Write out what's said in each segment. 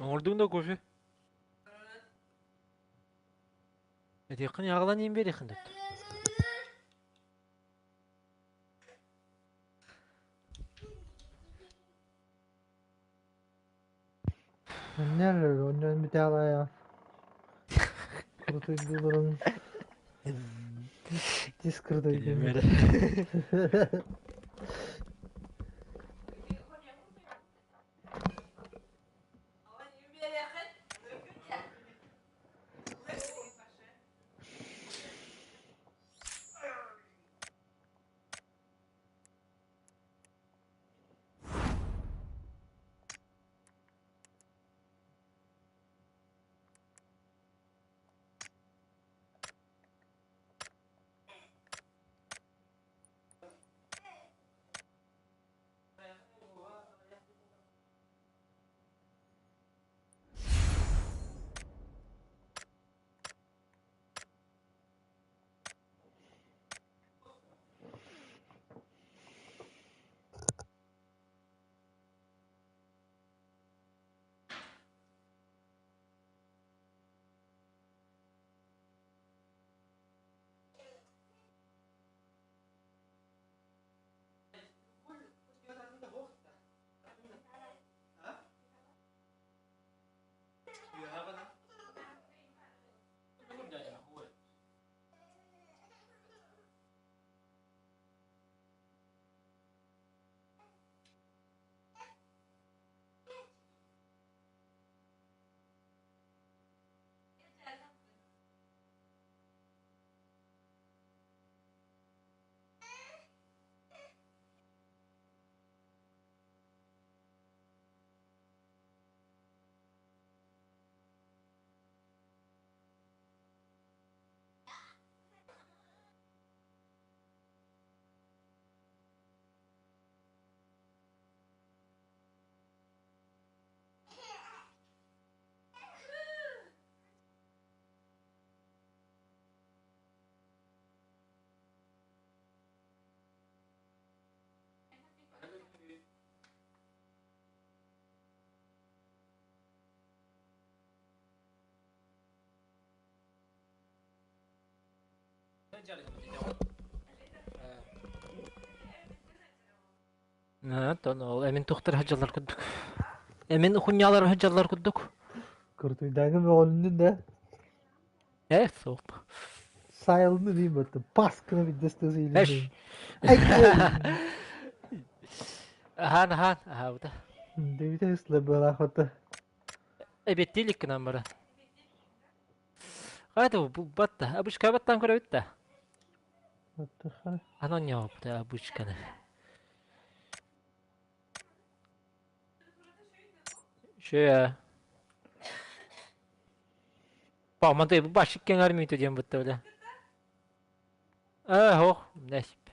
Оҥордуҥ да кофе? Этиэххин аҕалан иһин биэриэххин да. Нэр онньон бүтээҕэ Курутуйдууларын тис кырдайдым. Оттон ол эмин тухтар сылдьаллар курдук. Эмин хунньаалар сылдьаллар курдук. Куртуйдааҥы мөҕүлүннүн да? Э, суох. Сайылны дейм баттым. Пас гына биддес тыз Эш. Ахан ахан аһаабыта. Дэбитэ ысла былаахата. Эбиэттиилик гынан баран. Хайда булбат да. Абышкабаттан көрөбүт да. Анан ньоопта абышканы. Шö. Памантай бу башик кеңер мүйті диэн бутта биле. Э, хох, нэсп.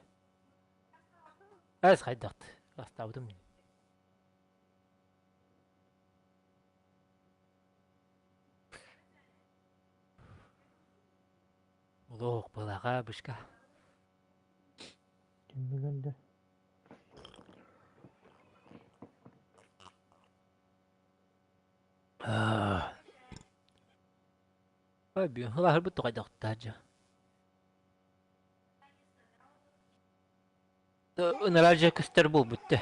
Эс хайдахт. Астабытым. Олох балаға бышка. Киммигэн да. Ой, бүгүн хылаһырбыт тоҕойдохтаадьа. Ынырар дьэ көстөр буолбут да.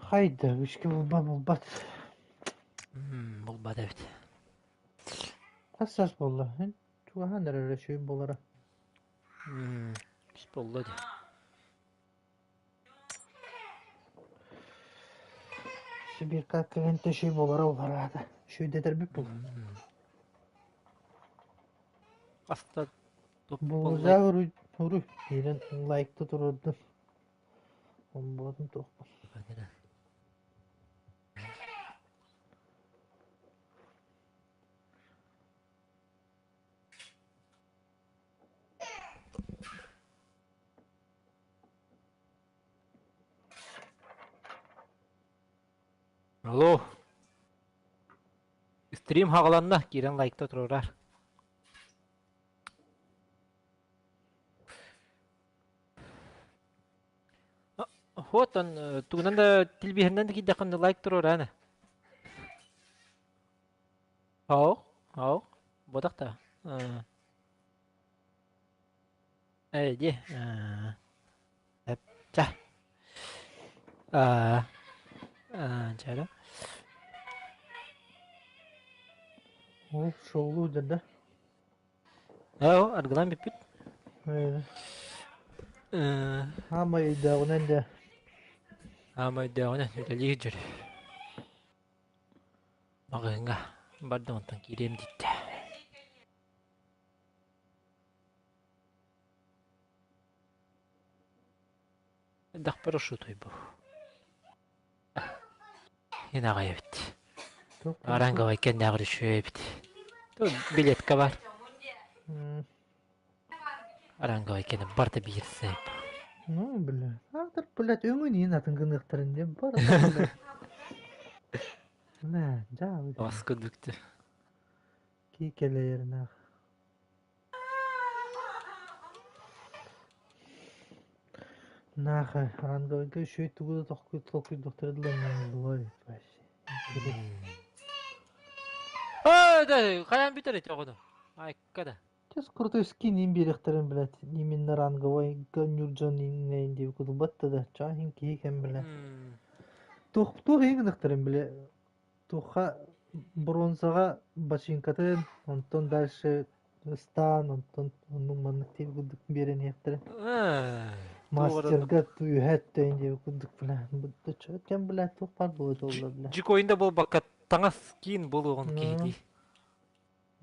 Хайда, үчүгэй булба булбат. Булбат эбит. Хас саас буолла? Эн чугаһаан эрэр үчүгэй буолара. Үс буолла дии. Сибирка кэлэн үчүгэй буолара улараата. Үчүгэйдэтэрбит буолла. Аста. Топ-лайк Булгуза уруй, уруй киирэн лайкта турардым. Онбуотум туохпун. Алло. Стрим хаҕаланна, киирэн лайкта турарар. Вот он, тугунан да телевизорынан да киирдэххинэ лайк туруораана. Ау, ау, бодох да. Э, ди. Ча. Аа, чара. Ол шоулуу да? Оо, аргылаан бүппүт. Э, Э, Хаамай өйдөөҕүнэн да Аама өйдөөҕүнэн үлэлии сылдьар. Маҕаһыыҥҥа бардым онтон киириэм диттэ. Элбэхпэр ошутуйбу. Ин аҕай эбит. туох Аранговай кэннээҕэр үчүгэй эбит. Билетка бар. М, Аранговай кэнэ барда биир сып. Ну, бля. Автор, блядь, өҥүн иин атын гыныахтарын диэн барыта, блядь. Бля, дьаабы. Баскы бүктү. Ки кэлэйэринээх. Нахуй, ранговыйга үчүгэй тугу да толкуйдуохтара дылы вообще. Ой, да, хайаан бүтэр ити оҕону? Айка да. Сейчас крутой скин им биэриэхтэрин, блядь, именно ранговойга Нюрджон иҥнэйин диэбит кудулбатта да, чааһын киһи кэм, бля. Туох туох иһин гыныахтарын, бля, туохха бронзаҕа бачыыҥкатын, онтон дальше ыстаан, онтон оннук маннык диэбит курдук биэрэн иһиэхтэрин. Мастерга үһэ өттөйүн диэбит курдук, бля, кэм, бля, туох баар буолуо буолла, бля. Дьикойун да буолбакка таҥас киин буолуоҕун киһи дии.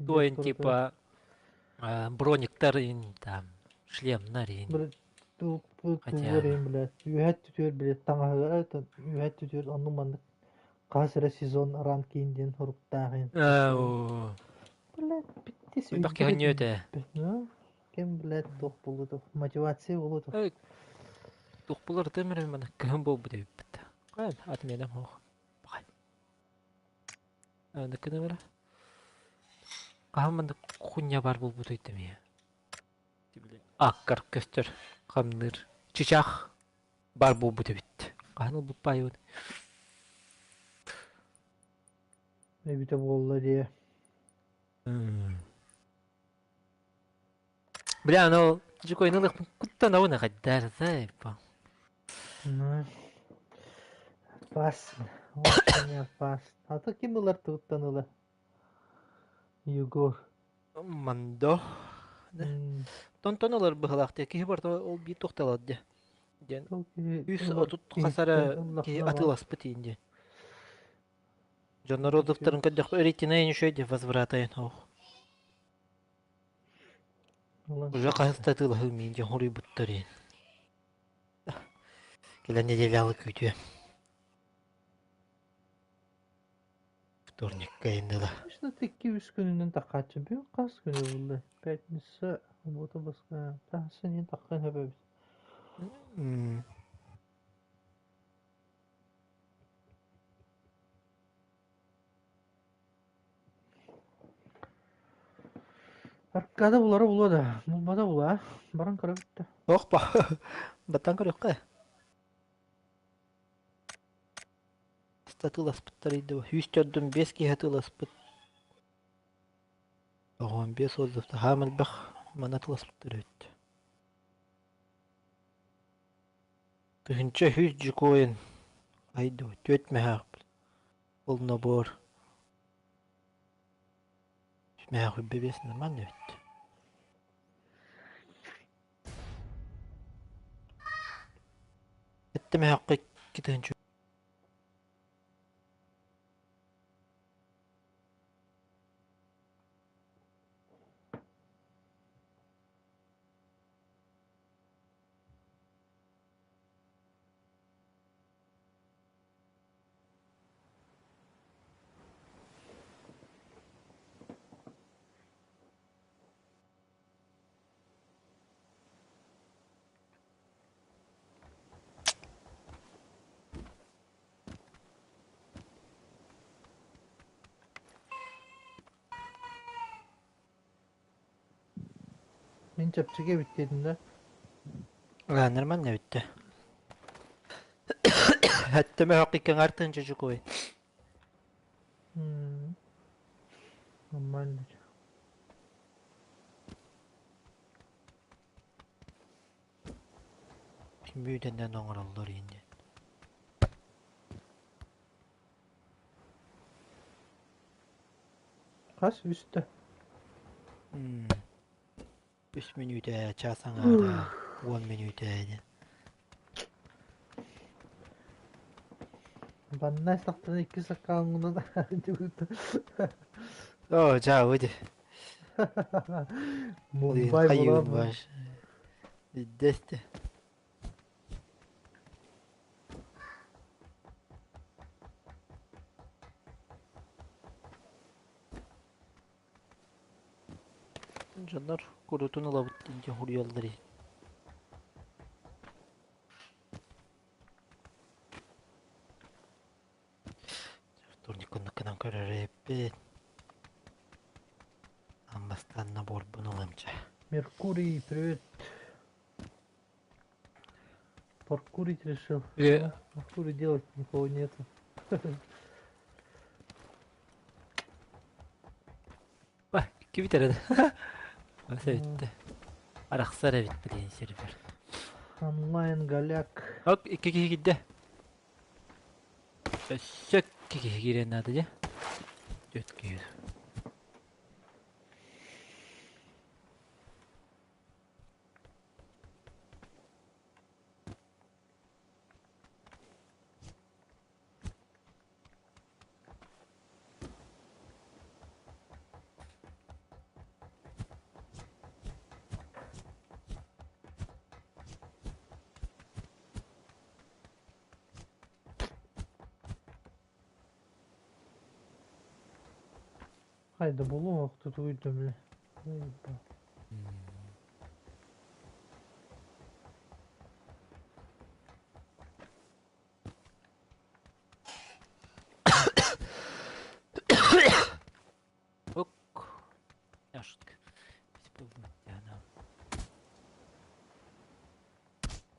Туойун типа брониктар ин там шлемнар ин. Хотя блядь, үһэ түтүөр, блядь, таҥаһыгар үһэ түтүөр оннук маннык хас эрэ сезон ранкин диэн суруктаах ин. Блядь, биттис Элбэх киһи өнньүөтэ. Кем, блядь, туох буолуо мотивация буолуо Туох булар тымыр мана кыһын буолбут эбиппит. Кай отменам хоох. Бай. Аны бара. Хаһан маннык хуйня баар буолбутуй дэмиэ. Аккар көстөр хамныыр чычах баар буолбут эбит. Хаһан ылбыппаайбын. Эбитэ буолла дии. Бля, ну, дьукойну ылыахпын куттанабын аҕайдар, заебал. Ну, опасно. Очень опасно. А то ким ылар туттан ыла? Егор. Мандо. Тонтон ылар быһылаах дии. Киһи барыта ол биир туохталар дии. Диэн Ол киһи үс ылар отут хас киһиттэн эрэ киһи ыллаххына баар. атыыласпыт иин диэн. Дьоннор отзывтарын көрдөхпө рейтинэ еще диэн возвратайын ох. Ылан Уже хаһыс да атыылаһыы миин дьон хоруйбуттар иин. Кэлэн нэдиэлэҕэ күүтүөм. Вторникка индила. Обычно икки-үс күнүнэн таххааччы бү хас күнү булла? Пятница, суббота, воскресенье. Тахса не таххан хэбэбит. Аркада булара булуо да, булбата була. Баран көрө бүттэ. Ох ба. Баттан көрүөххэ. Атыыласпыттар ыйдыба. 145 киһи атыыласпыт. 95 отзыв. Хаам элбэх маны атыыласпыттар эбит. 1100 дьукуойун айдуу түөрт мэһээх ол набор мэһээх үрбэ биэс нормально эбит. Эттэ мэһэххэ 2000 Мин чэпчэки эбит диэтим да. Нормально бүттэ. Әттеме хакыйкаҥар тынчы чукуй. Нормально. Ким бүүтэннэн оҥороллор инде. Хас үстэ. Үс мүнүүтэ, чаас аҥаара, 10 мүнүүтэ диэн. Баннай сахтана икки саккааҥҥынан Оо, дьаабы дии. Мумбай Хайыыбын буолан баш. Диддэсте. Дьоннор курутун ылабыт диэн хуруйаллар иһин. Турникуннукканан көрөр эбиппит. Амбастан наборбун ылымча. Меркурий, привет. Паркурить решил. Э. Паркур делать никого нету. Ба, кибитер Аса Арахсар эбит билин сервер. Онлайн голяк. Ок, икки киһи киирдэ. Өссө икки киһи киириэн наада дии. Түөрт киһи. Хайда булуох тутуйдум бile. Заебал. Ок. Я шутка.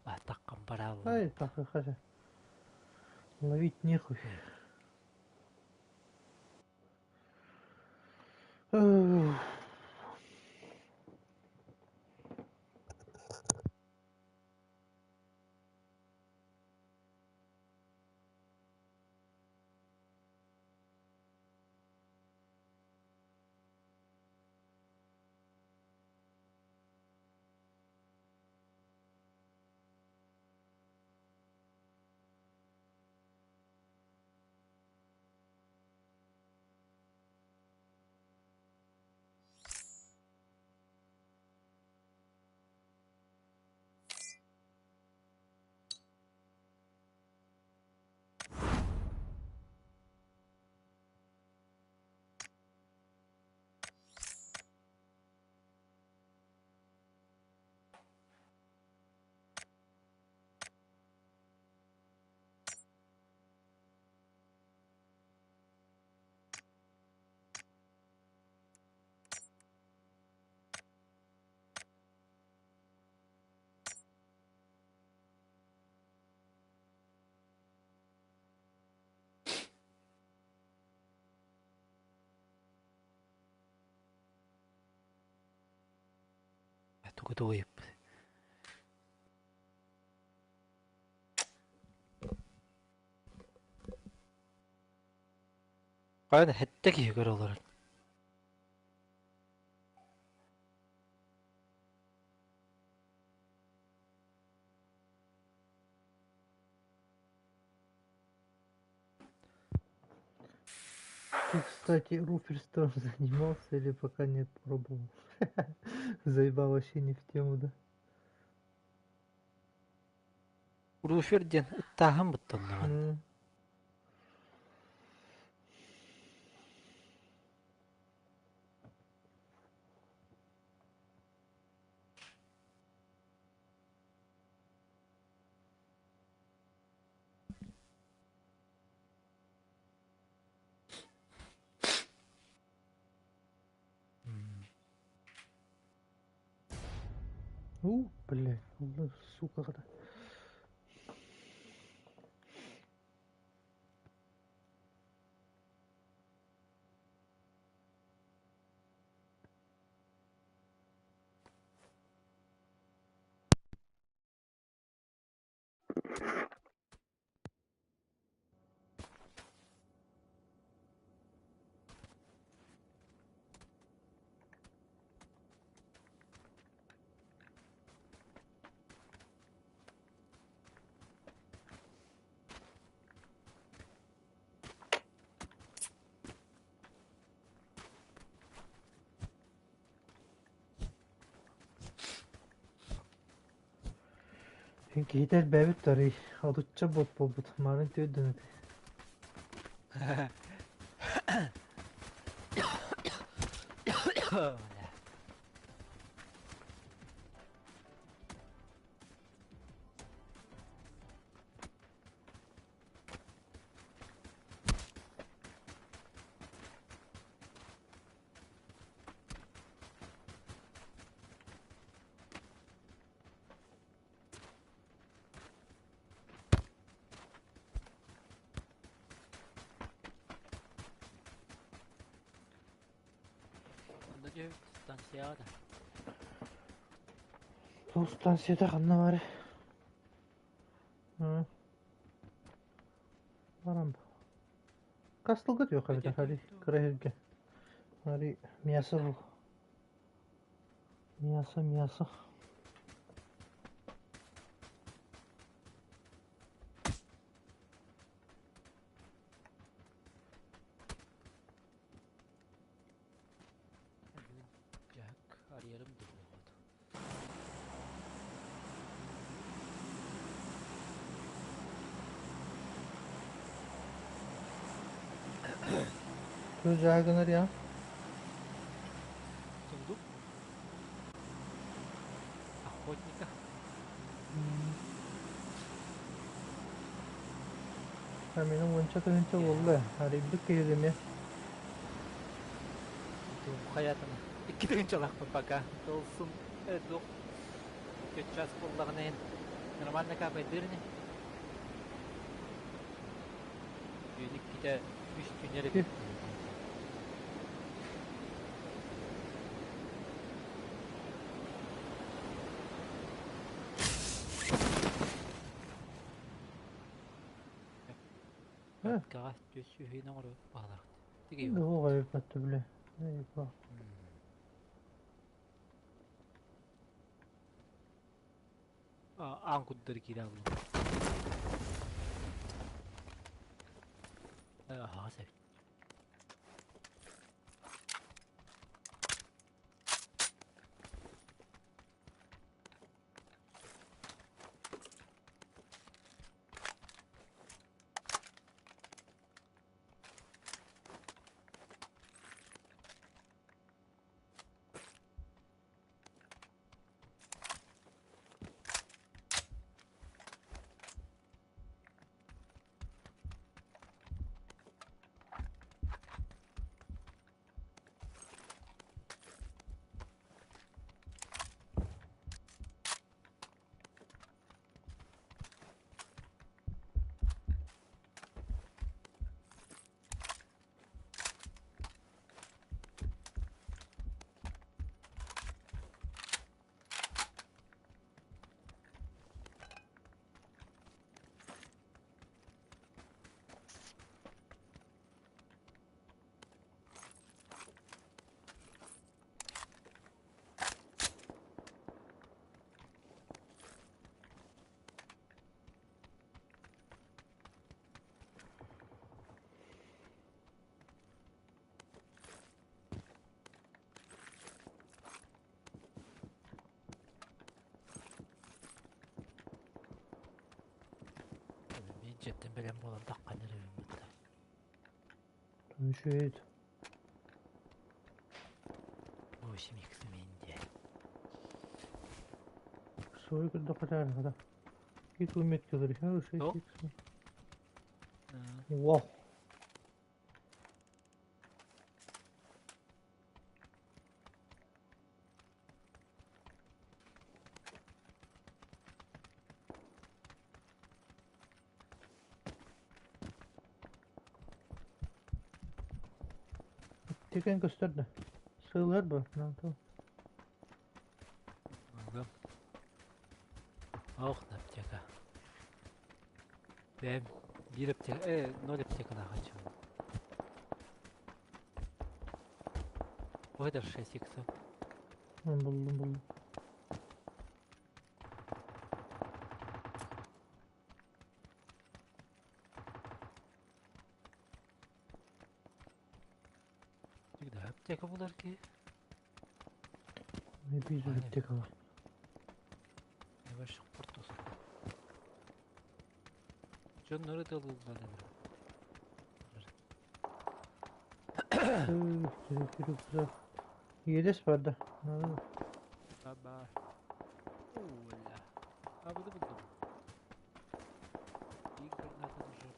Атаккам барабы. Ай, так хажа. Ловить нехуй. Эх. Тугу тугуйуп. Хайа сэттэ киһи көрө олорор. Ты, кстати, руферством занимался или пока не пробовал? Заебал вообще не в тему, да? Руфер диэн ыттааһын буттаннаҕын. У, блядь, сука. Киһитэ элбээбит тарый, отучча бот буолбут, маарын түөрдүн этэ. Онно дьэ станцияҕа да. Сол станцията ханна баар? Барам. Кастылга түөх эбитэ хари кыра иһиргэ. Хари мясо бу. Мясо, мясо. Бүгүн дьаһык арыйарым да буолуо. Туох дьаһыгынар я? Сундук. Охотника. Мин уонча тыһыынча буолла. Арыйбыт киһи эмиэ. Хайатына. Икки тыһыынчалаахпын пока. Долсун туох час буоллаҕына иһин нормально капайдыыр ини. Түүн иккитэ үс түүнэр эбит. Каҕа түс үһүн оҥоро бааларыт. Дуоҕайбат бile. Аан курдары киирэ аллым. Аһаҕас эбит. Мен дьиэттэн бэлэм буолан таххан эрэбин бытта. Үчүгэй. 8 икс мин диэн. Свой көрдөххө Какие метки говоришь? 6 Что? икс. Вау. Аптекаң көстөр да. Сыалар бу. Ылым. Ох, аптека. Бэм, биир аптека, ноль аптекалаах аччыбын. Ой, даже 6 иксов. Булдум, булдум. Всегда аптека булар ки. Не вижу аптека бар. Небольших портус. Дьоннору да ылыллар. Иэдэс бар да. Баба. Оля. А буду булдум. Биир граната уже.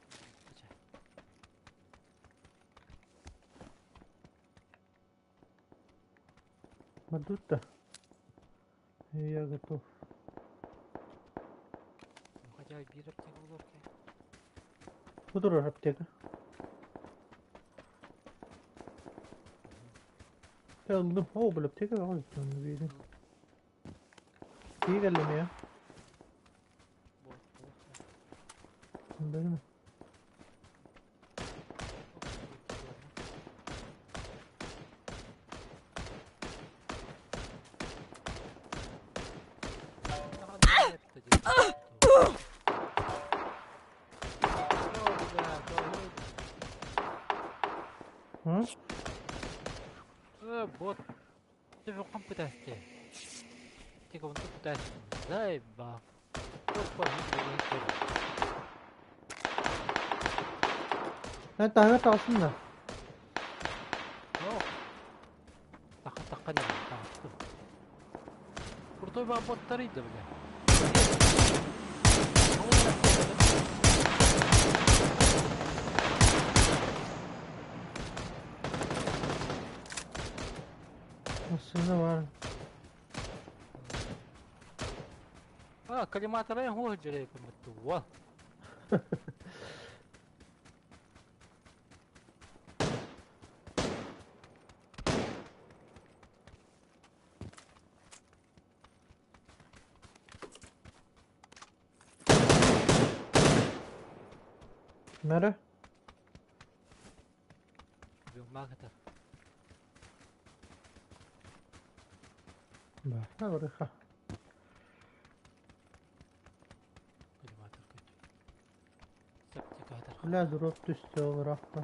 Бардут да. Я готов. Ну, хотя биир аптека булар ки. Бу аптека. Ыллым. О, бу аптека бар. Оны биэрин. Кии кэллим я. Вот, вот. Бэрин. Һы? Вот. Ты в пытаешься? Ты кого пытаешься? Заебал. Эн таһыгар таҕыстым да. Таха таха не таҕыстым. Крутой боттарыйды, бля. Массыына бар. А, коллиматора хо жүрейпім бітті. Уа. Nere? Мағытар. Бар. Барыха. Коллиматор көт. Септикатор. Бля, дроп түстэ ол ырахпа.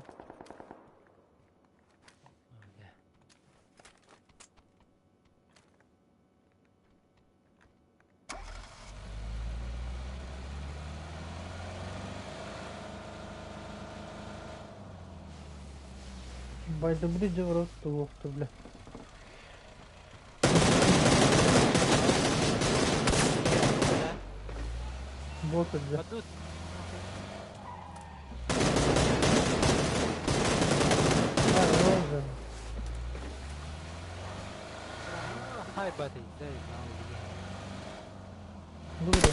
Бля. By the bridge road to уохту, бля. Бот да. Падут. А, роза. Хай баты, дай Дура.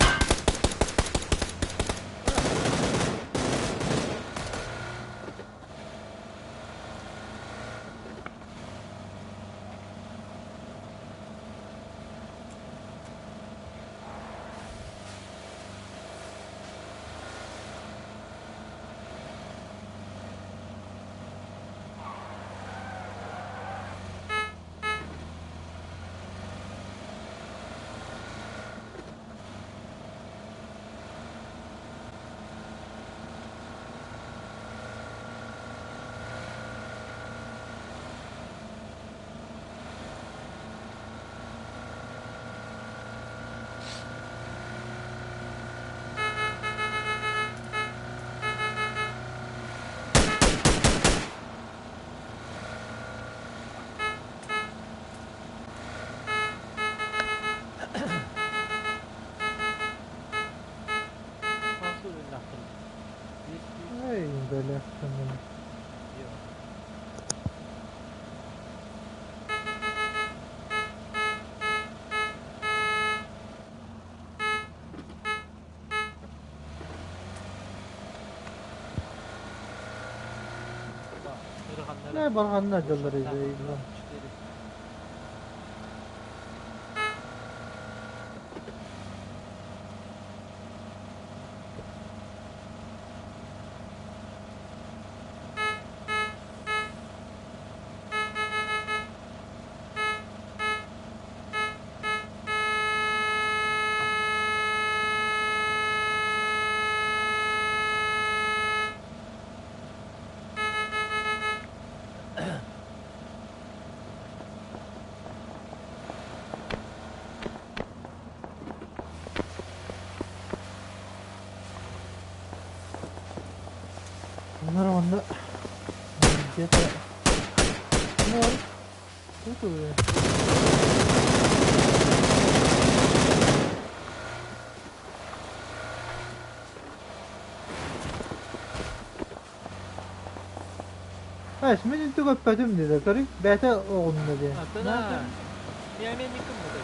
Э, барҕанна дьаллар Четыре. Bunlar onda где-то ноль. Тут уже. Эс, мин түгөппөтүм диде. Көрү, бэйэтэ оҕунна диэн. Аттана. Мен никым буду.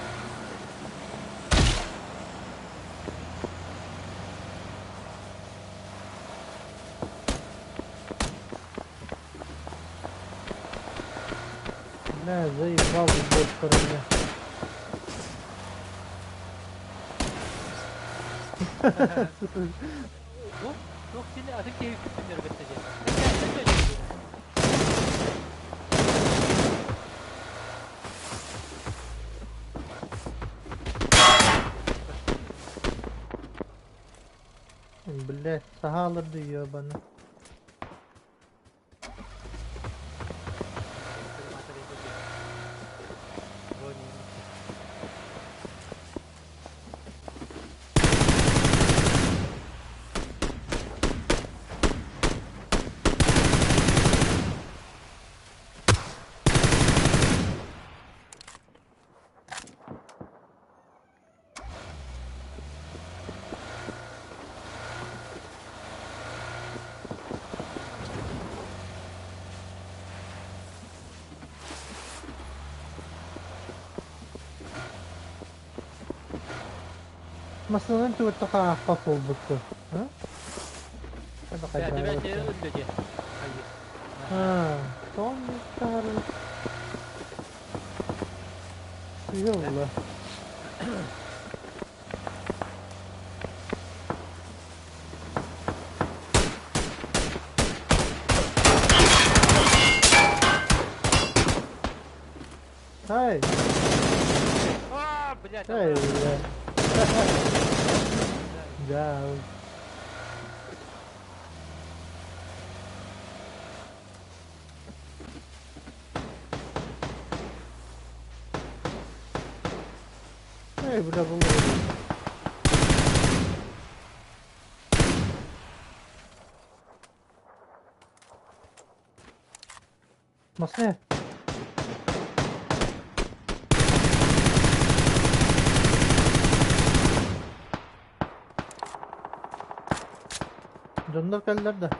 Бля, заебал бот, бля. Бу туох сини атын киһи күттүннэр бэттэ. Блядь, саһааларды ебаны. Массыынан түгэттэ хаахпат буолбутtu. Бэти бэти өллө дии. Хайы. Тоҕо таһары сыыһа буолла. Ай, А, блядь, ай, бля. Да. Эй, бля, было. Масне. Дьоннор кэллэр да.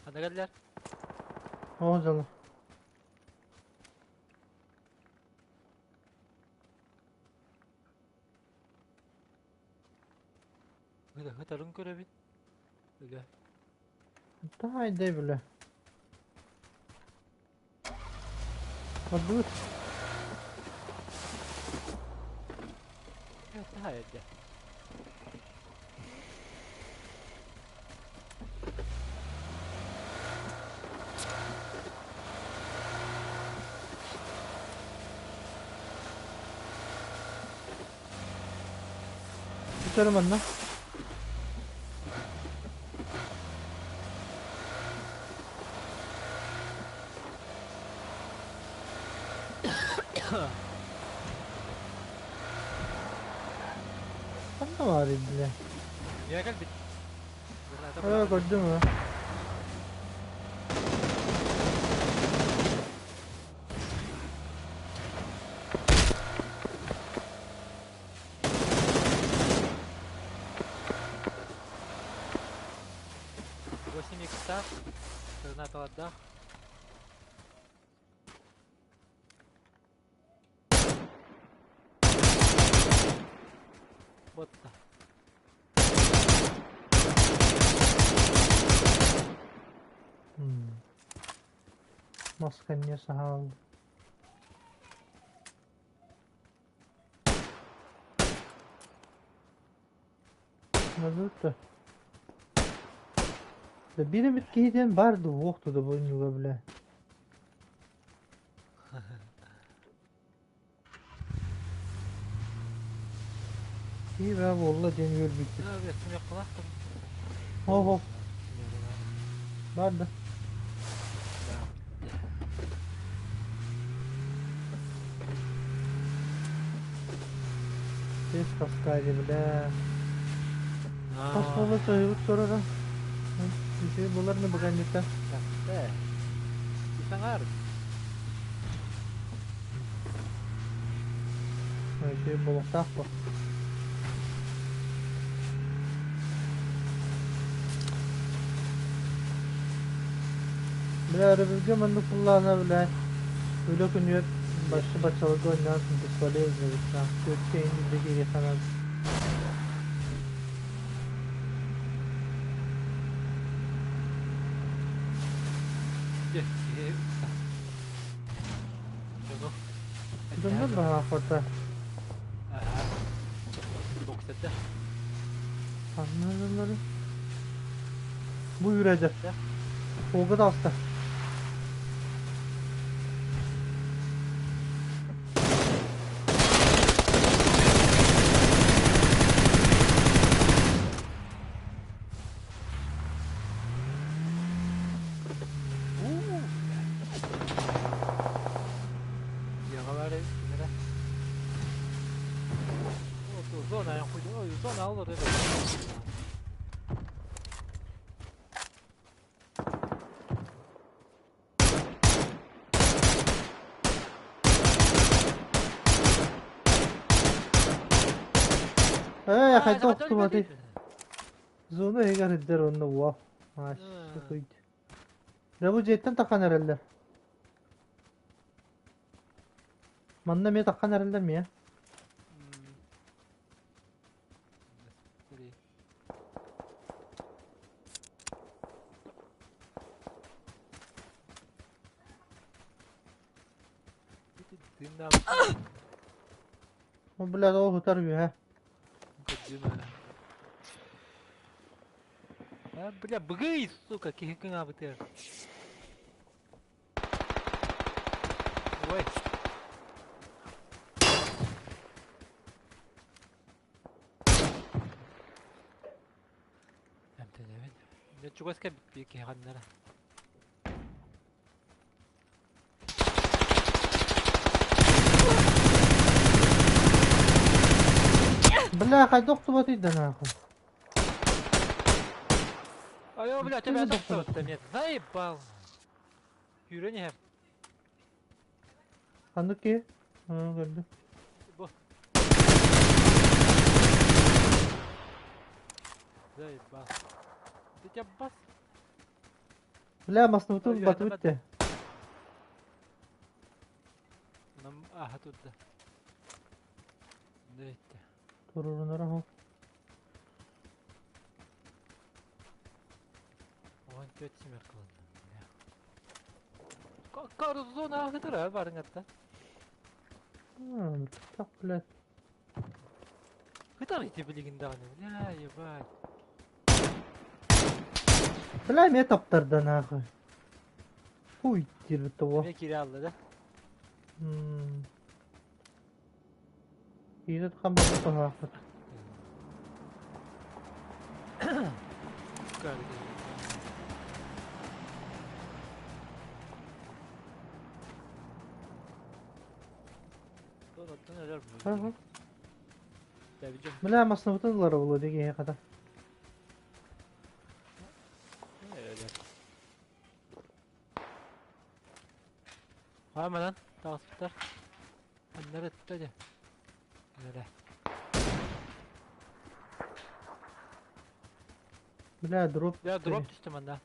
Ана кэллэр. О, дьоно. Хытарын көрөбүн. Үгэ. Тай, бля. Ордубут. Хайда. Бүтәрім манна. Ханна бар бля. Я кэлбит. Aa, көрдүм ha. 8 иксах. Граната отдах. Вот так. Маска эмиэ саһаал. Назыта. Да биир эмит киһи диэн баар дуу, уох да бу ньуга бля. Киһи баа буолла диэн үөрбүппүт. Оһо. Баар да. Тез таскали, бля. Хас буола соһуйбут турара. Үчүгэй буолар да быганньыта. Саҥар. Үчүгэй буолуохтаах бу. Бля, өрөбүлгэ маннык буллаҕына, бля, үлэ күнүгэр бачча баччаларга оонньоон бесполезно эбит түөрткэ иһин илдьэ киириэххэ наада. Дьоннор баһаахпата. Боксерда. Ханна дьоннору? Бу үүрээдэр. Суолга таҕыста. Ээ, хайдах охтубатый? Зона иһигэр сылдьар уонна уол. Аашыхыйд. Дьэ бу дьиэттэн таххан эрэллэр. Манна эмиэ таххан эрэллэр миэ. О, блядь, ол ытар үөһэ. А, бля, быгый, сука, киһи кыҥаабытыгар. Ой. Эмтэнэбин. Дьэ чугас кэлбит киһи ханнара. Бля, хайдах охтубатый да нахуй. Ай, бля, тебя охтубатта нет. Заебал. Күүрэн иһэр. Ханнык киһи? Көрдүм. Бу. Заебал. Ты тебя бас. Бля, масныбытын баты бүттэ. Нам аха турда. Нөйтте. Турурунара хо. 14 семерка кылынным. Корзона ахытыра барыңатта. Так, блядь. Хытар ити билигин даҕаны, бля, ебать. Бля, эмиэ таптарда нахуй. Хуй диэбит того. Эмиэ киирэ алла да? Киирэ хан барбыт баһаахпыт. Бля, массыынабытын ылара буолуо дии киһи хата. Хааманан таҕыспыттар. Аннары өттө дьэ. Нэрэ. Бля, дроп. Бля, дроп түстэ манна.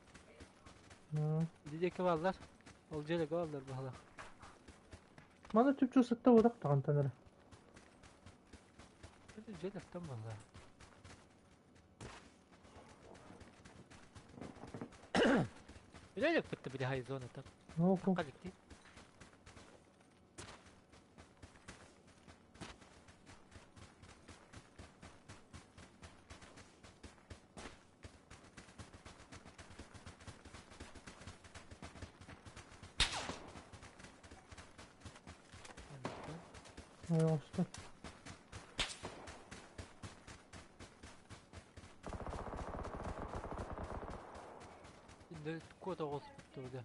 Ити диэки бааллар. Ол дьиэлэргэ бааллар баһылах. Маны түпчү сытта удак таҕантан эрэ. Дьиэлэртэн буолла. Үлэлэппит да били хай зоната. Оку. Коллектив. Оҥостон. Кот оҕуспут да.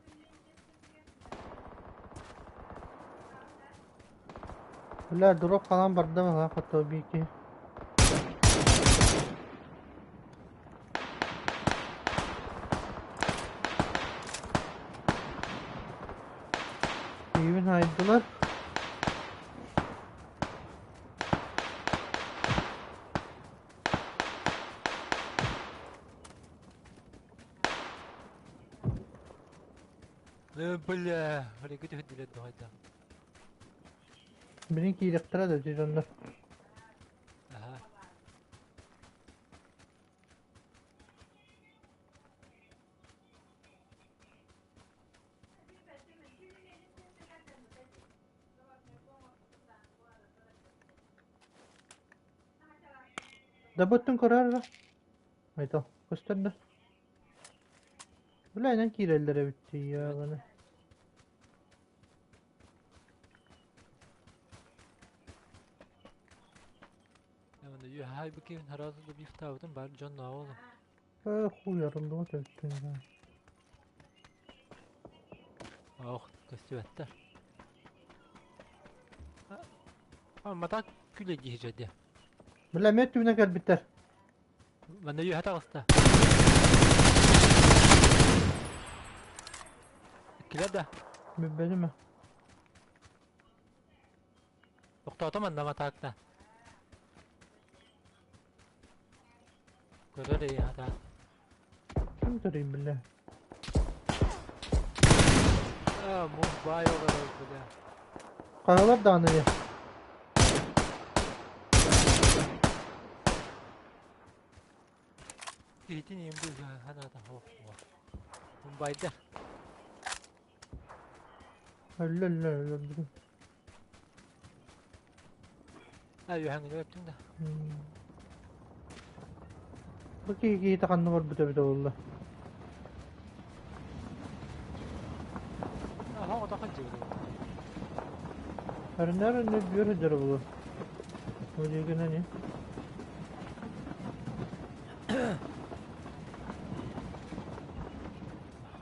Бля, дроп халан барда ма хоту бики. Киһибин хаайдылар. Бля, регит үһүдүлэр дуһайда. Билин киириэхтэрэ да ити дьоннор. Аха. Дабыттын көрөр эрэ. Айта, көстөр да. Бля, инэн киирэллэр эбит дии, Үһай бикин харазы да бифтаабытын бар дьон наолу. Э, хуй арыллыбат эбиттин. Ох, көстүбэттэр. Мата күлэ дии дьэ. Бля, эмиэ түбүнэ кэлбиттэр. Манна үөһэ таҕыста. Иккилэр да. Бүппэтим. Тохтоото манна матаакта. Көрөр эйиэхэ Ким төрөйүн биллэ? Аа, мух баай олорор бля. Хаһалар даҕаны диye. Киһитин иин бу ханаата хоох. Мумбайдар. Өллө өллө өлөрдүм. Аа, үөһэҥҥин өлөртүҥ да. Бу киһи киһитэ ханна барбыта эбитэ буолла? Аха, отох дьиэбит. Өрүнэр өнү бүөр сылдьара буолуо. Бу диэкинэн ини.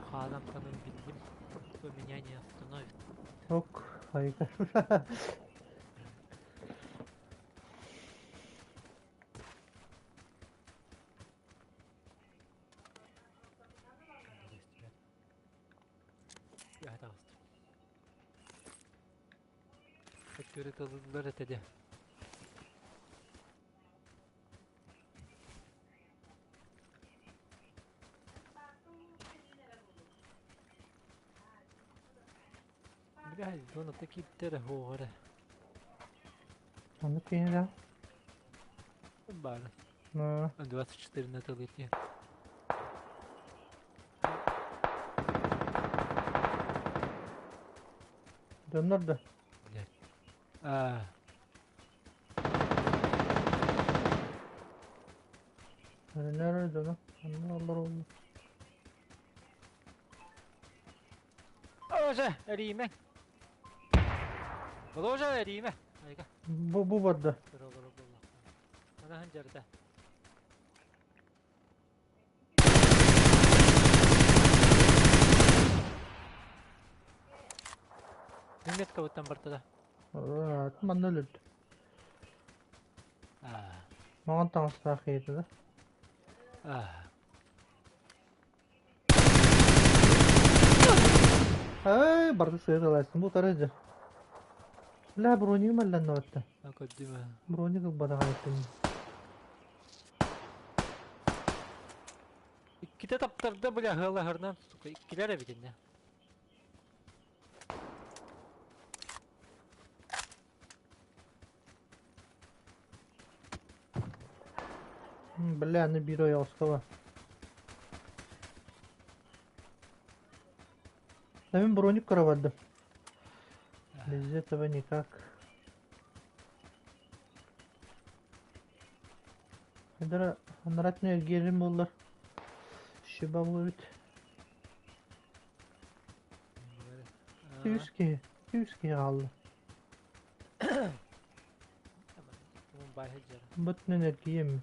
Хаалан ханан биллим. Кто меня не остановит. Ок, айка. Үөһэ таҕыстым. Өттүрү тылыллар этэ дии. Бля, зоната кииттэрэ суоҕа эрэ. Оннук киһи да. Баар. Ну, 24 на тылы. Дьоннор да. Блядь. А, Өрүнэр дьоно. Онно олороллор. Боже, эриимэ. Боже, эриимэ. Айга. Бу барда. Көрө олорор буолла. Анаһын дьарыта. Метка буттан барта да. Манна өлөрдө. Аа. Маҥан таҥастаах киһитэ да. Аа. Эй, барда сыыралайсың бу тарыжы. Бля, бронигым алланна батта. Көрдүм. Броник ылбатах айттым. Иккитэ таптарда бля ыалаһарынан сука иккилэр эбитиннэ. Бля, аны биир ойоҕоско бар. Да мин броник көрө бардым. Без этого никак. Хайдара анаратын эргиэрим буоллар. Шиба буолбут. Үс киһи. Үс киһи хаалла. Бытынан эргийем.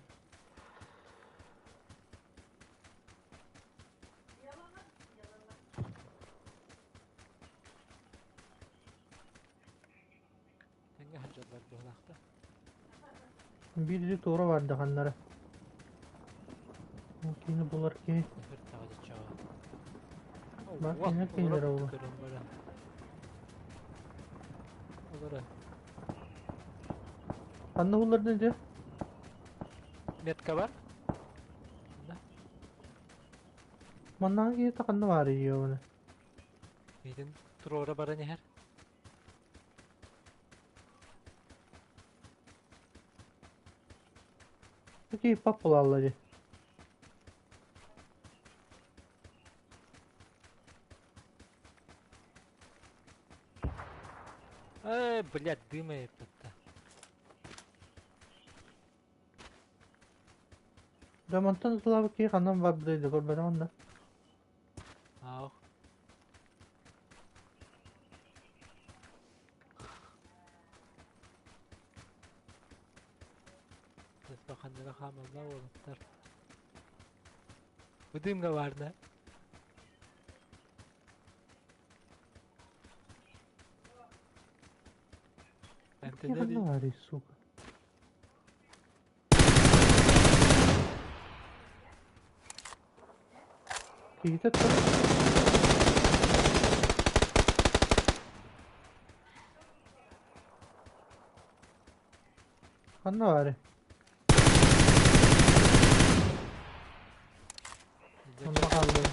Тэҥҥэ сылдьаллар быһыылаах да. Биир туора барды ханнара. Ол киһини булар киһи. Бар кинилэр кинилэр оҕо. Көрөн баран. Олоро. Ханна буллардын дьэ? Метка бар? Маннааҕы киһи ханна баар оны? Миитин туруора баран иһэр. Киһи пап булалла дии. Эй, блядь, дыма еппетта. Дьэ мантан ытылаабыт киһи ханан барбытай да көрбөтөҕүн да. Аах. Ханнара хаамалла уолаттар. Бу дымга бар да. Киһи ханна баарый, сука? Киһитэ тур. Ханна баарый? Онно хааллым.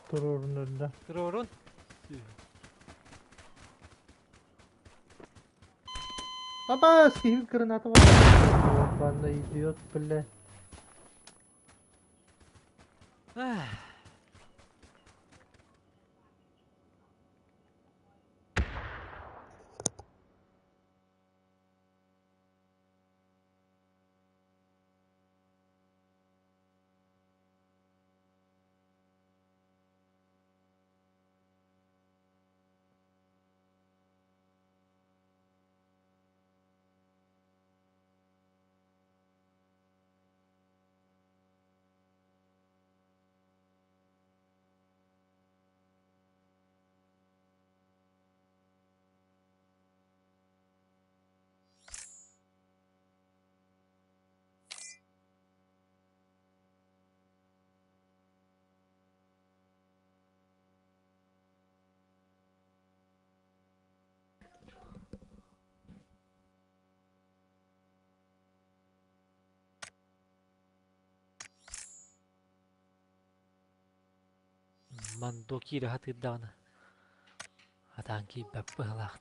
Туруорун өрдө. Туруорун. Апа, киһибит граната бар. Банда идиот, бля. Мандо киирэ сатыырдаҕына атаан киирбэт быһыылаах.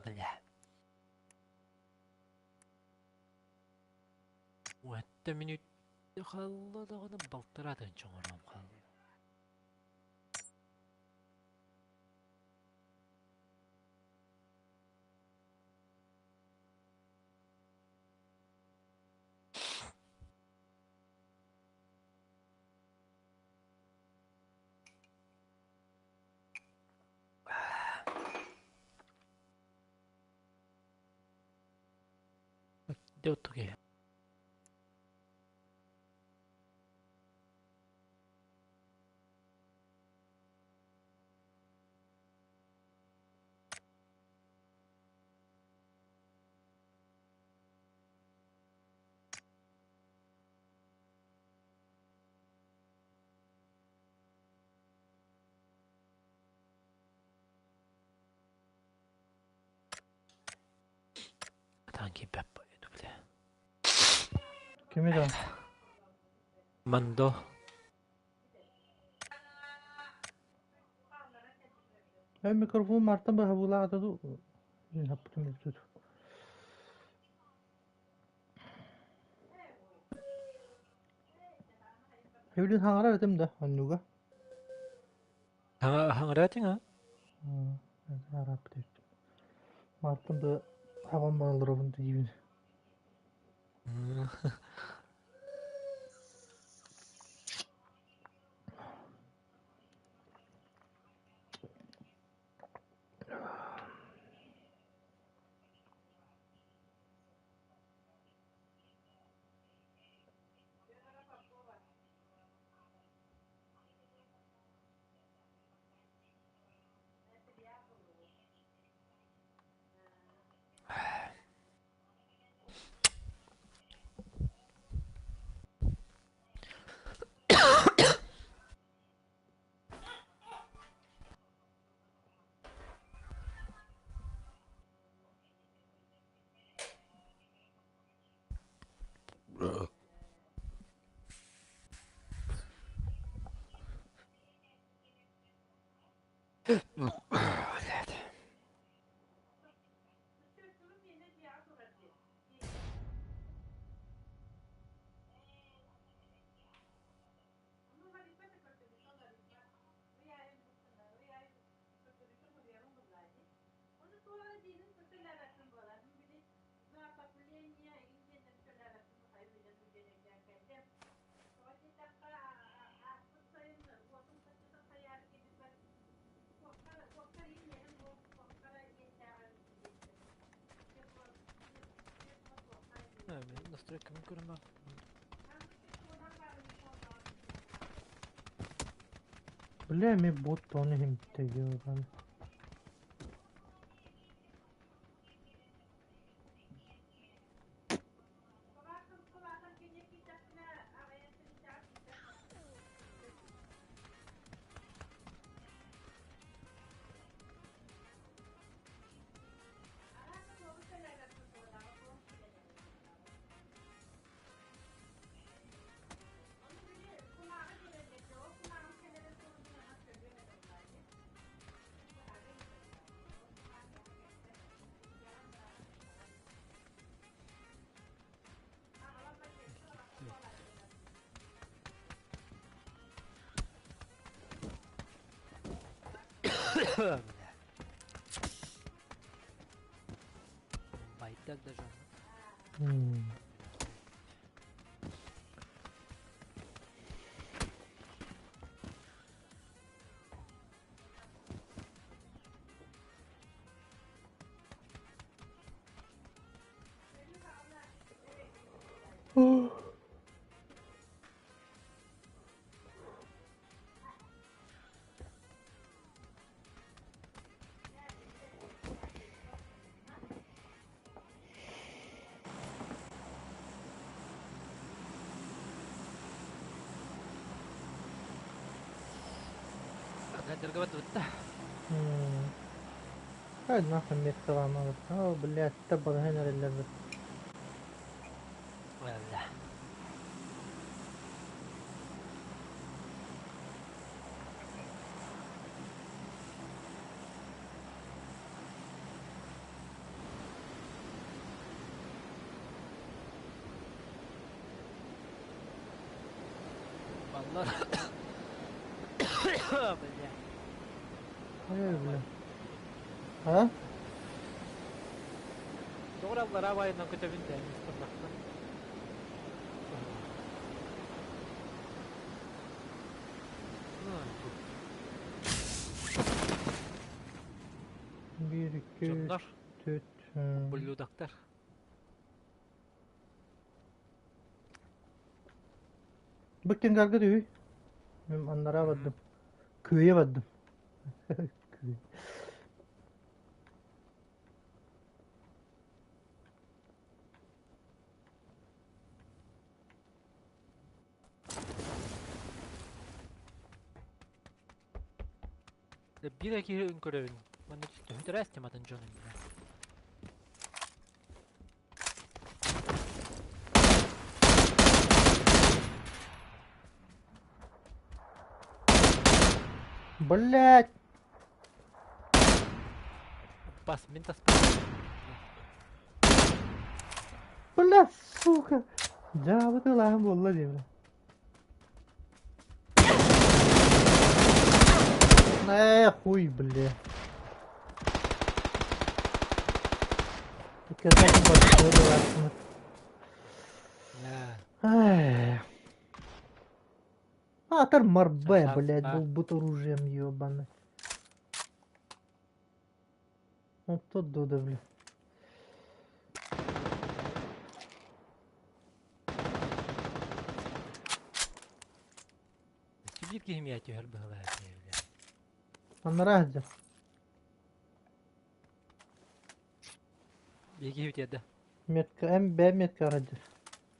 Бля. Уотта мүнүүт хаалла даҕаны балтараа тыһыынча оҥорон хаалла. Дьэ оттук Атаан киирбэт бля. Кими да? Мандо. Микрофон мартан быһабылаата ду хаппытым Эбилин хаҥарар этим да оннуга. Хаҥараатыҥ а? Харааппыт Мартан да хабан баралларабын диибин. Настройками көрүмэ. Бля, ми бот тоны химте ёбан. Байтак даже. Дыргабат бытта. Hadi нахуй метка вам. О, блядь, табаган эрэллэр. Валла. Баллар. Бля. Ой, бля. А? Тоҕор аллараа көтөбүн да мистер. Bir, iki, üç, Дьоннор, төрт. ублюдоктар. Быктен гарга дүй. Мен аннара бардым. Köye бардым. Köye. Bir iki көрөбүн. Манна төһүтэрээс тематын дьонун. Блять! Бас, мин таспар. Блять, сука! Дьаабы тылааһын буолла диэбэ. Э, хуй, бля. Атар марбе, блядь, был бут оружием ебаный. Вот тот дуда, бля. Биир киһи миэхэ түһэр быһыылаах этэ бля. Анараа сылдьар. Биһиги киһибит тиэрдэ. Метка, эн бэйэм меткаҕа сылдьар.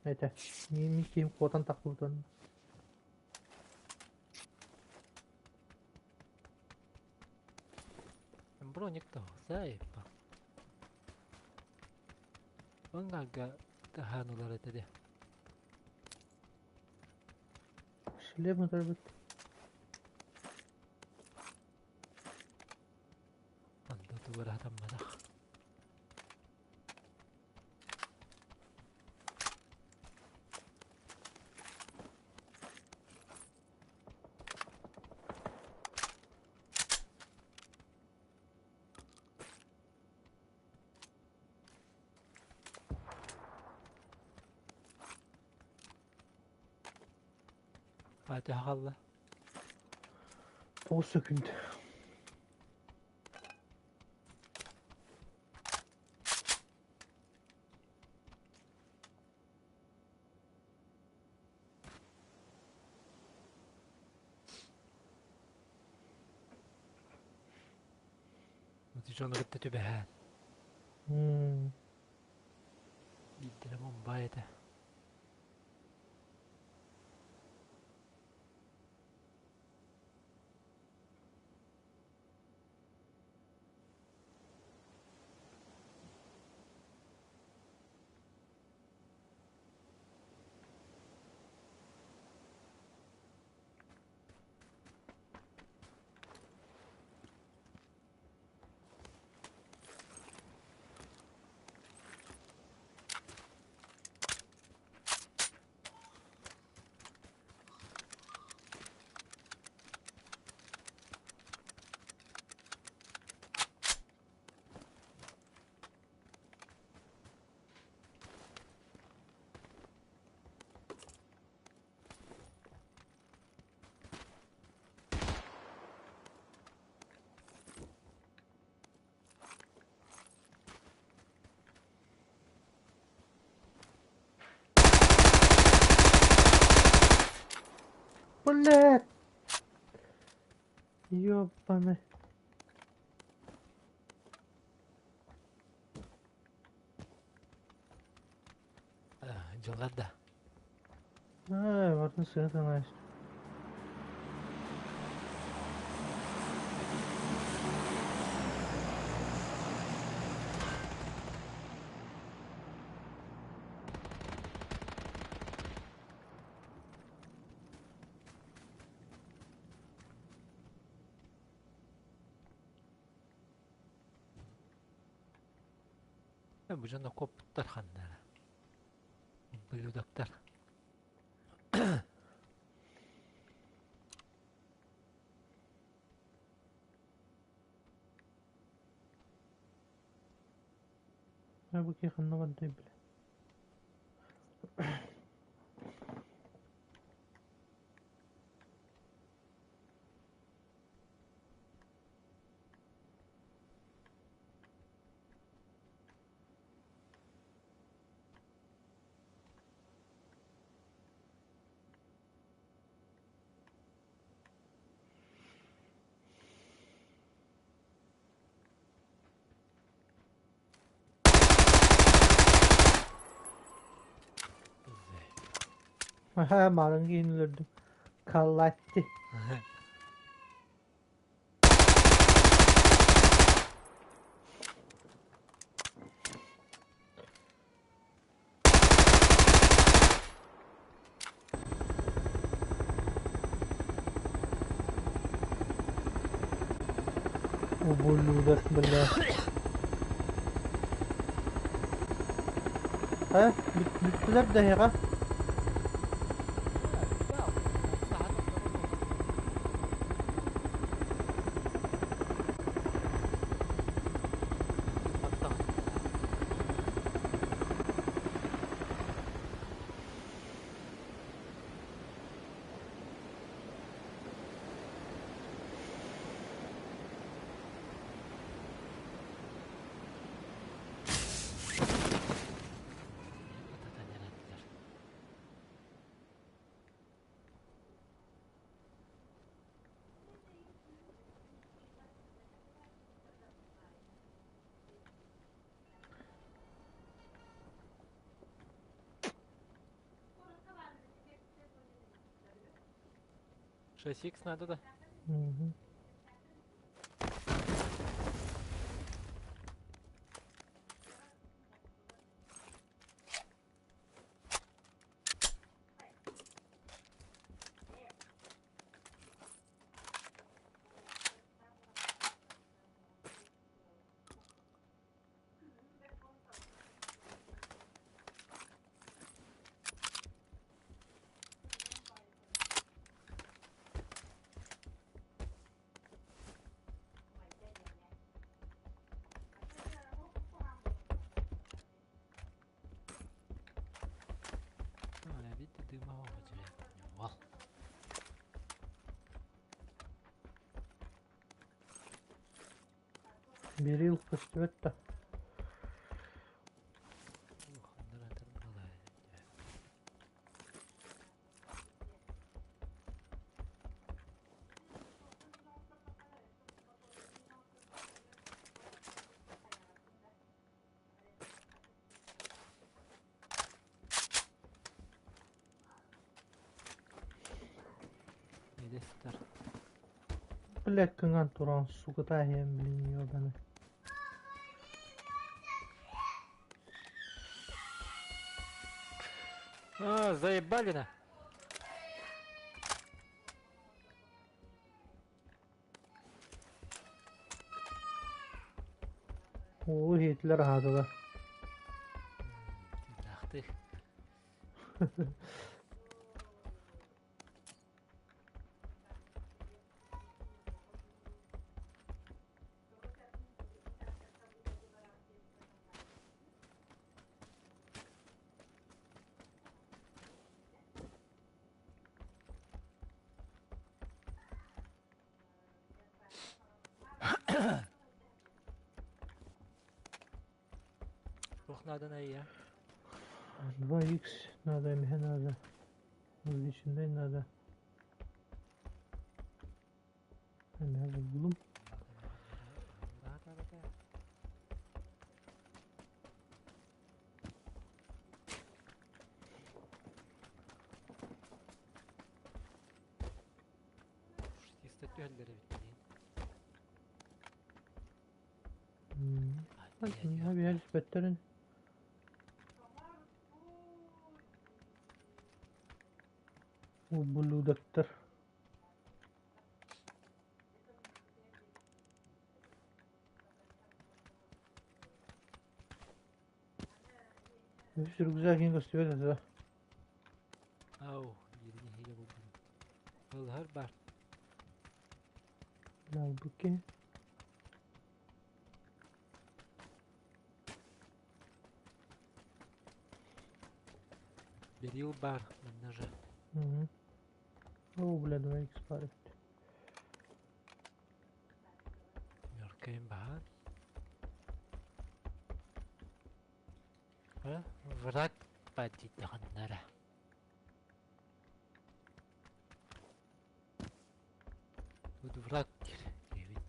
Этэ. Мин киһим куотан тахсыбытын. Броник тоҕусаайпа. Оннарга таһаан ылар этэ дии. Шлем ытарбыт. Онно тугу эрэ хатамматах. Фатиха хаалла. 9 секунд. Дьону кытта түбэһэн. Биирдэрэ Мумбай этэ. Блядь! Ёбаный. Дьылҕар да. Ай, бардын сыа знаешь. Бу дьоно куоппуттар ханна Ублюдоктар. Бу киһи ханна бардай бля. Аха, маарыҥ киһини өлөрдүм. Каллатти. Ублюдок, бля. Э, бүттүлэр да эһиэхэ? 6х надо, да? Угу. Берил көстүбэт да. Блядь, кыҥаан туран, сука, таһыйан, блин, ёбаный. А, заебали на. Уу иһиэтилэр аһаатылар. Тыыннаахтыы. Туох нааданай я? 2х надо, эмиэ надо. Увеличенный надо. Эмиэ буллум. Түһэллэр эбит Ай, түспэттэрин. Ублюдоктар. Үс рюкзак иһин көстүбэт этэ. Ау, биирини иһигэ булдум. Ылыһар бар. Бля, Берил бар, манна же. Угу. О, бля, 2х бар эбит. Мөркөйүн баһаан. Враг бадьыйдаҕыннара. Тут враг диир эбит.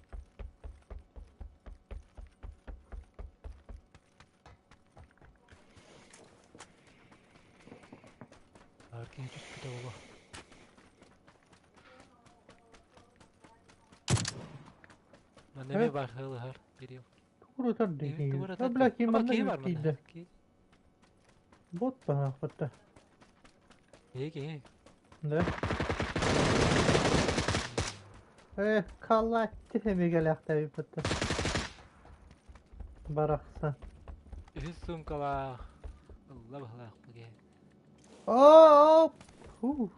Баар киһи түспүтэ буолуо. Манна эмиэ баар ылыһар Кирилл. Тугу Киһи А, бля, ким Аба манна киһи бар манна. киирдэ. Бот баһаахпатта. Киһи киһи. Да? Калатти эмигэлээхтээбиппит Барахсан. Үһүс суумкалаах, ылла быһылаах быгэ. Оо! Фу.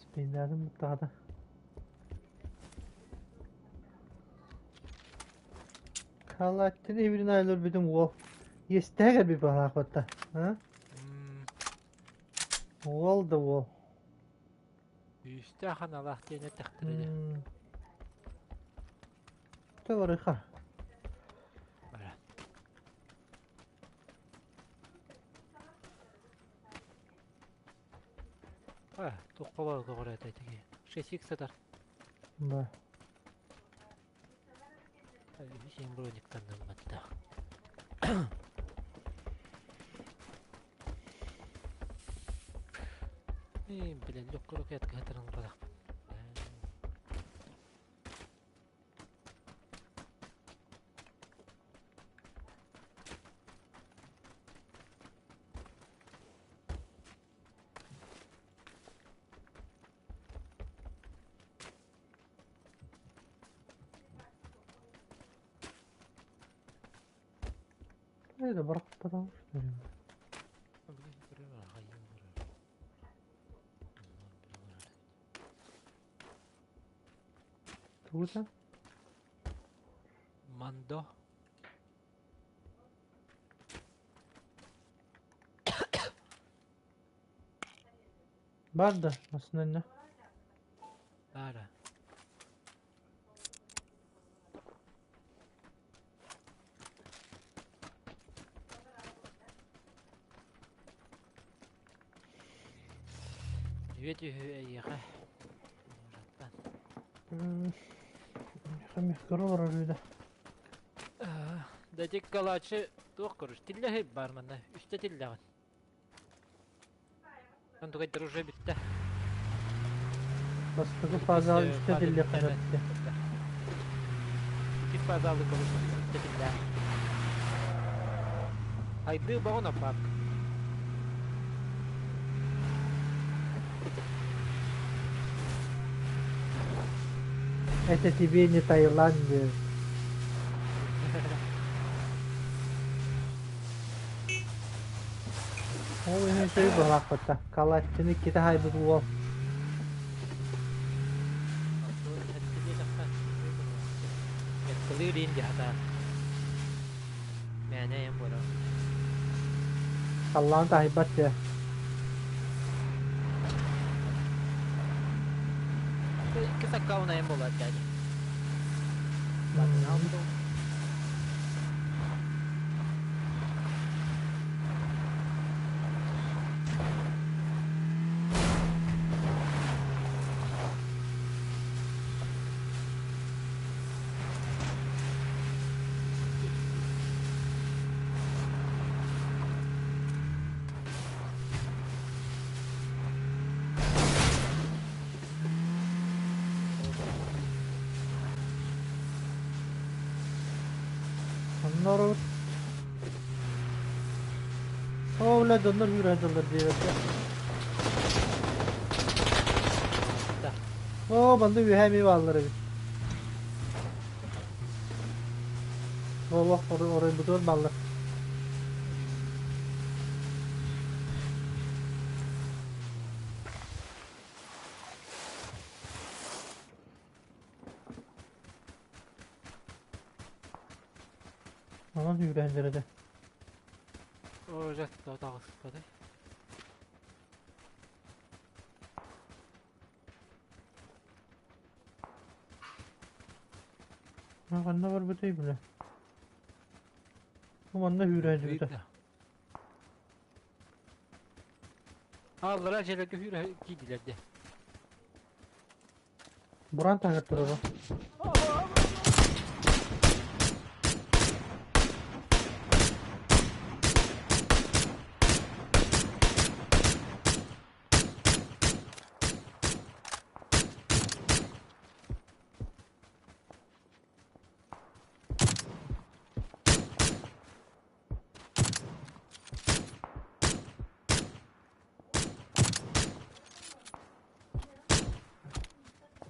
Спиннерим буттаҕата. Калаттин ибирин айлар бүтүн уол. Иэстээх эбит быһалаах батта. Уол да уол. Күүстээх аналаах диэн эттэхтэрэ дии. Товарыха. Бара. А, туохха баар көҕүрээтэ итиги. 6 сытар. Да. Үһүс брониктаннамматта. Блин, легко ракетка хатырын барахпын. Это барах потому что ли? Тугута? Мандо. Бар да, массыынанна. Баара. Үөт үһү эйиэхэ. Мураттан. Мехкара олорор үһү Датик калачы туох көрүш? Тиллэһи бар манна. Үстэ тиллэҕин. Онтукайдар уже бүттэ. Бастакы фазаҕа үстэ тиллиэххэ сөп Иккис фазалы көрүш үстэ тиллээх. Хайдыы боҕун аппаак. Это тебе не Таиланд. Ол иһин үчүгэй быһалаахпыт Калаччыны иккитэ хаайбыт уол. Кылыыр иин дьаһатаан. Мээнэ эйэм буолар. Халлаан таһыйбат дьэ. Икки саккаун айан буолар дядя. Онно оробут. Оо, бля, дьоннор үүрэн сылдьар диэбэттэр. Оо, манна үөһээ эмиэ бааллар эбит. Олох оройбутугар бааллар. Онон үүрэннэр этэ. Оо, дьэ, таҕыспатай. Ханна барбытай бile? Бу манна үүрээдибитэ. Ааллара дьиэлэргэ үүрэ киирдилэр дии. Буран таһыгар турара.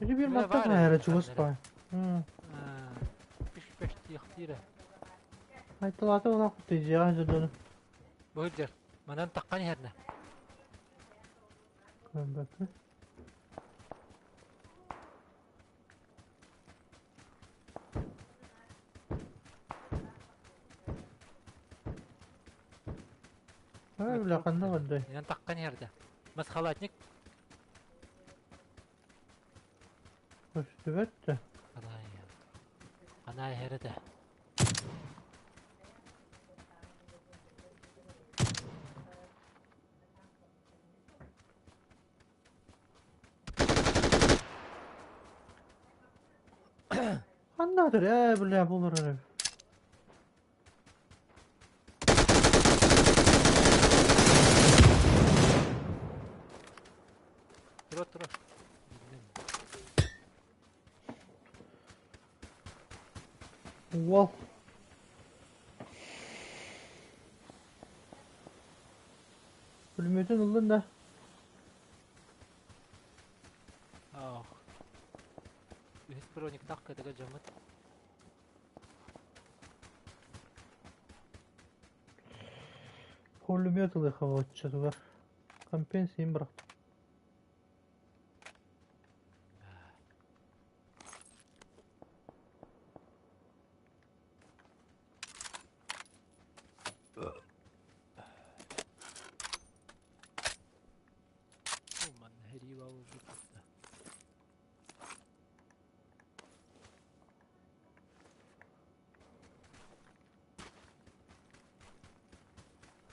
Ити биир Ким эрэ мантан баар эбит эрэ чугас ханна эрэ. баар. Пиш-пэштиэхтиирэ. Айталаата улаах тыдьыаҕа дьону Быһыдьар. Манан таххан иһэрнэ. көрбөппүн. Ай, бля, ханна бардай? Инэн таххан иһэрдэ. Масхалатник. Көстүбэт да. Анаа иһэр этэ. Ханна ээ, бля, булар эрэ. Тура тура. Уол. Пулеметин ыллын да. Ох. Үһүс брониктаах кытыга дьоммут. Пулемет ылыха оччотугар. Компенсиин бырахтым. Манна хэрии баалбыт.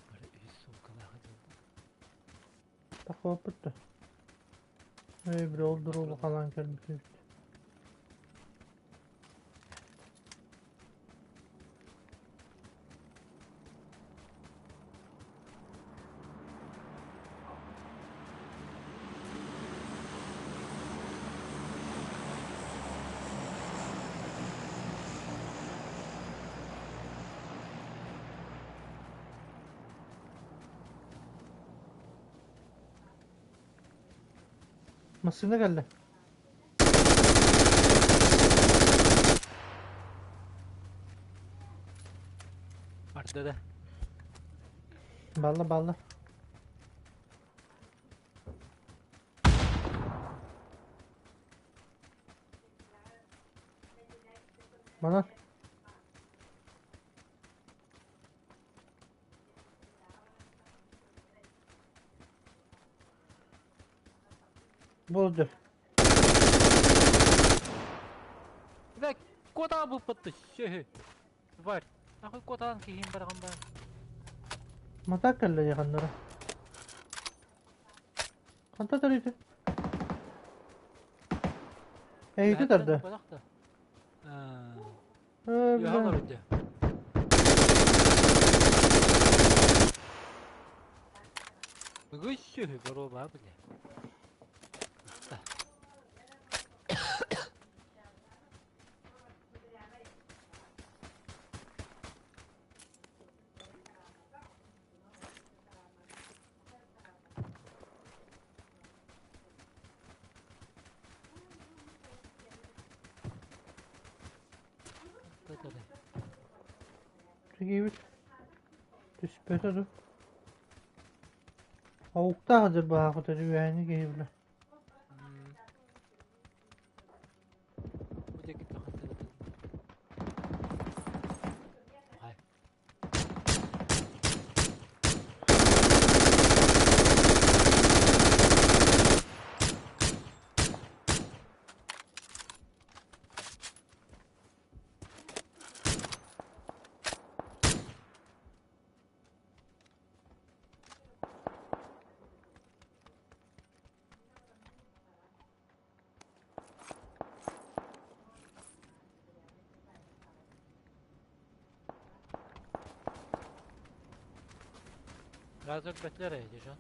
Бары үс суумкалаах дьоннор. Тахсыбаппыт да. Эй, бля, ол дуруу халаан кэлбит эбит. Массыына кэллэ. Барда да. Балла балла. Манан. Болду. Бля, куда был подты? Тварь. Нахуй куотаан киһим бараҕан баар. Мата кэллэ дьаханнара. Ханта тарыйты? Эйити тарда. Э, бля. Ыгыссү боруоба бile. Тигиибит. Түспэтэ ду. Ауктаах дьарбаахыта үөһэни киһи бile. Бу диэки Хай. Разок бэтлэр дежон.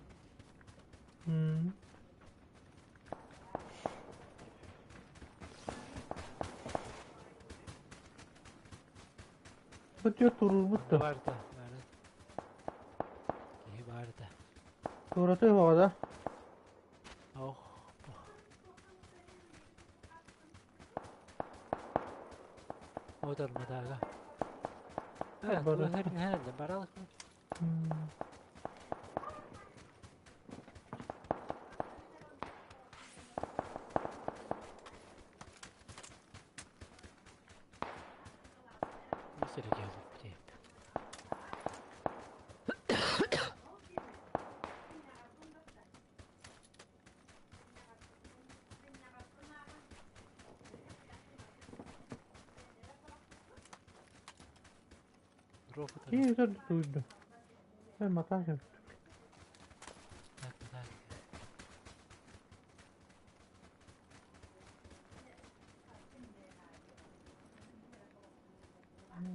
Бу түөрт туруорбут да. Барда, бары. Киһи барда. Туората уһаҕа да. Ох. Отарматаага. Бары. Баралык. Киһи туйду. Матаһын.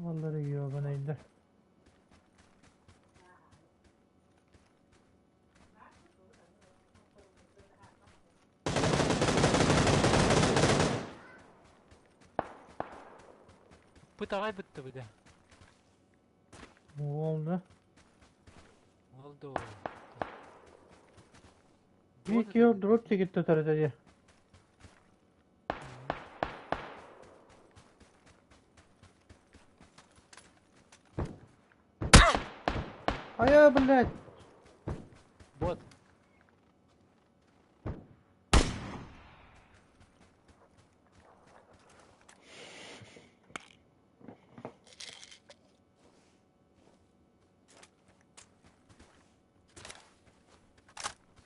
Олları ёбанайдар. Бытаҕай бытты быда. Oldu. Oldu. Bir iki drop çekip tutar dedi. Ая, блядь. Бот.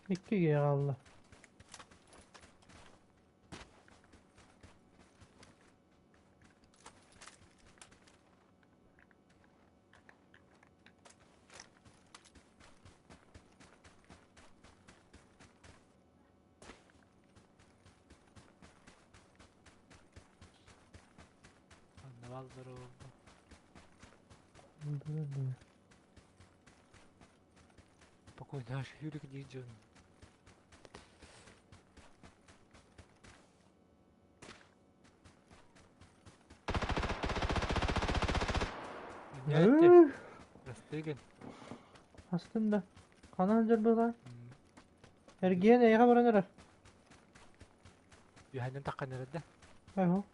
İki kaldı. Anlavalları oldu. Спокойно, аж Юрик не идет. Растыгын. Aslında. Kanal burada. Ergiyen eğe baranır. Юханын таққанырда. Айho.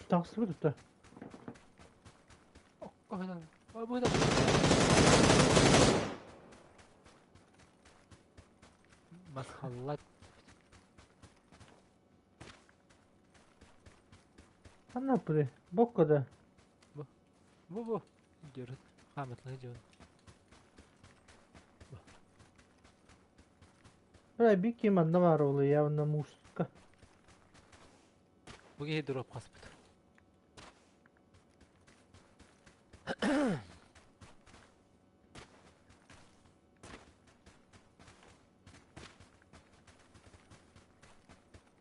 Тахсыбы тутта. Масхаллат. Анна пыры. Бокко да. Бу-бу. Дөрөт. Хаматлы жон. Бля, бики манна бар олы явно мужска. Буги дроп хаспыт.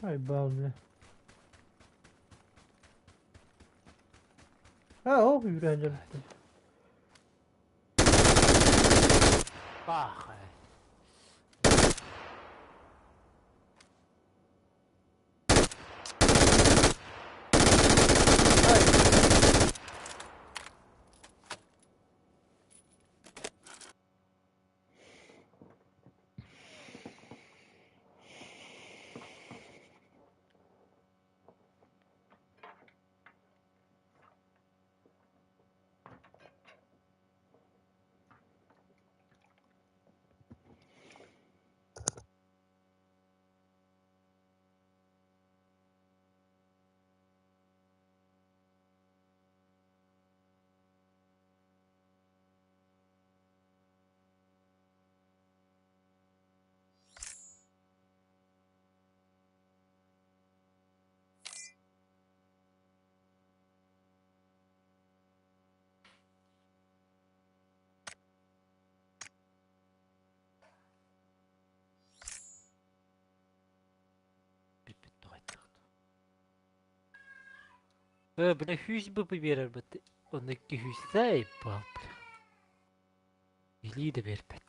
Ай, бал, бля. Ha, o yürüyeceğim. Бах. Бля, хүс бы берер бит. Оны хүстэй бал. Или де бербет.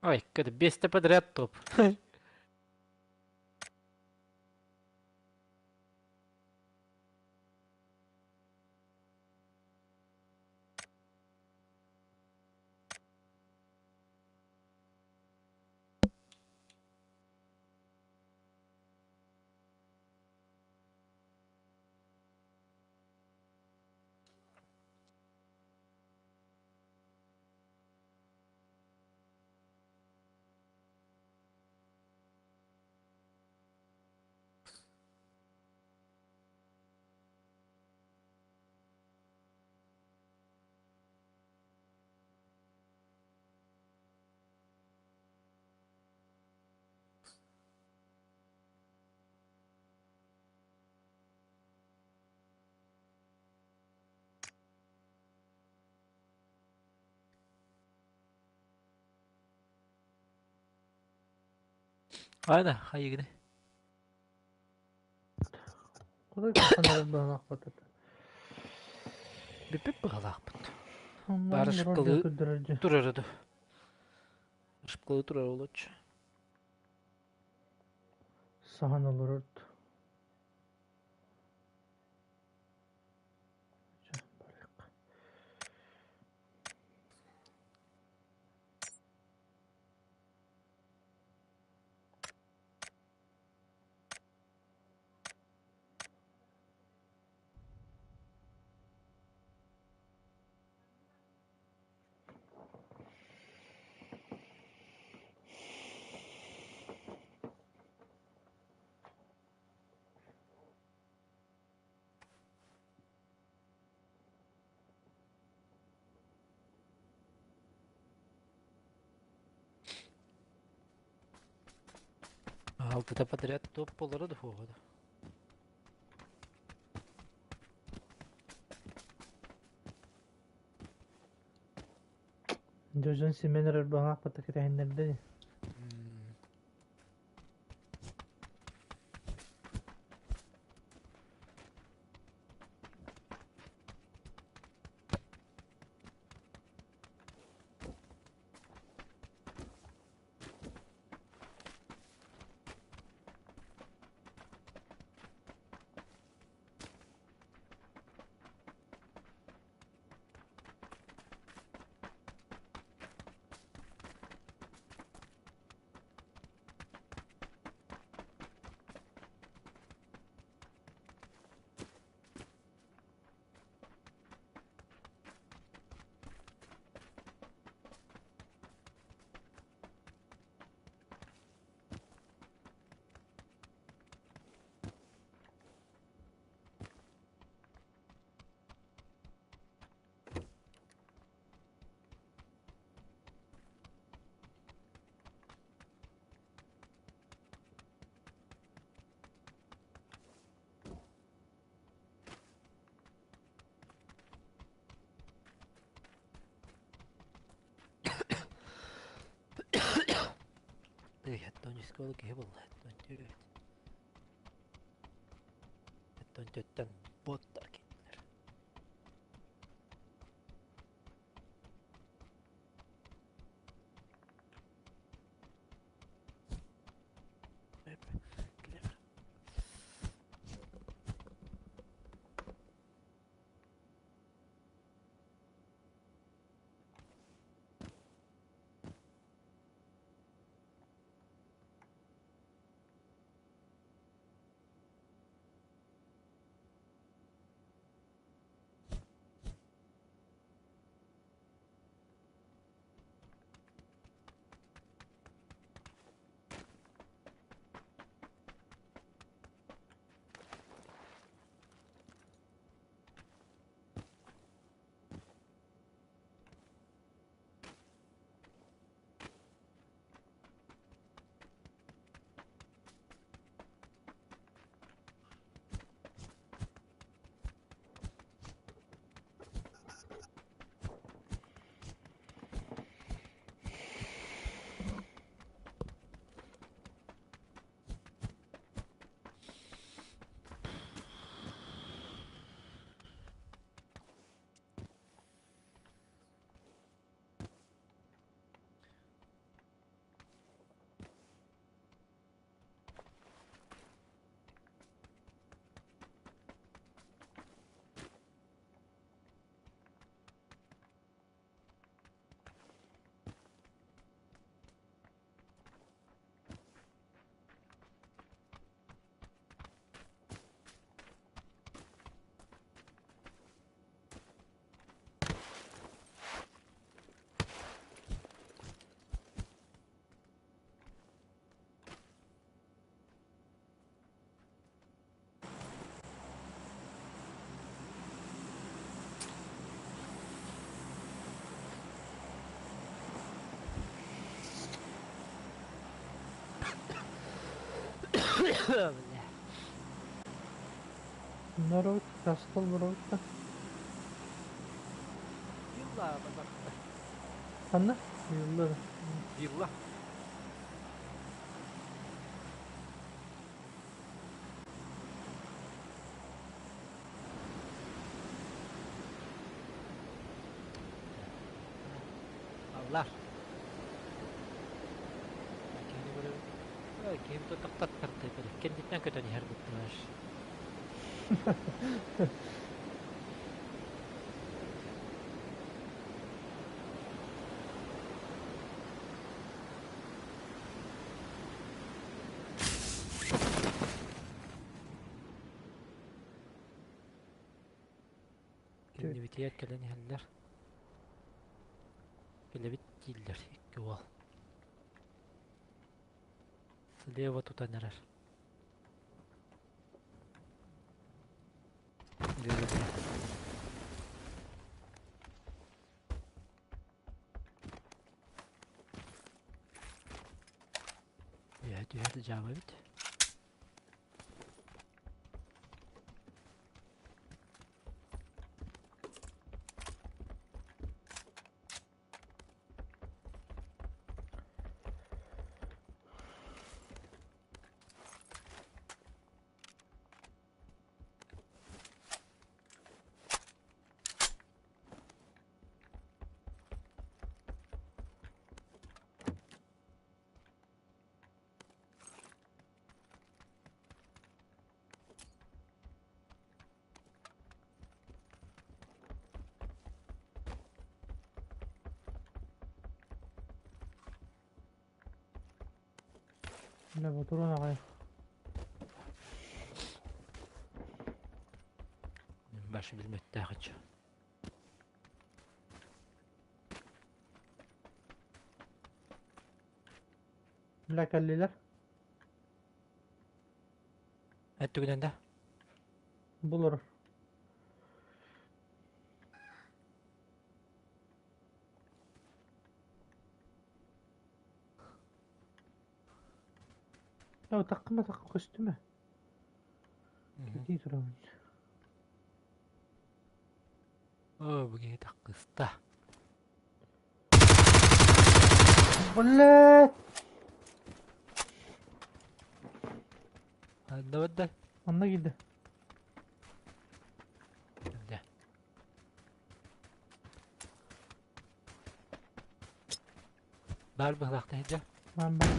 Ой, көр, биэстэ подряд топ. Айна, хайыгыны. Кудай каханар баалаахпыт. Бүппүт быһалаахпыт. Оннук Бары олорор шкалы дьэ көрдөрөр дьэ. турар ду. Шкалы турар олоччу. Саһан олорор. Чэ, барыахха. Алтыта подряд топ болары да хуоҕа. Дьэ дьон симэн эрэр баҕаахпыт кэтэһиннэрдэ. Тыһаттон киһи буолла. Аттон төттөн боттар киттилер. Бля. Народ, кастал барабыт да. Вилла барбатта. Ханна? Вилла. Вилла. Аллар. Киһини көрөбүн. Киһим тохтоттарды кэнниттэн көтөн иһэр быттылар. Кэннибитигэр кэлэн иһэллэр. Кэлэбит дииллэр икки уол. Слева тутан эрэр. Үөһэ түһэр дьаама эбит. Бля, ботурун аҕай. Башы билбэттээх иччи. Бля, кэллилэр. Өттүгүнэн да? Булар. Я таккыма такка көстүмэ. Кэтии турабын. Оо, бүгүн таккыста. Блядь! Ханна барда? Онно киирдэ. Бля. Баар быһылаахта сылдьар. Баар баар.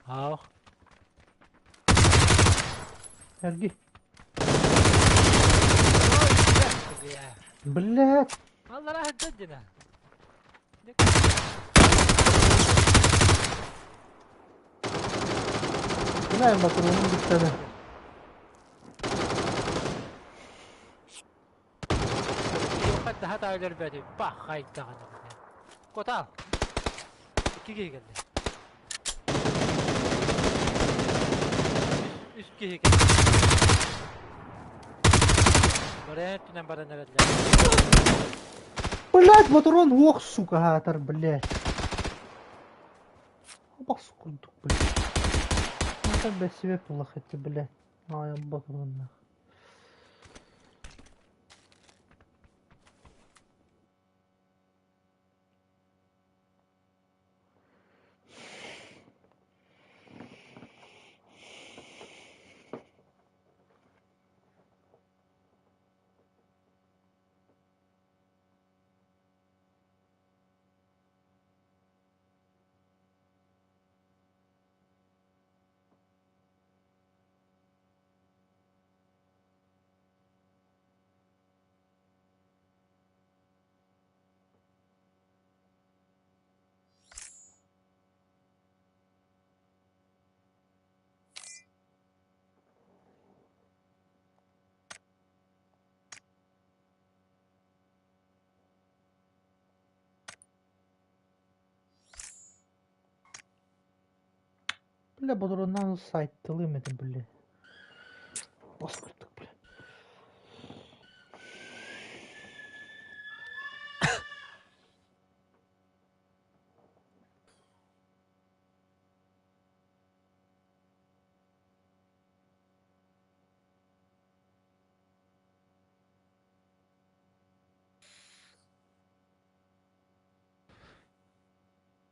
Аах. Эргий. Блядь! Аллара сылдьар дина. Бля, батырыным бүттэ. Хатта өлөрбөтү бахайдаҕына. Котал. Икки киһи кэллэ. Үс киһи кэллэ. Баран өттүнэн баран эрэллэр. Блядь, ботурон уох, сука, аатар, блядь. Бас курдук, блядь. Это бэсибэ плохо, это, блядь. Ай, ботуроннах. Бля, ботуроннан сайттылым этим, бля. Бас курдук, бля.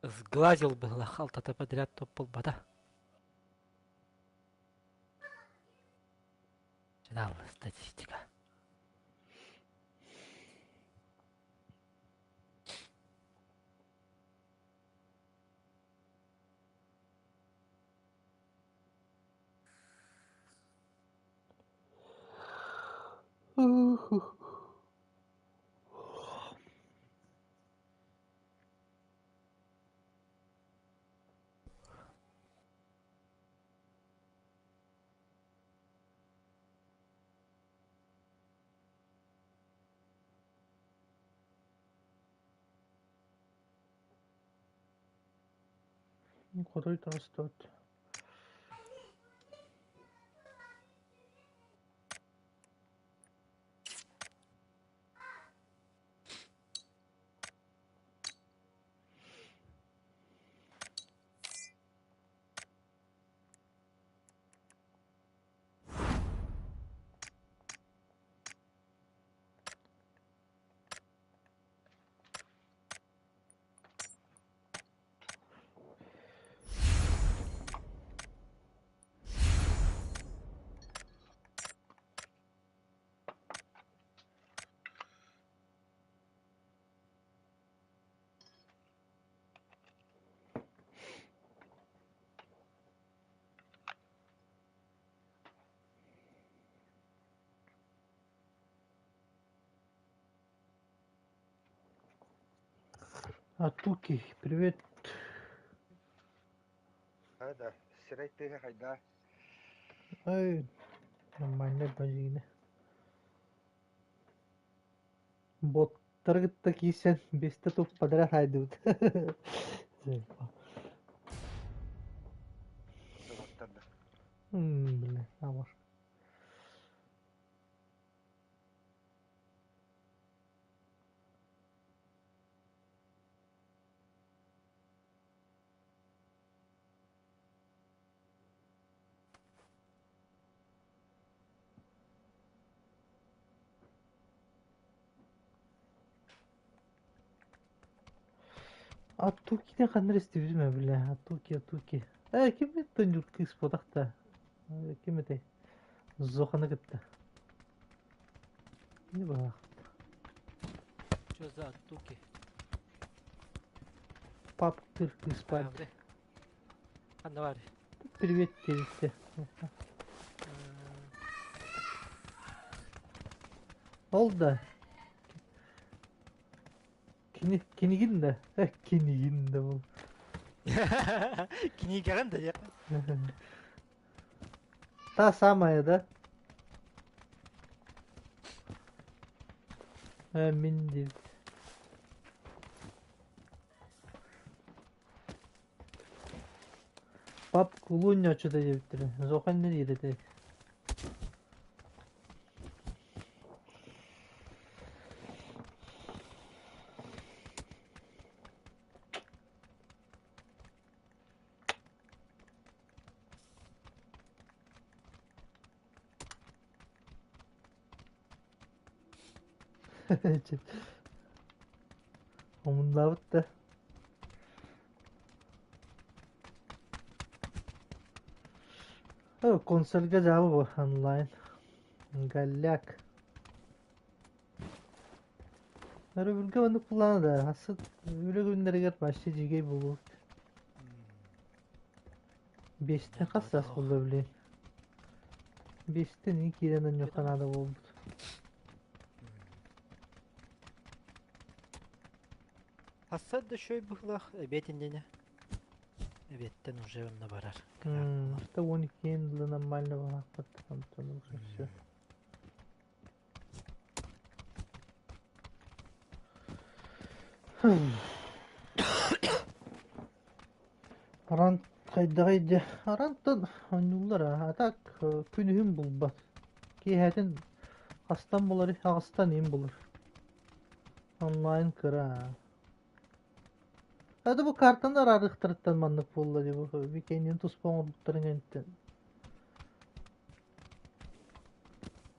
Сглазил быһыылаах алтата подряд топ буолбата. Чынаалла статистика. Хотой таҕыстыбыт. Атуки, привет. Да, да, сирэй тыаһа хайда? Ай, нормально бажигина. Боттары кытта киирсэн биэстэ туп подряд хаайдыбыт. Доҕоттор да. Бля, амар. Атукини ханна эрэ истибитим ээ, бля, Атуки, Атуки. Ээ, ким это кыыс буолах да? Ким этэй? Зоханы кытта. Не баах. Что за Атуки? Пап тыр кыыс баар. Ханна баар? Привет диэбиттэ. Ол да. Кини, кинигин да. Кинигин да бұл. Кинигэҕин да диэх. Та самая, да? Мин диэбит. Пап кулунньоччута диэбиттэрэ. Зохан не диир этэй? Омуннаабыт да. Консольга дьаабы бу онлайн. Голяк. Өрөбүлгэ оннук буллаҕына да, асы үлэ күннэригэр почти дьигэй буолуо. Биэстэн хас саас буолла блин? Биэстэн ии киирэн онньуохха наада буолбут. Хасса да үчүгэй быһыылаах эбиэт иннинэ. Эбиэттэн уже онно барар. Что 12 дылы нормально балаахпыт, онтон уже все. Арант хайдаҕый дьэ? Арантан оонньууллар а так күнүһүн булбат. Киэһэтин хастан булар, аҕыстан иин булар. Онлайн кыра. Это бу картаны араарыахтарыттан маннык буолла дии бу викендин туспа оҥорбуттарын кэнниттэн.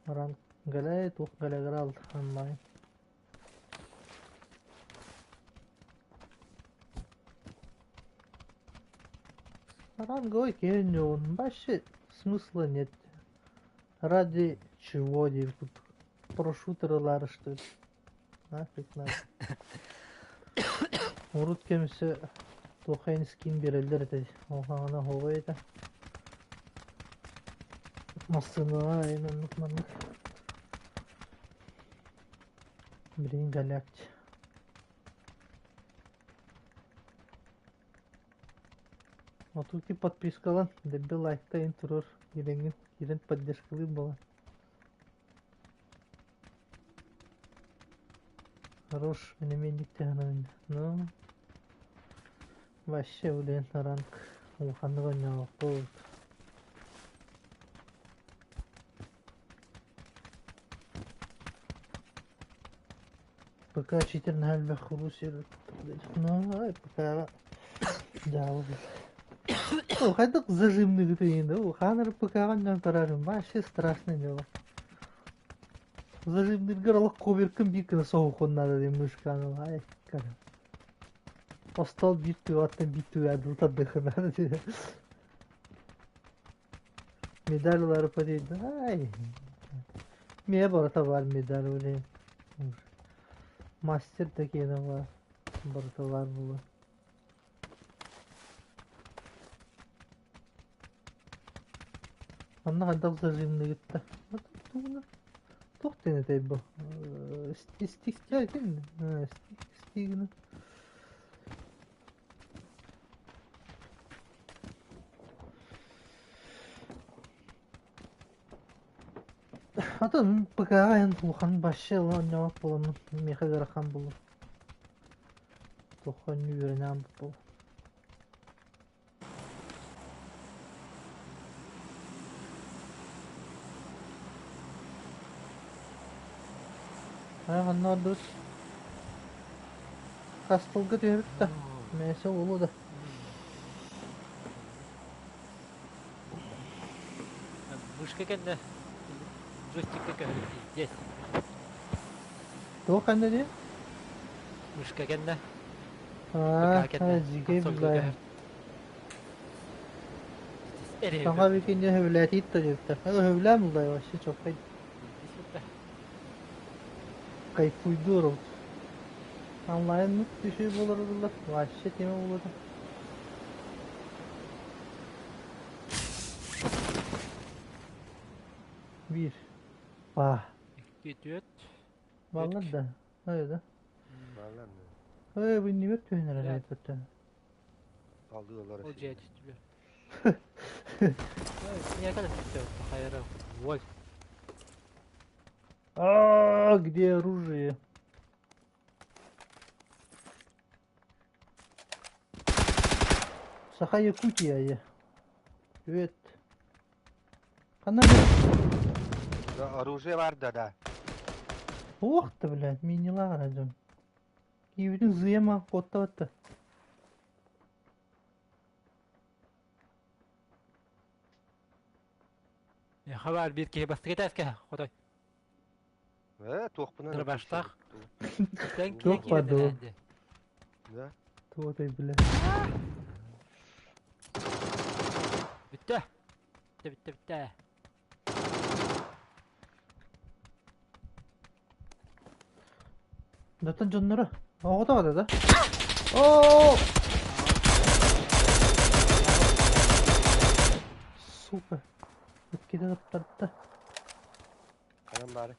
Аран галай туох галяграл онлайн. Ранговый киһи вообще смысла нет. Ради чего диэбит про шутерылары что ли? Нафиг надо. Урут кэмсэ туох скин биэрэллэр этэ ол хаҥана оһуобай этэ. Массыынаҕа оннук маннык. Билигин галякти. Отуки подпискалан, дэбби лайктайын турар, киирэҥҥин, киирэн поддержкалыыр буолан. Хорош, мин эмиэ инник Ну, вообще, блин, ранг улаханнык оонньообоппут. ПК читер наһаа элбэх хуруу сир Ну, ПК дьаабы О, хайдах зажимныгытый да, хаан ПК-ҕа оонньоон көрөрүм, вообще страшное дело. Зажимныыргар олох коверкын биир гына соһуоххун наада диэн мышканы ай Остуол биир түгэҕиттэн биир түгэҕэр дылы тардыаххын наада диэн. Медаль ылары потерян ай Миэ барыта баар медаль блин. Мастер да киэнэ баар. Барыта баар буолуо. Онно хайдах зажимныгыт да? Туох диэн этэй бу? Стиктин стигны. Атын ПК-ҕа эн улахан вообще оонньообот буоламмын миэхэ ыарахан буолуо. Туохха онньуу үөрэнэҕин буолуо. Хайа ханна ордубут? Хас тылга түһэбит да? Мээсэ буолуо да. Мышка кэннэ джойстикка көһөрүм пиздец. Туох кэннэ дии? Мышка кэннэ. Аа, ПК кэннэ. дьиикэй Консольга билээ. көһөр. Эрэ Саҥа викини сөбүлээтиит да диэбиттэр. Сөбүлээн буллай вообще чоккай. Кайфуйдуур ол. Онлайн түсүү буолар ыллар. Вообще тема буолуо. Биир. Па. Икки, түөрт. Баллар да. Ой да. Баллар Ой, бу иннибэр түһэн эрэр эбит Алыылар Ол дьиэ түстүлэр. Никогда түстэ хайара. Ой. А, где оружие? Саха Якутия я. Привет. Ханна Оружие бар да да. Ох ты, блядь, мини-лағыр дьон. Киибитин зыяма куоттабатта. Хабар биир киһи бастакы этээскэ хотой. Э, туохпунан Дырбаштах. Туох бар дуо? Да. Туотай, бля. Бүттэ. Бүттэ, бүттэ, бүттэ. Даттан дьонноро. Оҕото да? Оо! Сука. Иккитэ таптарда. Ханан баары.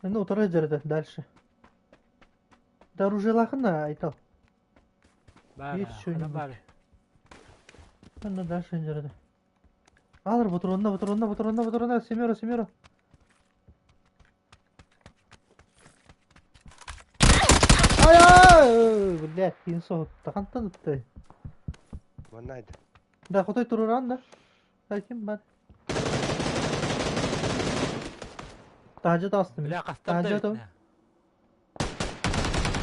Ну, утары дьарыта дальше. Да оружиелаахын Айтал. Бар, Есть что-нибудь? бар. Ну, дальше дьарыта. Алар, патронна, патронна, патронна, патронна, семеро, семеро. Ай, ай, блядь, киин соһутта. Хантан ыттай? Манна айда. Да, хотой туруран да. Да, ким бар? Таһдьа таҕыстым. Бля, хастар да Таһдьа бит.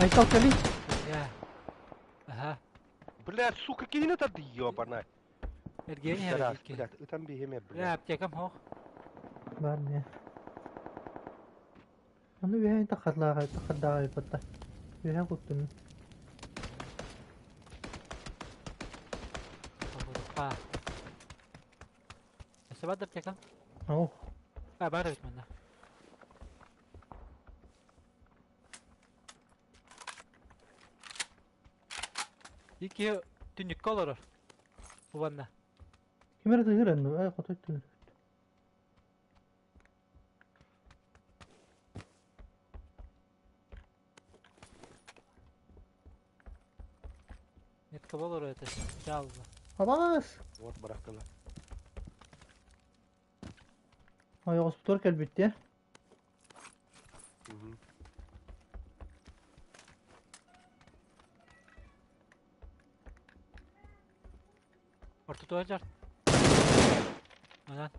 Айтал, кали. Я. Ага. Блядь, сука, киһини тарды ёбана. Эргиэн Раз, иһэр блядь, ытан биһиме, Бля, блядь. аптекам хоох. Бар не. Аны үөһэ тахарлааҕай тахардаҕай батта. Үөһэ куттум. Па. Өссө бар да аптека? Ау. А, бар эбит манна. Икки түннүккэ олорор. Уонна. Ким эрэ тыһыр энни, ай хотой тыһыр. Метка олорор это. Чалла. Абаас! Вот бырахтылар. Ойоҕоспутугар кэлбит дии. Мгм. Ортотугар дьар. Манан.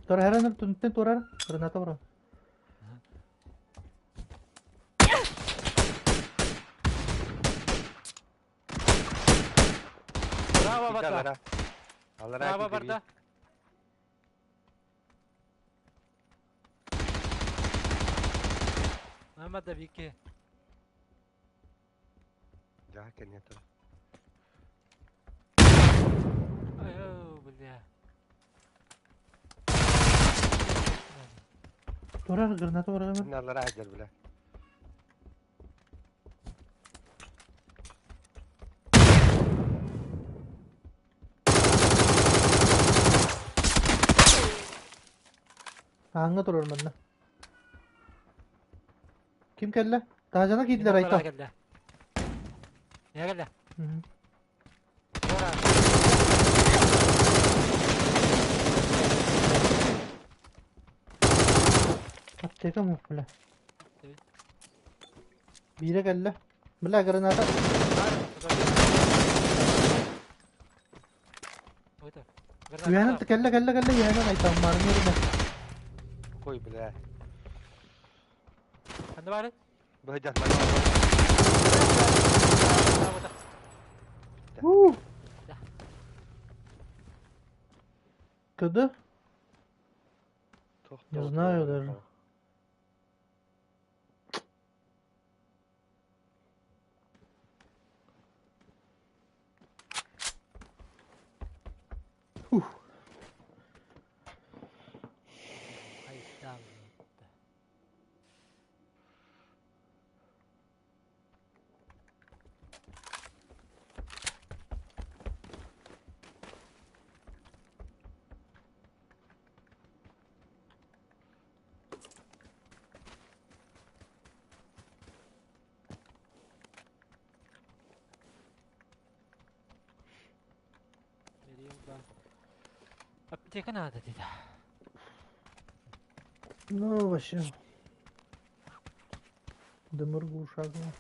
Тураһаран түнтэн турар, граната барар. Браво Киирдэ барда. аллара. Аллара Браво киирдэ барда. Мама да Вики. биир. Дьаа кэннэ тур. Ай, бля. Турар, граната барар. Мин аллара сылдьар бля. Ааҥҥа турар манна. Ким кэллэ? Таһдьана киирдилэр Айта. Кэллэ. Не кэллэ? Мгм. Туора. Аптека мух бля. Биирэ кэллэ. Бля, граната. Ой, Үөһэнэн кэллэ кэллэ кэллэ үөһэнэн Айтам марын өрүнэ. Ой, бля. Ханна бары? Быһыдьан. Уу. КД? Не знаю даже. Фух. Аптека надо dedi. Ну, вообще. Дымыргу шагну.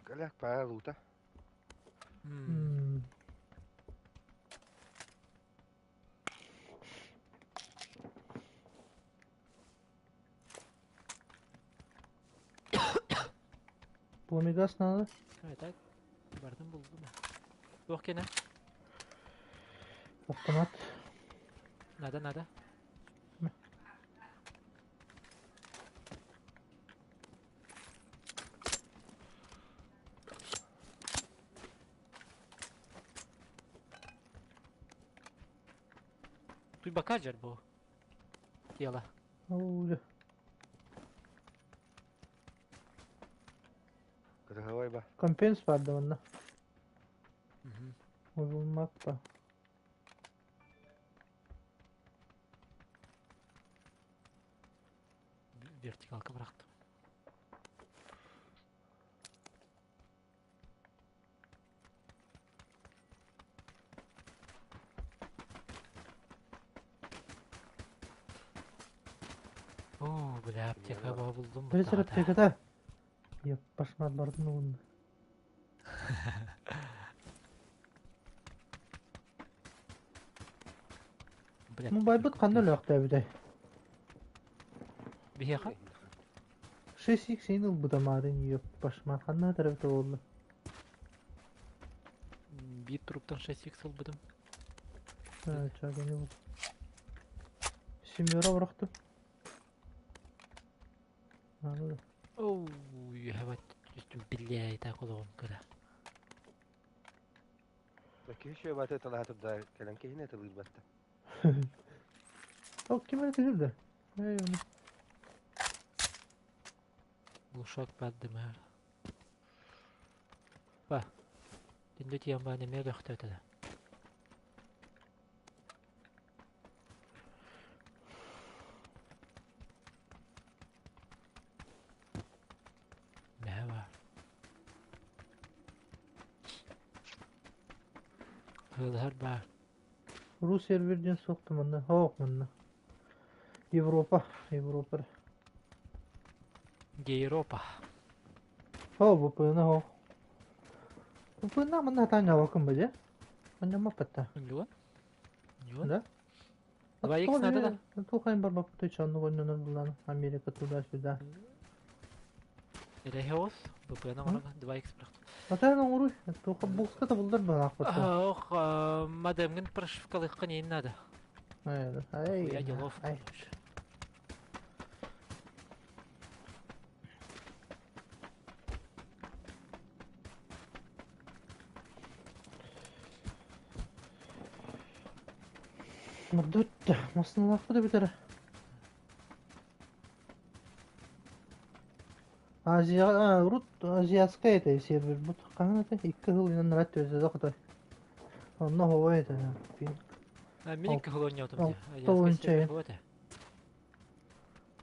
Галяк пара лута. М. Пламегаз надо? Evet, evet. Bardım buldum. Yok gene. Автомат. Надо, надо. Тут бакаджер был. Тело. Ой, Кыргавай ба. Компенс баар манна. Мгм. Уйулмаппа. Вертикалка бырахтым. О, бля, аптека булдум. Били аптеката. Еп, башмат бардын угун. Бля, Мубайбыт ханна өлөөхтөөбүтэй? Биһиэхэ? 6x син ылбыта маарын еп, башмат ханна тарабыта болду. Биир труптан 6x ылбытым. Чаганы бул. Семеро бырахтым. Оу, үөһэ түстүм биллээйитэ олоҕум кыра. Киһи үчүгэй баҕайытык талаһа турда, кэлэн киһини ытылыырбатта. Ол ким эрэ түһүр да? Эй, ону. Глушок бардымаар. Ба, түндү тиийэн баан эмиэ өлөхтөөтө да. Мэһэ баар. Ыалыһар баар. Рус сервер диэн суох да манна. Һоох манна. Европа, Европа. Европа. Һоо, ВПН һоо. ВПН манна хатаан ньаабаккын ба дьэ? Манньаммаппат Ньуон? Ньуон? Да? 2Х надо да? Туох барбаппыт оннук онньонор булан Америка туда-сюда. Эрэһэ ВПН оҥорон 2Х бырахтым. Атаан оҥоруй, туохха бокска табыллар баҕаахпыт. Ох, модемҥин прошивкалыахха нейин надо. Ай, Я делов, ай. короче. Мордут, массыыналаахпыт эбитэрэ. Азия, урут азиатскай этэ сервербут. Хаһан этэ? Икки сыл инэн рад түөсэдэ хотой. Онно хоой этэ. Мин икки сыл оонньоотум дии. Алта уонча Азиатскай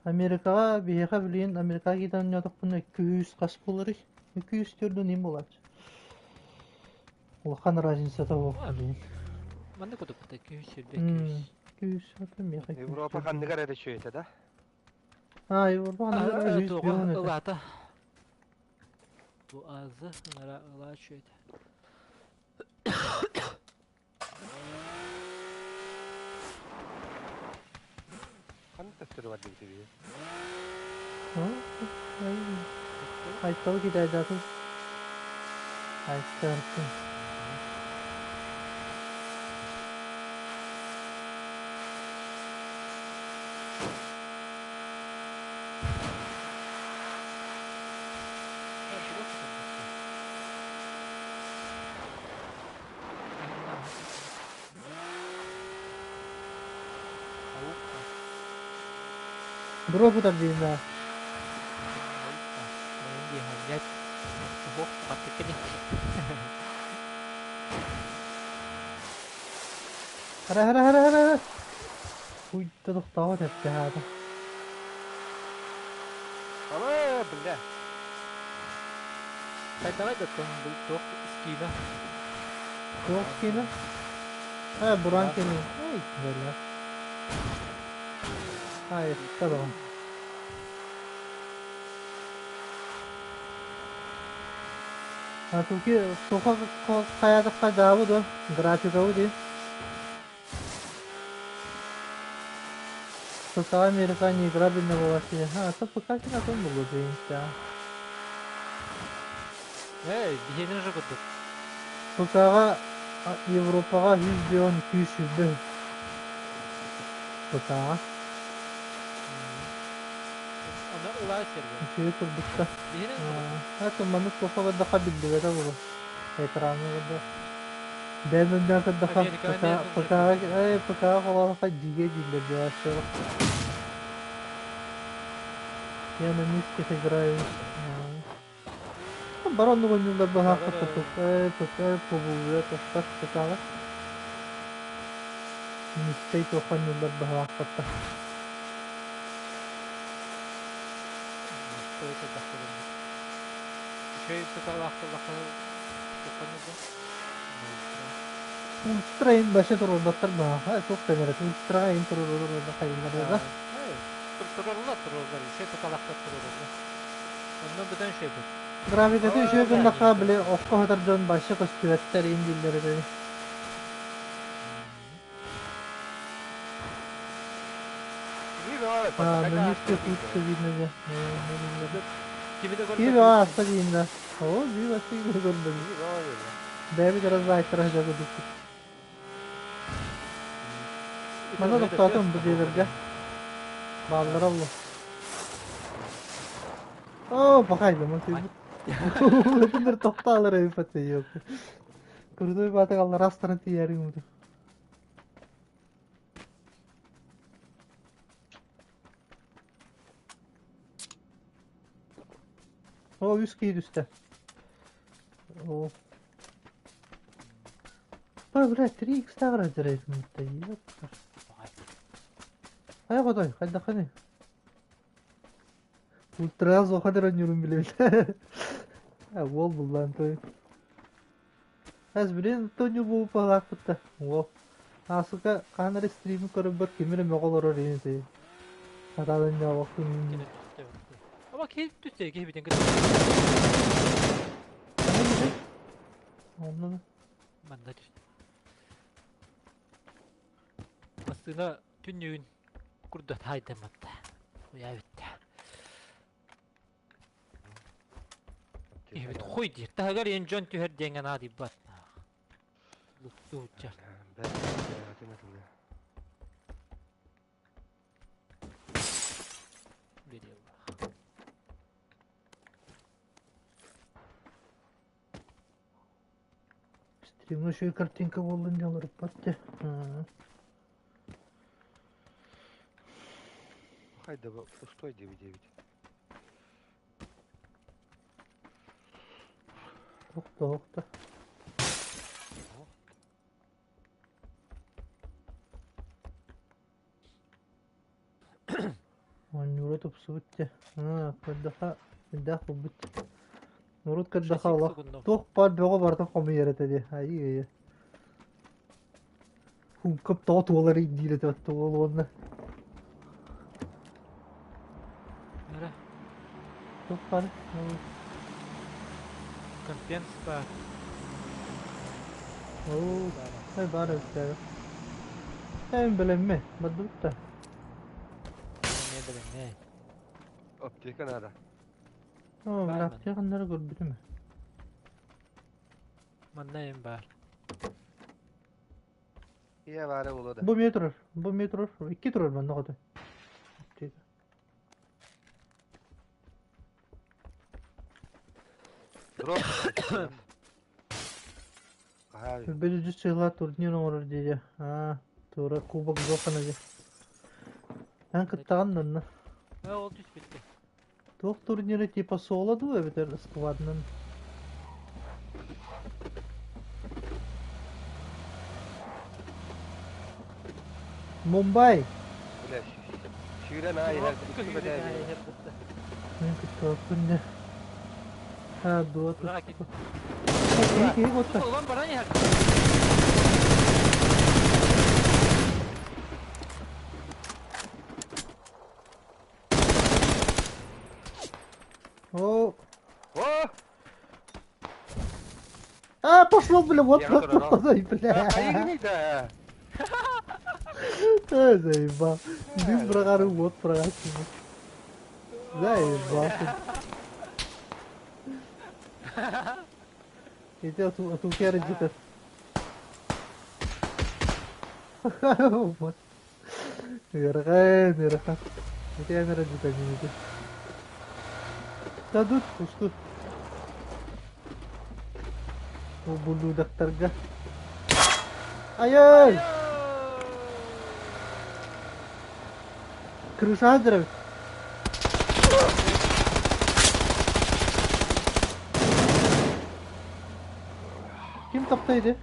Америкаҕа биһиэхэ билигин Америкаҕа киирэн оонньоотохпуна 200 хас буоларый? 204 иһин буолааччы. Улахан разницата суох билигин. Манна кутуппута 220 200. 200 ата миэхэ Европа 204. ханныгар эрэ үчүгэй да? А, Европа ханныгар эрэ Туоҕа 100 этэ. ылаата. Бу азы ыңара ылаа үчүгэй. Ханнык төттөрү бар диэбитэ бии. Айталы китайдатын. Айттартын. Дропу диина. Хара хара хара хара хара. Уйда тохтообот этте хаата. Ала, бля. Давай да туох скина. Туох скина? А, буран кини. Ой, бля. Ай, tamam. А туки тоха хайадахха дьаабы дуо? Графикабы дии. ПК Америка не играбельно была. А, это ПК кинотон был да. Эй, биһиэнин же курдук. ПК-ҕа Европаҕа 100 күүс ПК-ҕа. Аны ылаа сервер. Үчүгэй курдукта. Биһиэнин курдук. Это маннык туохха бардаха биллибэтэ буолуо. Экраны барда. Бэйэм көрдөххө Америка эмиэ ПК-ҕа ПК-ҕа холоохо дьигэ дииллэр дьиэ Я на низких играю. Барон оҕонньоллор быһаахха ПК побулуйа тахсар ПК-ҕа. Низкэй туохха оонньууллар быһааххатта. Үчүгэй ПК-лаах буоллахха туохха оонньууллар? Ультра ин вообще туруорбаттар быһааха туох да эрэ ультра ин туруорар хайыллар да. Турарылар турарылар үчүгэй ПК-лаахтар турарылар. Онно быдан үчүгэй. Графиката үчүгэй гыннахха били окко сытар дьон вообще көстүбэттэр ин дииллэр этэ. А, на низких лучше видно дьэ. Кими да Киви көрбөт. ааста диин О, би вообще кими көрбөт. Бэйэбит разлайтара сылдьа курдукпут. Манна тохтоотум бу дьиэлэргэ. Бааллара булу. Оо, пахайдым, Тындыр тохтаалар эбиппат ёпта. Крутой баатык аллара астаран тиийээри гыммытым. Оо, үс киһи түстэ. Оо. Ба, блядь, 3x тааҕар дьарайытыммытта, ёпта. Хайа хотой, хайдаххыный? Ультра зоха дөрөнньүрүн билэбит. Уол буллаан той. Эс билин тонньу буупалаахпытта. Уол. Аасыка хаан эрэ стримин көрөрбөр ким эрэ мөҕө олорор иһин сей. Сатаан ньоҕохтун. Ама киһи түстэ киһибитин кытта. Онно Манна түстэ. Массыына түннүгүн курдат хаайдамматта. Уйаабытта. Киһибит хуй диир. Таһыгар иэн дьон түһэр диэҥҥэ наадыйбат. Луктууччар. Бериэллах. Стримҥэ үчүгэй картинка буоллун дьон олоруппат дии. Хайда бу пустой диэбит диэбит. Охто охто. Оонньуура тупсубут дьэ. Аа, көрдөххө элбэх буолбут. Урут көрдөххө олох туох баар бөҕө барытын хомуйар этэ дии. Айыы-айыы. Хумкап тоҕо туолар диир этэ оттон уонна. Эрэ. Туох баар? Компенс баар. Оо, баар эбит Эн бэлэммин, бардыбыт да. Эмиэ бэлэммин. Аптека надо. Оо, Баар аптека ханнары көрбүтүм. Манна эм баар. Ийэ баара буолуо да. Бу эмиэ турар, бу эмиэ турар, икки турар манна хоту. Аптека. Дроп. Били сыла турнир оҥорор диye. Аа, туора кубок Зохана дии. Эн кыттаҕын да Э, ол түспүттэ. Туох турниры типа соло дуу эбэтэр сквадынан? Мумбай! Бля, сүүрэн аа иһэр, икки Мен кыттыбаппын дьэ. Аа, дуо Ура, Киһи киһи куотта. Улан баран иһэр. О, О! А, пошел, бля, вот, Я вот, тоже, вот, бля. Айгыный да. Э, заебал. Дым бырагары, вот бырагасы. Заебался. Ити атукер где-то. Вот. Ыарахан, ыарахан. Ити камера где-то минуты. Дадут, устут. Ублюдоктарга. Ай-ай! Крыша дырабыт. Ким таптайды?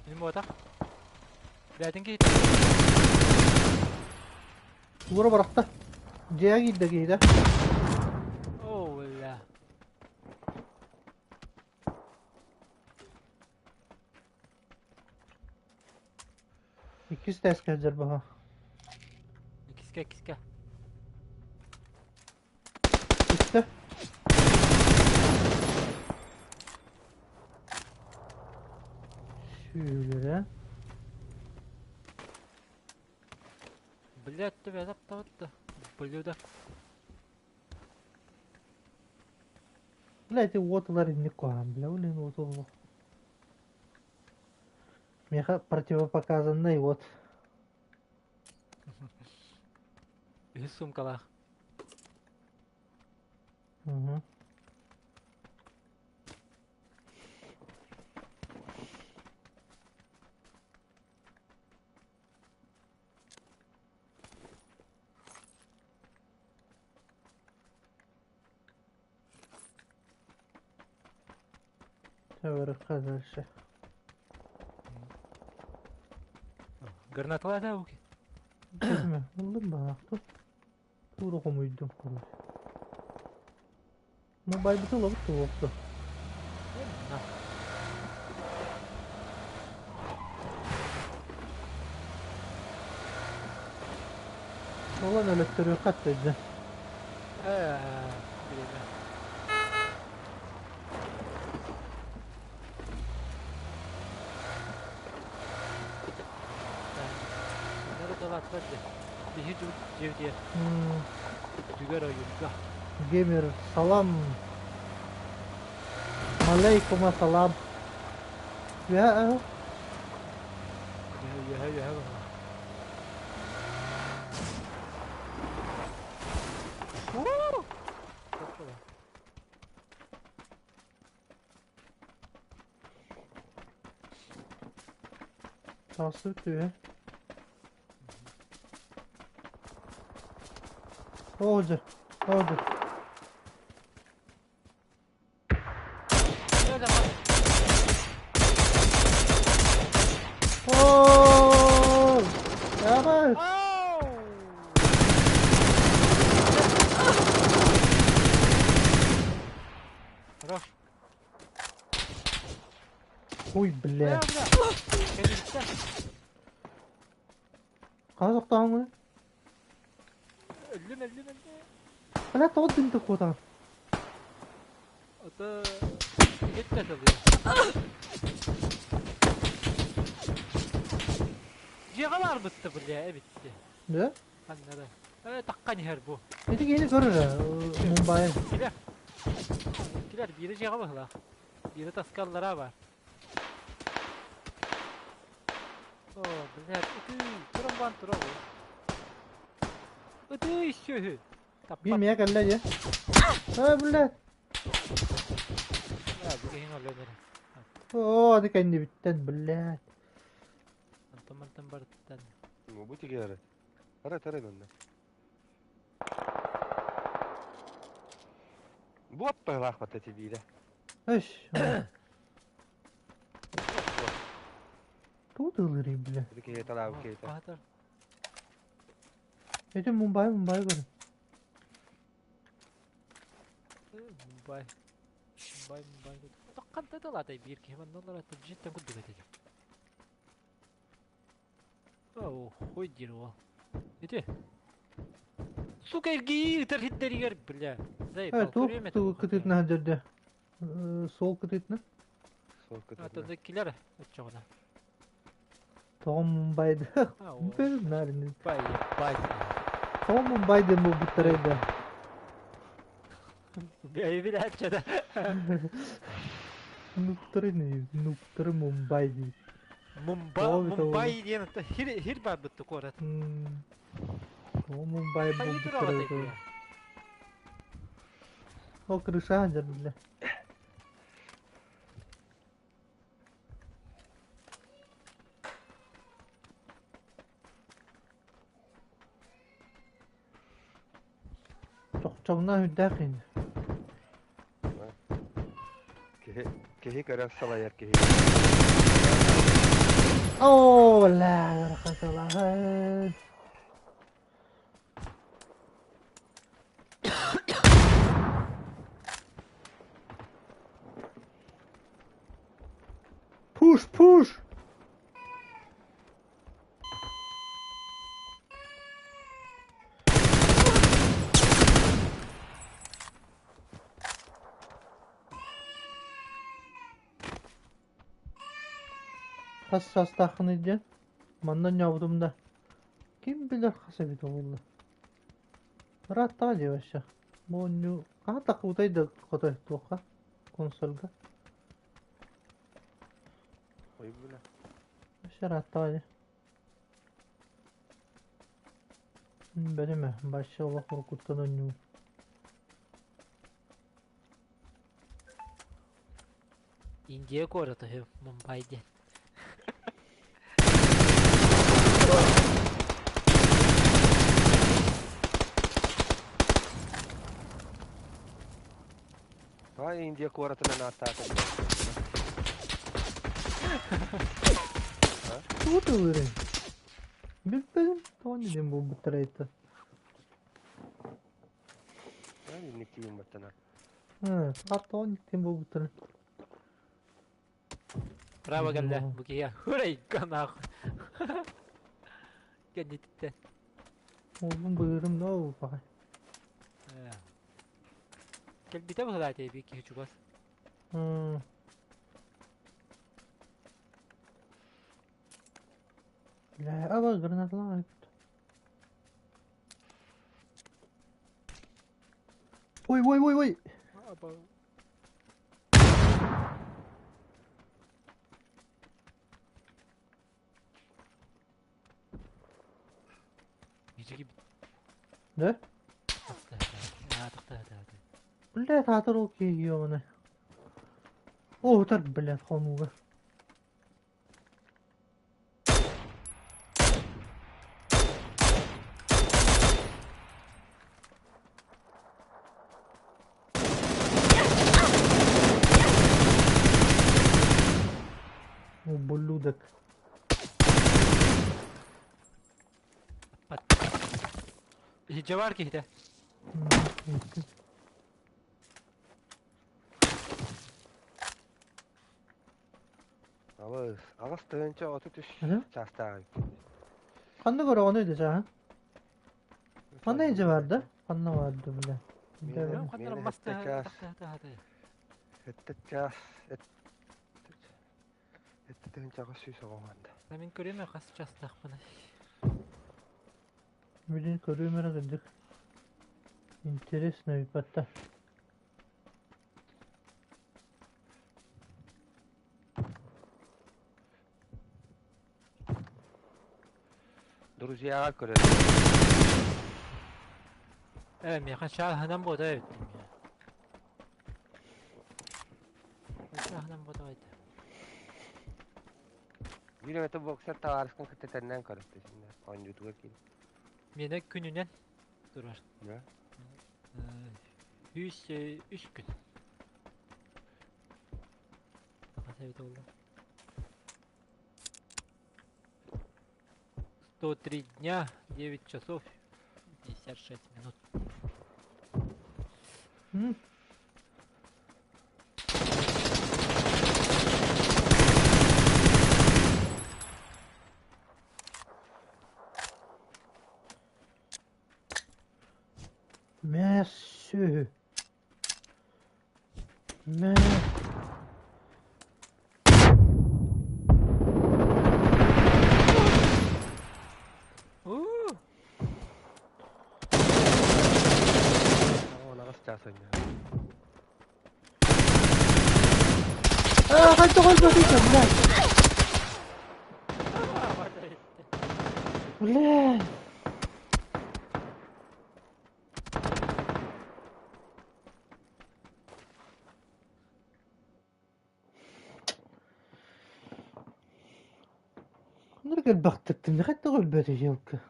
Мин буотах. Бээтин киһи. Туора барахта. Дьиэҕэ киирдэ киһитэ. Оо, бля. Иккис тээскэ сылдьар баһа. Иккискэ, иккискэ. Түстэ. Сүүлэрэ. Блядь, тебя таптабытта. Блюдо. Бля, ити уот ылар инник куһаҕан, бля, блин, уот ылла. Миэхэ противопоказанный уот. Үһүс суумкалаах. Угу. Барыхха дальше. Гранаталаата уки. Көтүмэ, ыллым баахту. Тура хомуйдум короче. Мобайбыты ылабыт туохту. Olan өлөттөрүөххэ аттайда. Бириэмэ. Нары далаатылар дьэ. Биһи дьиэбитигэр түгэр ойуурга. Геймер, салам. Малейкум ассалам. Я Үөһэ үөһэ баһыла. Тахсыбыт түһэ. Оҕдьу, оҕдьу. Оо! Давай! Хорош. Ой, бля. Кэнниттэн. Хаһан тохтооҥҥун? Өллүм, өллүм, өллүм. Бля, тоҕо дымты куотаҕын? Ото иһит тылы. Дьиэҕэ баарбытта, бля, эбитти. Да? Ханнара. Таккан иһэр бу. Ити киһини көрөр Мумбай. Килер. Килер биирэ дьиэҕэ быһылаах. Биирэ таскаллара бар. О, блядь, ытыы, туран бан тура бу. Ытыы сүөһү. Биир Таппат. миэ кэллэ дьэ. Ой, блядь. Бу киһиҥ өлөн эрэ. Оо, аны кэннибиттэн, блядь. Антон мантан барыттан. Бу тигиэрэ. Ара тара нанна. Буот пайлаах бата тибиирэ. Эш. Тугу тыллырый, бля? Ити киһи талаабы киһитэ. Аатар. Ити Мумбай, Мумбай көрө. Мумбай. Мумбай, Мумбай. Тохханта талаатай биир киһи манна олорор дьиэттэн курдук этэ. Оо, хуй диир уол. Ити. Сука эргийии ытар хиттеригэр, бля. Э, Заебал, туох көрүөм этэ туу бу кытыытына сылдьар Суол кытыытына? Сол кытытына. Ата килер оччоҕуна. Тоҕо Мумбайда? Аа, Бэр нарин. Бай, бай. Тоҕо Мумбай диэн буолбуттарай да? Бэйи билээччи да. Нуктары не, нуктары Мумбай дии. Мумба, Тоҕо эбитэ Мумбай диэн хир хир бар бытты куорат. Тоҕо Мумбай Хайы буолбуттарай тураҕатай да? бля. Ол крыша сылдьар, бля. Чохчоҥноох үрдээх ини. Киһи киһи көрөр салайар киһи. Оо, бля, ыарахаталаһын. Push, push! Хас саастааххыный диэн? Манна ньообутум да. Ким билэр хас эбит буолла. Ырааттаҕа дии вообще. Бу оонньуу хаһан таххыбытай да хотой туохха? Консольга. Ой, бля. Вообще ырааттаҕа дии. Бэримэ, вообще олох уруккуттан оонньуу. Индия куората үһү, Мумбай диэн. Тоҕо Индия куоратынан ааттаатыҥ? Тугу тыллырый? Билбэтим, тоҕо диэн буолбуттара это. Инник тиийин баттана. Тоҕо диэн буолбуттара. Право кэллэ, бу киһи хурайка нахуй. Кэннититтэн. Уолбун быырым да ол баҕай. Кэлбитэ быһылаат эби киһи чугас. Бля, аба гранаталаах эбит. Ой, ой, ой, ой! Да? Блядь, аатыр ол киһи ёбаный. О, утар, блядь, хонууга. Ублюдок. Иһдьэ баар киһитэ. Аҕыс, 8 033 чаастаах эбит. Ханна көрөҕүнүй да чааһын? Ханна иһдьэ бар да? Ханна барды бля? Ханна мас тыаһа Сэттэ чаас, 7 880. Мин көрүөм хас чаастаахпыный. Билин көрүөм эрэ кырдьык. Интересно бипатта. Друзьяҕа көрөр. Э, миэхэ чааһынан буота эбит. Чааһынан буота эбит. Биир эмэтэ боксер табаарыскын кытта тэннээн көрөттө синнэ. Оонньуутугар киин. Миэнэ күнүнэн турар. Да? 103 күн. Хас эбит буолла? 103 дня, 9 часов, 56 минут. Мессю. Мэ. Уу! 18 чаас ойноо. Аа, хайда гол босуйда, блядь. Блядь. Ныргыл бахтыктым, хайда гол бөтө елка.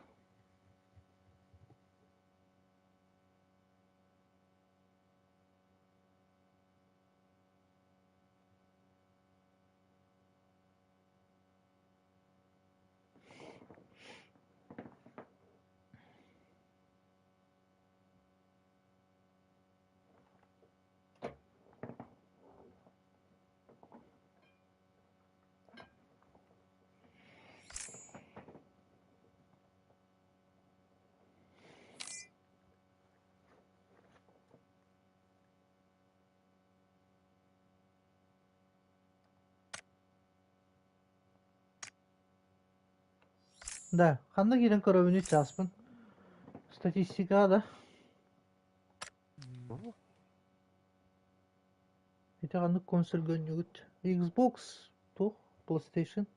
Да, ханна киирэн көрөбүнүй чааспын? Статистика да. Ити ханнык консоль гөннүгүт? Xbox, туох, PlayStation,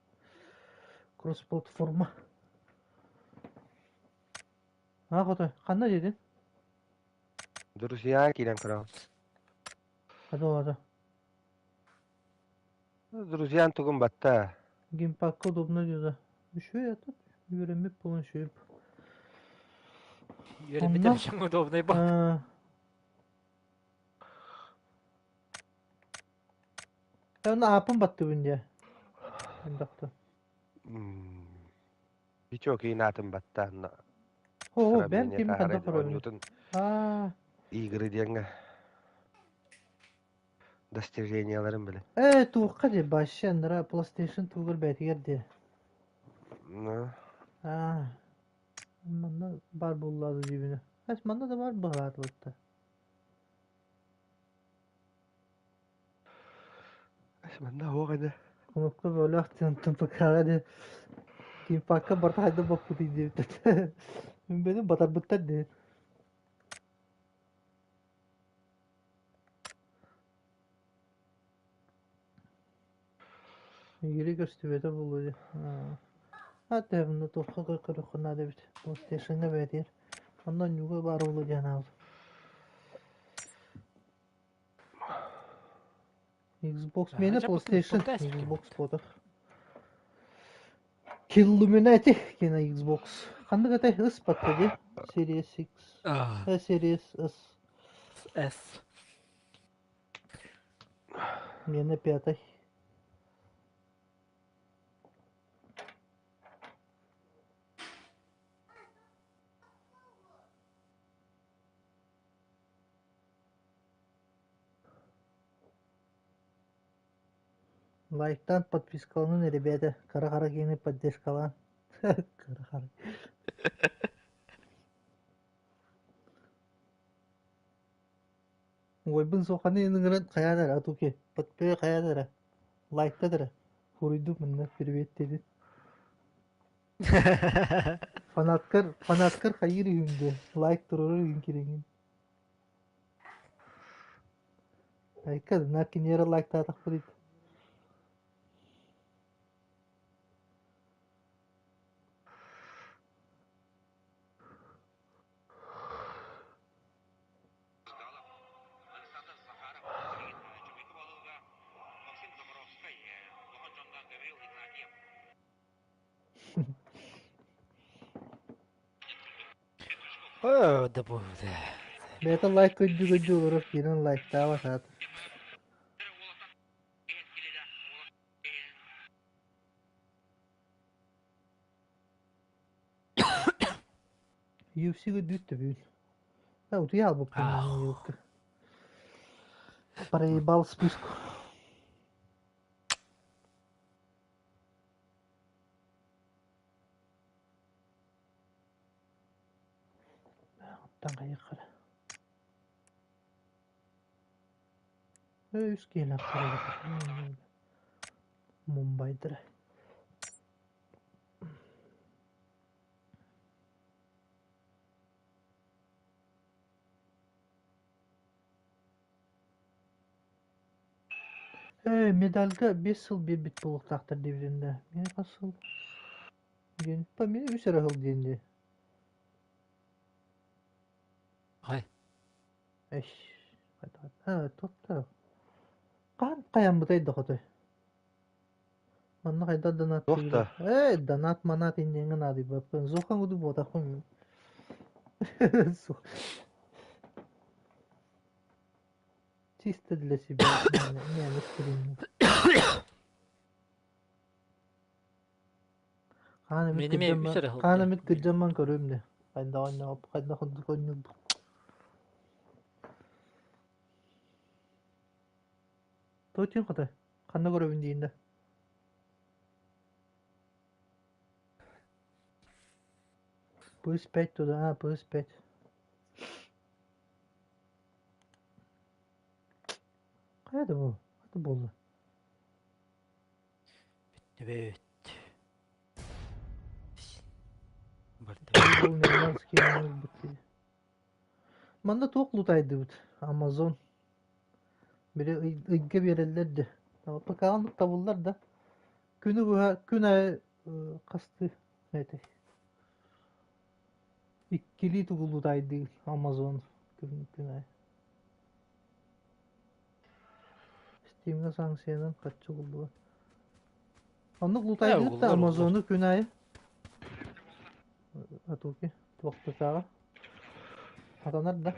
кросс-платформа. А, хотой, ханна диэтин? Друзья киирэн көрөҕүн. Хата, хата. Друзьян тугун батта. Геймпадка удобно диэдэ. Үчүгэй ата үөрэммит буолан үчүгэй. Үөрэммит Онно эрэ удобнай бо. аа Онно ааппын баттыбын дии. Элбэхтэ. Бичок иин аатын баттаан Оо, бэм сравнение кими таһаарай хайдах көрөбүн? оонньуутун Аа игры диэҥҥэ достиженияларын билэ. Ээ, туохха дии баще анара PlayStation тугар бээтигэр дии. Ну, Аа, манна баар буоллаҕа диибинэ. Эс манна да баар быһаатыбытта. манна суох ини. Кнопка бөлөх диэн ПК-ҕа дии геймпадка барыта хайдах боппутуй диэбиттэр. Мин батарбыттар дии. Игири көстүбэтэ буолуо дии. Аа тэбинэ туохха көрүөххэ наада эбит. PlayStation-ҥа бэйэтигэр. Онно онньууга баар буолуо диэн аабыт. Xbox миэнэ PlayStation, Xbox буотах. Illuminati киэнэ Xbox. Ханнык этэй? Ыс батта дии. Series X. Series S. S. Миэнэ пятай. Лайктаан подпискаланын ребята, кыра-хара киһини поддержкалаан. Кыра-хара. Уойбун суоханы ыҥыран хайаан эрэ атуки, подпи хайаан эрэ, лайктат эрэ, хуруйдум мынна привет диэбит. Фанаткар, фанаткар хайыыр үһүн диэ, лайк туруорар үһүн кириҥин. Айка, на киниэрэ лайктаатахпыт Оо, да бу Бэйэтэ лайк көрдүү-көрдүү олорор киирэн лайктаабат аата. UFC көрдүүр төбүүн. Э, утуйа албыппын мин Проебал списку. Оттон хайыахха эрэ. Үс киһилээх Мумбайдара. Ээ, медальга 5 сыл биэрбит буолуохтаахтар диэбитин да. Мин хас сыл? Диэн, по мин үс эрэ сыл диэн дии. Хай. Эш, а, тотта. Хаһан хайаммытай да хотой. Манна хайдах донат Туох да. Ээ, донат манат инниҥҥэ наадыйбаппын. Зохан куду буотахпын. Чисто для себя. Не, не стримню. Хаан эмит Мин эмиэ үс эрэ хаан сылдьар. эмит кырдьамман көрүөм дии. Хайдах оонньообуп хайдах курдук оонньуурбут. Туох хотой? Ханна көрөбүн диин да? PS5 туда, а, PS5. Хайа да бу? Хайда буолла? Бүттүбүт. Барда. Бұл норманский ылбыт дии. Манна туох лутайдыбыт? Амазон. Били ыйга биэрэллэр дии. ПК-ны табыллар да. Күнү быһа күн аайы хастыы этэй. Иккилии тугу лутайдыы Амазон күн, күн аайы. Steam'ҥа санкциянан харчы угуллубат. Оннук Э, лутайдыыр да угуллар, угуллар. Амазону күн аайы Атуки туохтатааҕа хатанар да.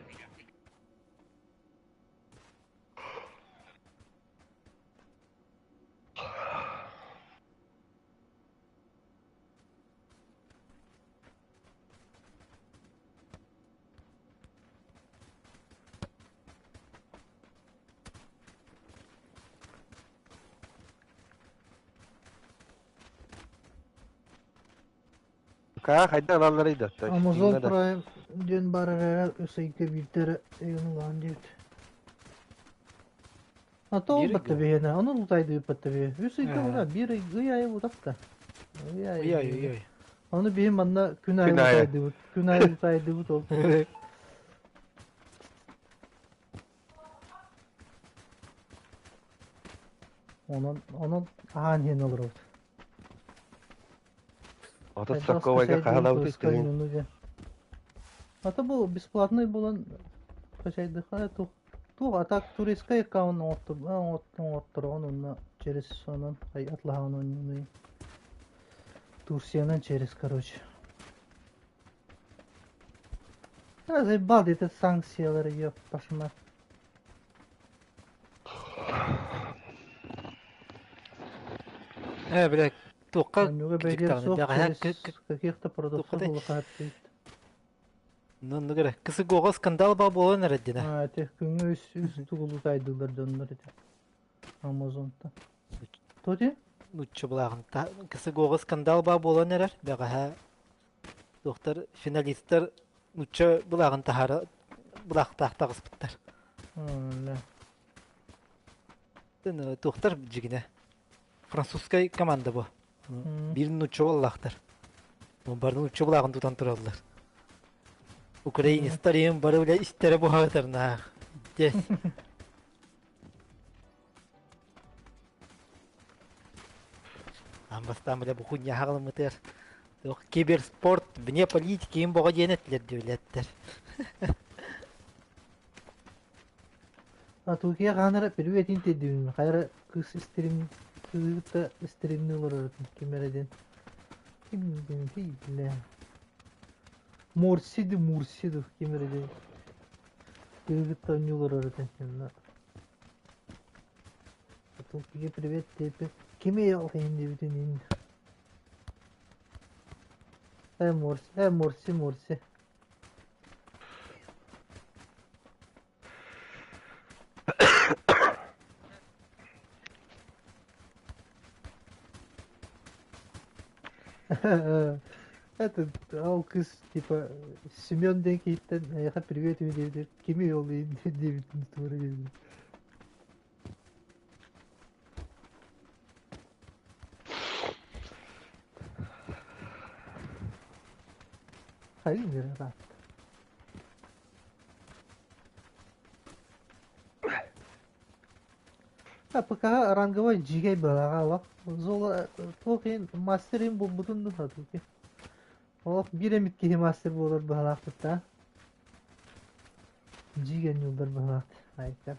Каа хайда ылалларый да? Amazon Steam'ҥа да. Prime диэн баар эрэ үс ыйга биирдэ эрэ ыйын ылаан диэбит. А то Биир ылбатта ыйга? биһиэнэ, ону лутайдыыппатта биһи. Үс ыйга Ээ. уна биир ый, ый айы утахта. Ый айы Ый айы, биһиэнэ. ый айы. Ону биһи манна күн айы Күн аайы. лутайдыыбыт. Күн айы лутайдыыбыт ол. Онон, онон аһаан иһэн олоробут. Отут Хайдах сокковайга скачайдыын хаһалабыт кыыска истиҥ. ойууну диэн. Ата бу бесплатный буолан скачайдыха туох туох а так турецкай аккаунт оҥортороҕун уонна через онон ай атлаһаҕын оонньууну Турциянан через короче. А заебал это санкциялары ёб вашу мать. Э, бля, туохха Оонньууга бэлиэр кидьиктаҕына суох бэҕэһээ через каких-то продавцов туохха улахааттыйт. Ноннук эрэ КСГО-ҕа скандал баа буолан эрэ динэ. А, ити күҥҥэ үс үс тугулутайдылар дьоннор ити Амазонтан. Тоти? Нучча былааҕын КСГО-ҕа скандал баа буолан эрэр. Бэҕэһээ туохтар финалистар нучча былааҕын таһаара былаахтаах таҕыспыттар. Туохтар дьигинэ французскай команда бу. Биир нучча уоллаахтар. Бары нучча былааҕын тутан тураллар. Украинецтар им бары бile истэрэ буһаҕытарнаах. Дес. Амбастаан бile бу хуйня хаҕылыммытыгар киберспорт вне политики им боҕо диэн этилэр диэбилэттэр. А Турция хаһан эрэ привет тиэрдибин хайа эрэ кыыс истирим кыыһы кытта истиримнии олорор этим ким эрэ диэн ким диэн бля Морси ду Мурси ду ким эрэ диэн кыыһы кытта оонньуу олорор этим онно Турция привет диэбит кими ол иһин диэбитин иһин э Морси э Морси Морси Этот ол кыыс типа Семен диэн киһиттэн эйиэхэ привет үһү диэбитигэр кими ол диэбитин туора диэбит. Хайын ыраатта. А пока ранговой дьиикэй быһааҕа олох золо туох иһин мастер иһин булбутун дуу хатыки. Олох биир эмит киһи мастер буолар быһалаахпыт да. Дьиигэн ньуулдар быһалаах айкар.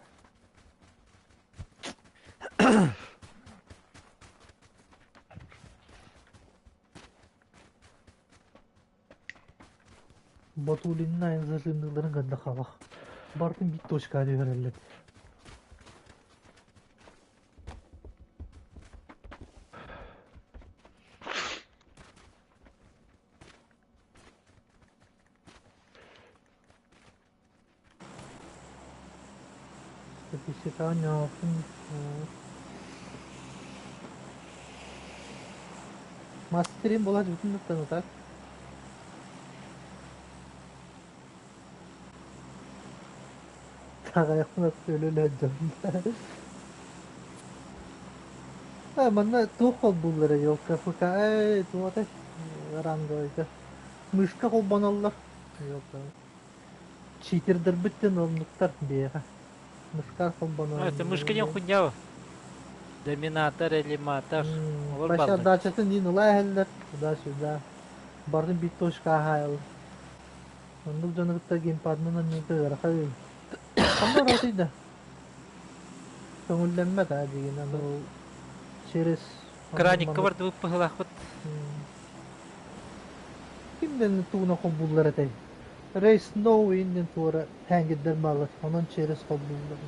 Батулинна зажимныыларын гында хабах. Бартын бит точка түһэрэллэр. Статистикаҕа ньоохун Мастерин буолаат бүтүн да так. Таҕайахпын өлө-өлө дьон. Э, манна туох холбууллара елка ФК э туох ранговайга мышка холбоноллор елка Читердэрбит диэн оннуктар биһиэхэ. Мышка холбонон Это мышка диэн хуйня Доминатор, элиматор. Олор Вообще баллар. отдачатын иин ыла иһэллэр туда-сюда. Барын биир точка аһаайаллар. Оннук дьону кытта геймпадынан анньыыта ыарахан. Ханна ороотуй да? Көҥүллэммэт аа дигин аны ол через Краникка бардыбыт быһыылаахпыт. Кимден тугуна холбууллар этэй? Race No иннин туора хангиддер баалар, онон через холбууллар.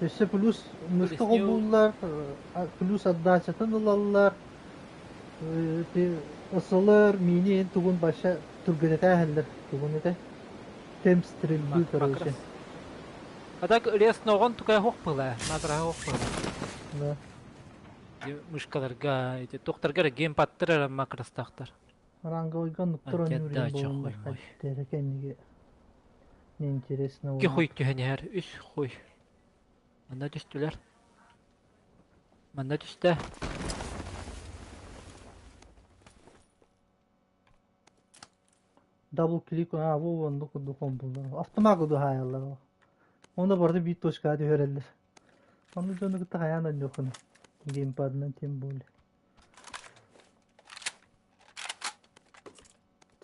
Өссө плюс мышка холбууллар, плюс отдачатын ылаллар, ысылар, мини тугун баша түргэнэтээһэллэр тугун этэ? Темп стрельбы, короче. А так лес ноҕон тукай хуох пыла, макроһа хуох пыла. Да. Мышкаларга, эти тохтарга эрэ геймпадтар эрэ макростаахтар. Ранговыйга оннуктар оонньуур Антиотдача буоланнар хуй мой. хайдах кэнниги неинтересно Икки хуй түһэн иһэр, үс хуй. Манна түстүлэр. Манна түстэ. Double click аа бу оннук курдук хомбуллар. Автомат курдук хаайаллар. Онно барыта биир точкаҕа түһэрэллэр. Онно дьону кытта хайаан оонньуоххунуй? Геймпадынан тем более.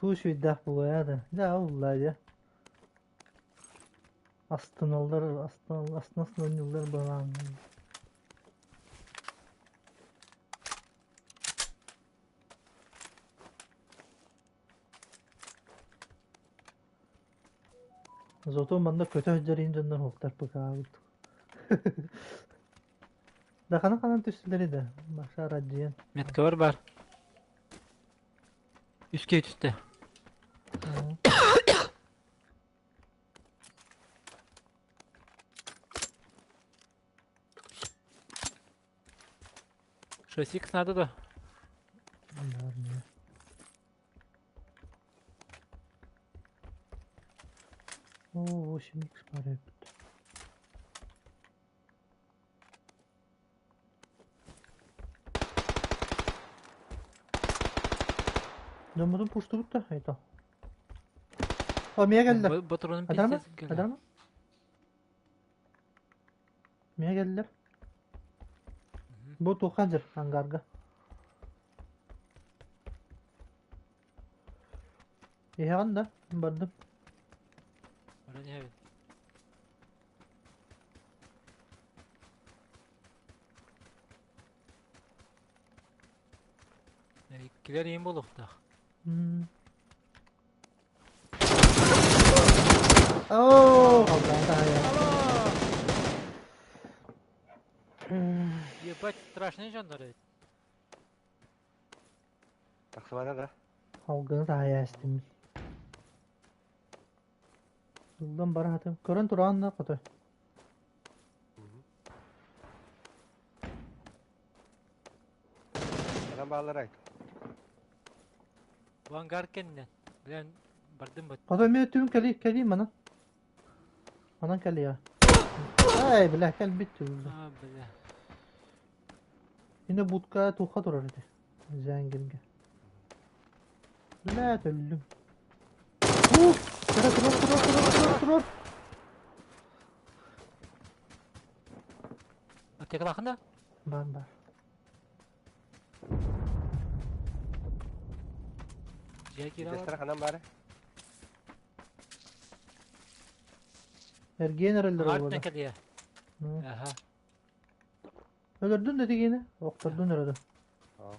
Туу үчүгэйдээх буолуо да. Дьэ уллаа дьэ. Астыналлар, астына астына оонньууллар быһалаан. Зато манна көтө сылдьар иһин дьоннор уһуктар ПК-быт. Да ханан-ханан түстүлэр да, Маша Радиен. Меткабар бар. Үскэ түстэ. 6х надо да? Наверное. О, 8х пара Дьоммутун пуштубут да, это. О, миэ кэллэ. Батронун Адарма? пиздец кэллэ. Адарма? Миэ кэллэр. Бу туохха дьэр ангарга. Иһэҕин да? Бардым. Баран иһэбин. Иккилэр иин буолуохтаах. Оо, халлаан таһайа. Ебать, страшный дьоннор эбит. Тахсыбата да? Халгыны таһайа эстим. Ыллан бара хатым. Көрөн тураан да хотой. Ханан баалларай? Бу ангар кэннинэн. Билэн бардым бат. Хотой мен түн кэли кэли манан. Манан кэлиэ. Ай, бля, кэлбит түн. А, бля. Yine будка туха турар ити. Зәңгелге. Бля, өллүм. Ух! Тура, тура, тура, тура, тура, тура. Аптекалаахын да? Бар, бар. Дьиэ киирэ Дьиэстэрэ ханан баара? Эргиэн эрэллэр Аҥаар буолла. кэлиэ. Аха. Өлөрдүн да тигиини, охтордун эрэ да. Аа.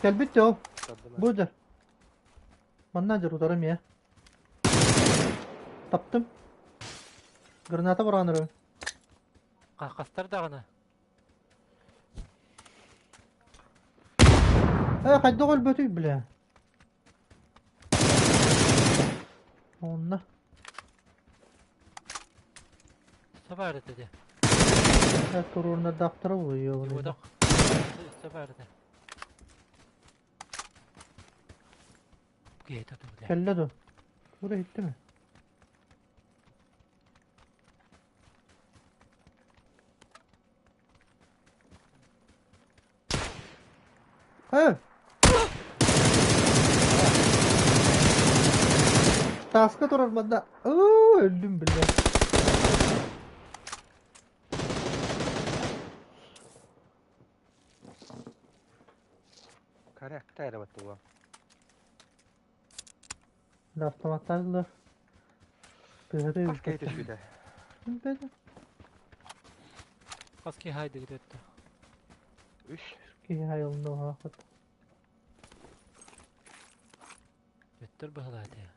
Кэлбит да ол. Көрдүм. Бу дьэ. Манна дьэ утары эмиэ. Таптым. Граната быраҕан эрэ. Хастар даҕаны. Э, хайдах өлбөтүй, бля. Онно. Сабаар этэ дии. Э, туруорунардаахтара буолуо. Бодох. Сабаар этэ. Киһи туту бля. Кэллэ дуо? Тура иһиттэ ме? Э! Тааска турар манна. Оо, өллүм бля. Корректа эрэ баттыга. Да автоматтардылар. Тыһыты Хас киһи түспүтэ? Билбэтим. Хас киһи хаайдыгыт өттө? Үс. Киһи айылынна уһаахыт. Өттөр быһылааты.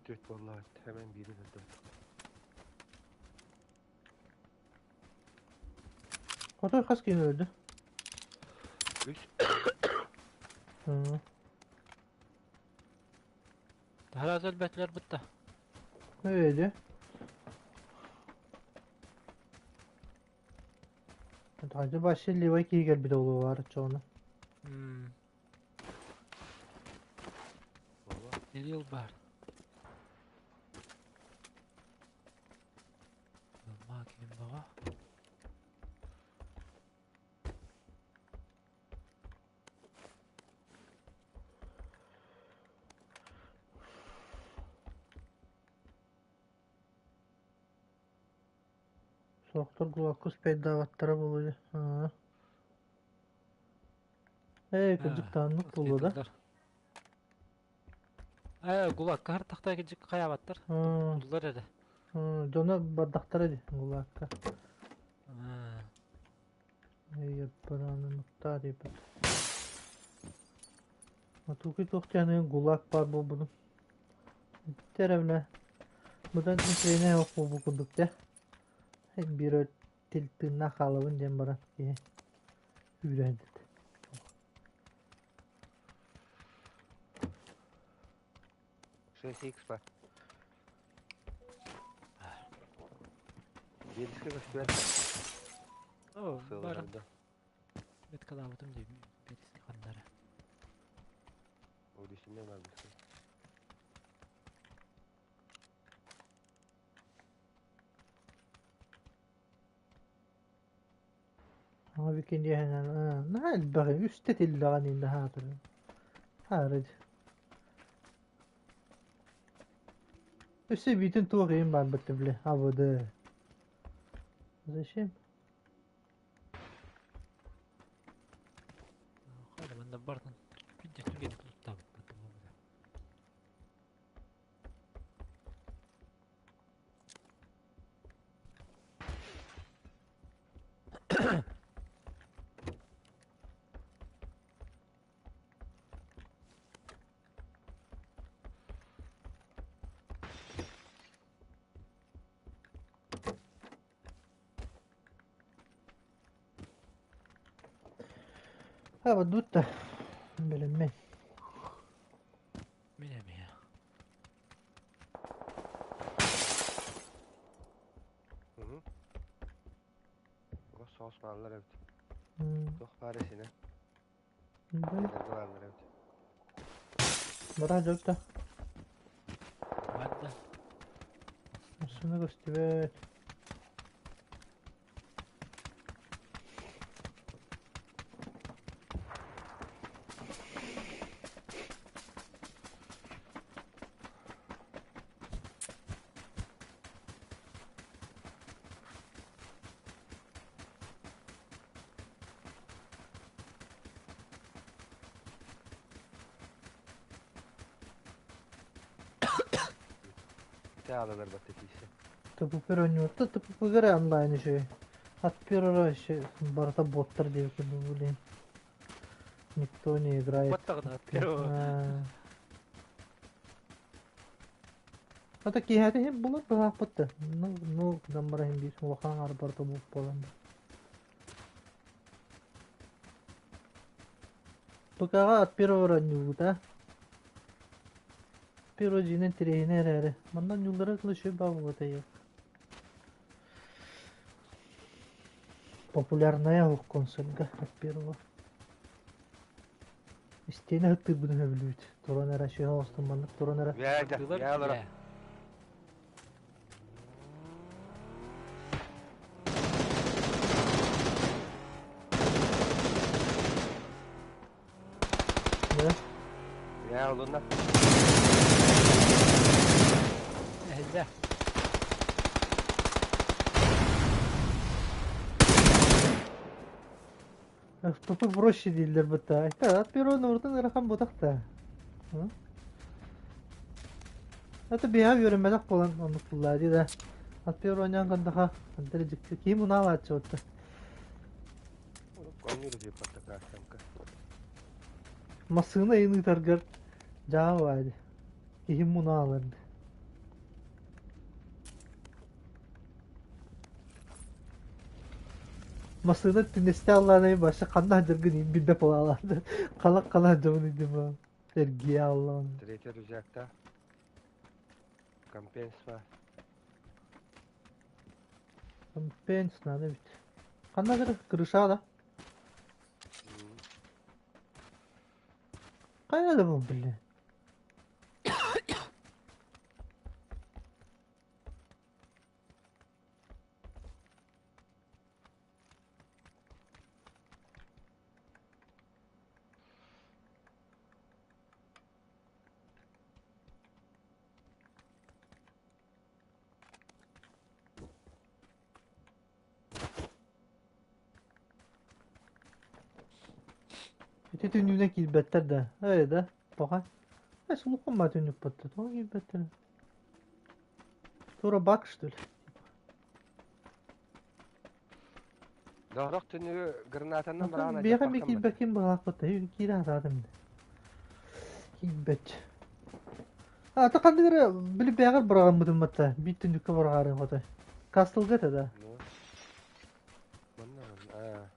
Түөрт буолла. Hemen birini öldürdüm. Хотой хас киһи өлдү? Үс. Hı. Таһараас өлбөтүлэр бытта. Öyle. Hacı başı левай киһи кэлбит олуо баар оччоҕуна. Нелил бар. Ма ким баҕа? Сорохтор глубоко спайдаабаттара буолуо дии. Аа. Ээ, кырдьык тааннык буолуо да? Ээ, гулакка хартахта кырдьык хайаабаттар. Туллар эрэ. Дьоно бардахтара дии гулакка. Эй, нуктаа диэбит. Матуки туох диэни гулаг баар буолбутун. Эрэ бile. Быдан интриэнэ ох буолбут курдук дэ. Биир тил тыыннаах хаалабын диэн баран киһи үүрээдит. 6 х бар. Биэрискэ көстүбэт. О, бар. Сыалларда. Меткалаабытым дии биэрискэ ханнара. Одисинне бар быһыы. Ама викин диэһэнэн наһаа элбэҕи үстэ тиллэҕин иннэ хаатырын. Хаарыд. Өссө биитин туох иһин барбыт бile АВД. Зачем? Хайда манна бартын бидде түген туттабыт Ha бадутта. Билиммин. Мин эмиэ. Угу. Соос бааллар эбит. Туох баар эсинэ. Эдэргэ бааллар эбит. Бара дьолта. Бадда. Массыына көстүбэт. Ити аалалар батта тиийсэ. ТПП оонньуурта ТПП-гэр онлайн еще. От первого еще барыта боттар диэбит курдук блин. Никто не играет. Баттаҕына от первого. Ата киһэти хим булар быһаахпытта. Ну, ну, гынан баран хим биир улахан аҥаар барыта булт буолан. ПК-ҕа от первого оонньуубут Первого дьиҥинэн тирэһинэ эрээри. Манна оонньууллара үчүгэй баа буолуо этэ Популярная ох консольга от первого. Истиэнэ ыттыырбын сөбүлүүбүт. Туран эрэ сүһэ оҥостон маннык туран эрэ. Бээ, бээ олоро. Дьэ. Бээ олунна. Эһэллэ. ФПП проще дииллэр бытта. От первого номертан ыарахан буотах да. Это биһиэхэ үөрэммэтэх буолан оннук буллаа дии да. Аттыгар оонньоон көрдөхө, ханна эрэ дьикти киһи мунаалааччы буолта. Оонньуур диэппэттэ картамка. Массыына ыйын ыытаргар дьаа баай киһи мунаалард. Массыына түнэстэ аллаанай башы ханна сылдьаргын билбэт буолаалаан. Халак-хала сылдьабын дим эргийэ аллаан. Третий рюкзакта. Компенс бар. Компенс надо ведь. Ханна кыры крыша да? Хайа да бу блин. Ити түннүгүнэн киирбэттэр да. Ээ да, тоҕо? Э, сулукум баа түннүк батта. Тоҕо киирбэттэр? Тура бак, что ли? Доҕорох түннүгү гранатанан быраҕан Биэхэ эмиэ алдьаппаккын киирбэккин быһалаахпыт киирэ сатаатым. Киирбэт. Ата ханнык эрэ били бэҕэр быраҕаммытым батта. Биир түннүккэ быраҕаарын хотой. Кастылга этэ да. Ну, манна аа.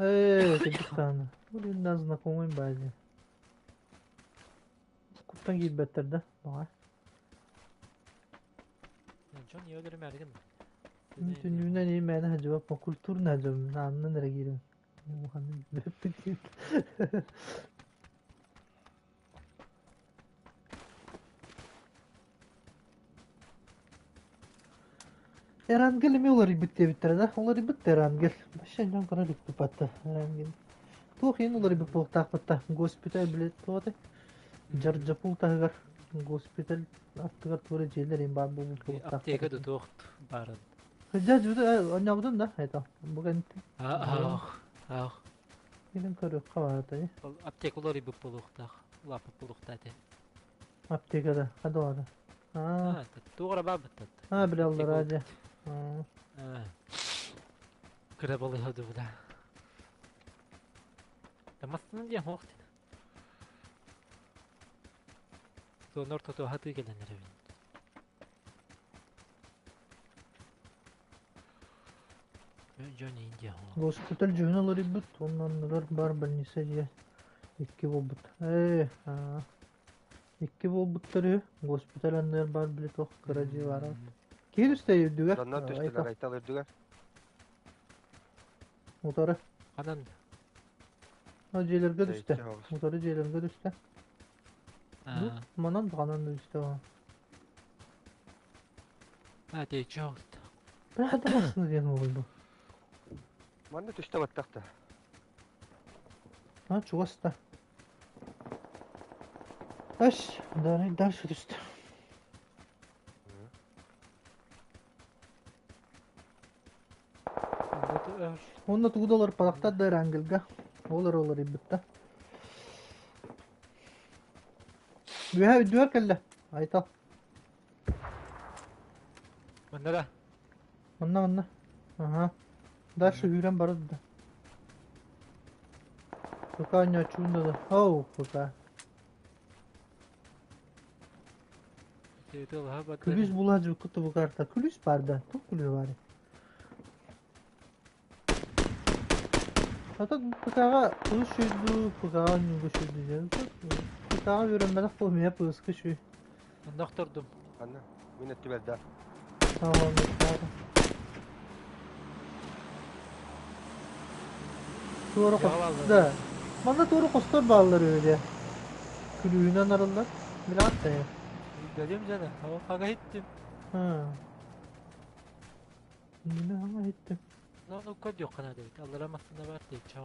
Ээ, кырдьык даҕаны. Блин, да знакомый бази. Куттан киирбэттэр да, баҕар. Дьон ийэ өлөрүмээригин. Түннүгүнэн ийэ мээнэ сылдьыбаппын, культурно сылдьабын, аанынан эрэ киирэбин. Улаханнык билбэппин. Эрангел эмиэ уларыйбыт диэбиттэрэ да, уларыйбыт да Эрангел. Вообще дьон көрө иликпит батта Эрангел. Туох иһин уларыйбыт буолуохтаахпыт да, госпиталь билет туох этэй? Дьардьапул таһыгар госпиталь аттыгар туора дьиэлэр иһин баар буолбут буолуохтаахтар. Аптека да туох баарын. Дьэ, дьүдэ оонньообутун да, это, бу кэнниттэн. Аах, аах. Кэлин көрүөххэ баара Ол аптека уларыйбыт буолуохтаах, улааппыт буолуохтаах этэ. Аптекада, хадоада. Аа, Туох эрэ баабыт аа, билэллэр дьэ. Аа. Кыра балыыһа дубуда. Тамастын диэн хуох дин. Суон ортото хатыы кэлэн эрэбин. Дьон Индия Госпиталь дьүһүнэ уларыйбыт, уонна оннугар баар больница дьиэ икки буолбут. Ээ, аа. Икки буолбуттар үһү. Госпиталь анныгар баар били туох кыра дьиэ баара. Киһи түстэ үрдүгэр. Доннор түстүлэр, Айтал үрдүгэр. Утары. Ханан? О, дьиэлэргэ түстэ. Утары дьиэлэргэ түстэ. Манан ханан да түстэ. А, тэйиччи оҕуста. Бля, массыына диэн уолуй бу. Манна түстэ баттах да. А, чугас да. Аш, дальше түстэ. Онно тугу да олорпатахтар да Эрангелга. Ол эрэ олоруйбут да. Үөһэ үрдүгэр кэллэ. Айтал. Манна да. Манна манна. Аха. Дальше үүрэн барар да. Пока оонньооччубун да. Оу, пока. Күлүүс булаа дьукку бу карта. Күлүүс бар да. Туох күлүү баар? Ата ПК-ҕа кылыс сүүрдүү, ПК-ҕа ньугу сүүрдүү диэн. ПК-ҕа үөрэммэтэх буолан миэхэ пыыска сүү. Онно охтордум. Ханна? Мин өттүбэр да. Туора да. Манна туора хостор бааллар үһү дии. Күлүүһүнэн арыллар. Билэҕит да Билим дьэ, ол хага иһиттим. Мин хаҥа иһиттим. Ну, көрдүөххэ наада эбит. Аллара массыына бар дии, чао.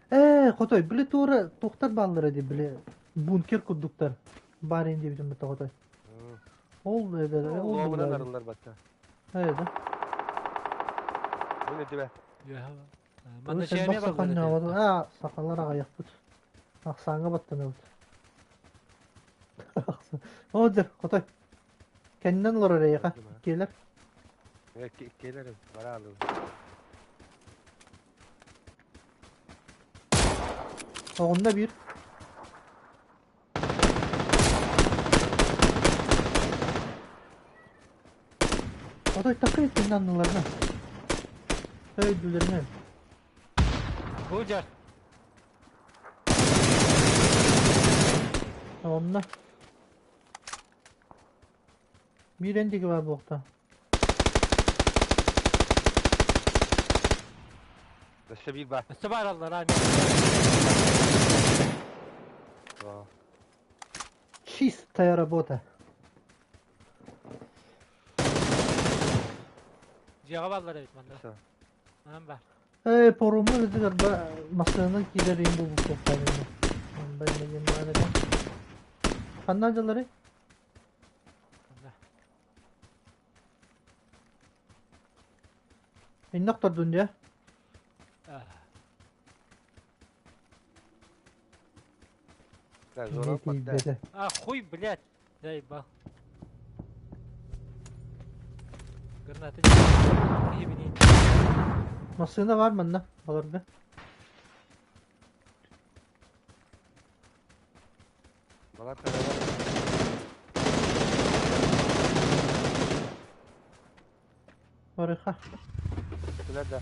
Ээ, хотой, били туора туохтар бааллара дии, били бункер курдуктар. Баар ин диэбитим бытта хотой. Ол это, ол Луомунан арыллар батта. Ээ да. Мин өттүбэ. Манна чээмэ баллар. Аа, сахалар аҕыйахпыт. Ахсааҥҥа баттанабыт. О, дьэр, хотой. Кэннинэн олорор эйиэхэ. Иккиэлэр. Иккиэлэр бараалыы. Оҕунна биир. Хотой такый иккинэн анныларынан. Өйдүүлэринэн. Бу дьэр. Онно. Биир эн диэки баар буолта. Өссө биир баар. Өссө баар аллараа. Чистая работа. Дьиэҕэ бааллар эбит манна. Манан баар. Ээ, поруму ырытыгар ба массыынанан киирэр иһин булбуттар ини. Манна диэн баар этэ. Ханна дьалларый? Манна. Инне охтордун дьэ. Да, зона Тиийбэтэ. А, хуй, блядь! Заебал. Граната киһи Массыына бар манна, баларга. Балар kadar. Барыха. Түлер да.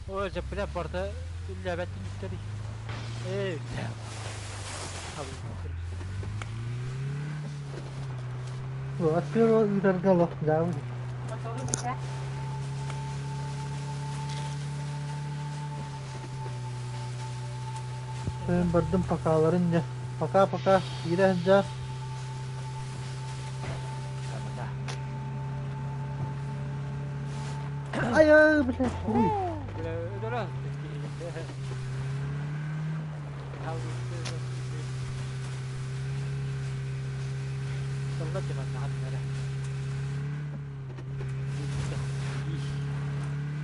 Ой, же, бля, барда үлләбәттин үттәри. Эй, бля. Атыыр ыытарга олох дьаабы. Бардым покаларын дьэ. Пока-пока. Киирэ сылдьаар. Ай, бля. Ой. Бля, өлөрө.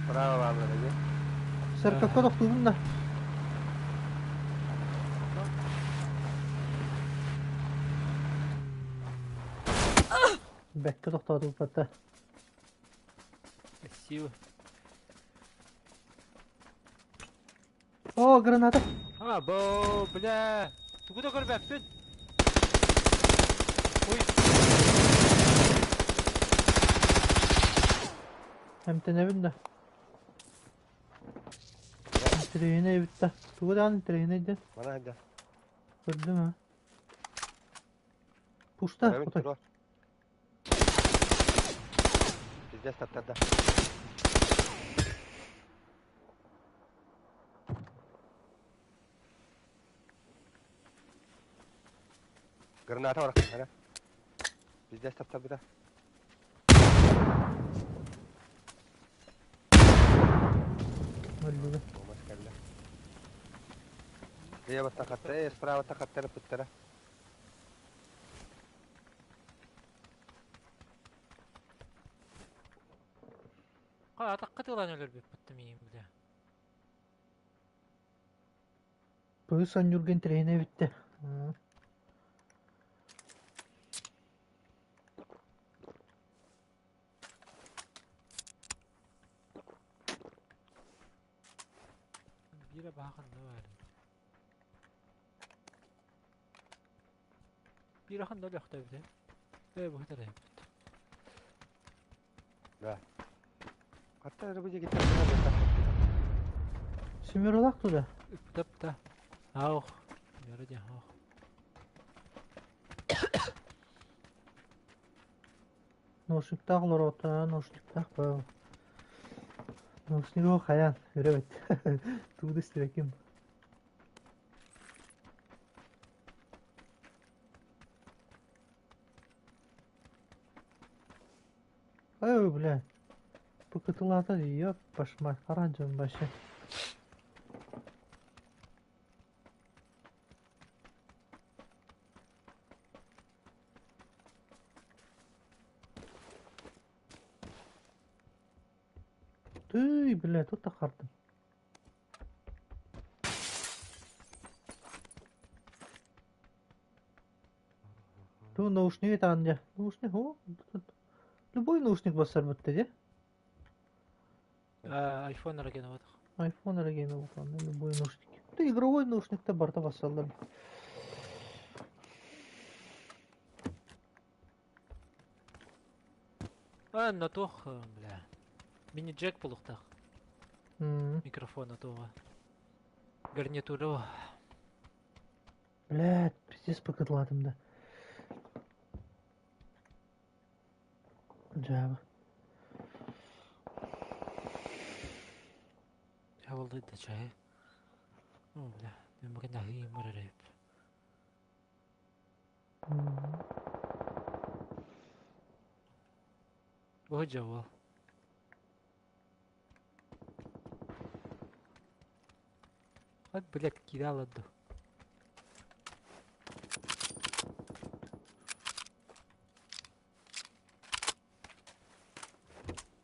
Право бааллар эбит. Сэркэккэ тохтуубун да. Бэккэ тохтоотубуппата. Красиво. О, граната! А, бо, бля. Тугу да көрбөппүн. Ой. Эмтэнэбин да. Интэриэһинэй эбит да. Тугу даҕаны интэриэһинэй диэн. Мана сылдьар. Көрдүм аа. Пуста, Көрөбүн, отой. туруор. Пиздец таптарда. Граната барахтара. Пиздец таптарбыта. Өллүгү. Olmaz кэллэ. Леваттан хаттара, справаттан хаттара пыттара. Атакка тылан өлөрбүппүт миим, бля. Быыс онньуурга интэриэһинэй эбит да. Биирэ бааханна баар. Биирэ ханна өлөхтөбүтэ? Ээ, бу хатар эбит. Да. Хаттара бу диэки Семеролаах туда. Ыпта-ыпта. Аух. Семеро диэн аух. Наушниктаах олороota, наушниктаах баа. Наушнигы хайаан, үрэбит. Тугу да истибэккин. Ой, бля. Бу кытылаата ёп башмак, хара дьон вообще. Тыый, бля, тут тахардым. Ту наушник этаан дьэ. Наушник о, любой наушник бассарбытта дьэ. Айфон эрэ вот. Айфон эрэ буквально любой наушник. Ты игровой наушник-то барыта бассаллар. А, на туох, бля. Мини-джек булуктах. Микрофона туоҕа. Гарнитура. Блядь, пиздец покатылатым да. Дьаабы. Дьаабылдый да чай. О, бля, мен бүгін аһыйым бар эрэ. Бу дьабыл. Вот, блядь, кидала ду.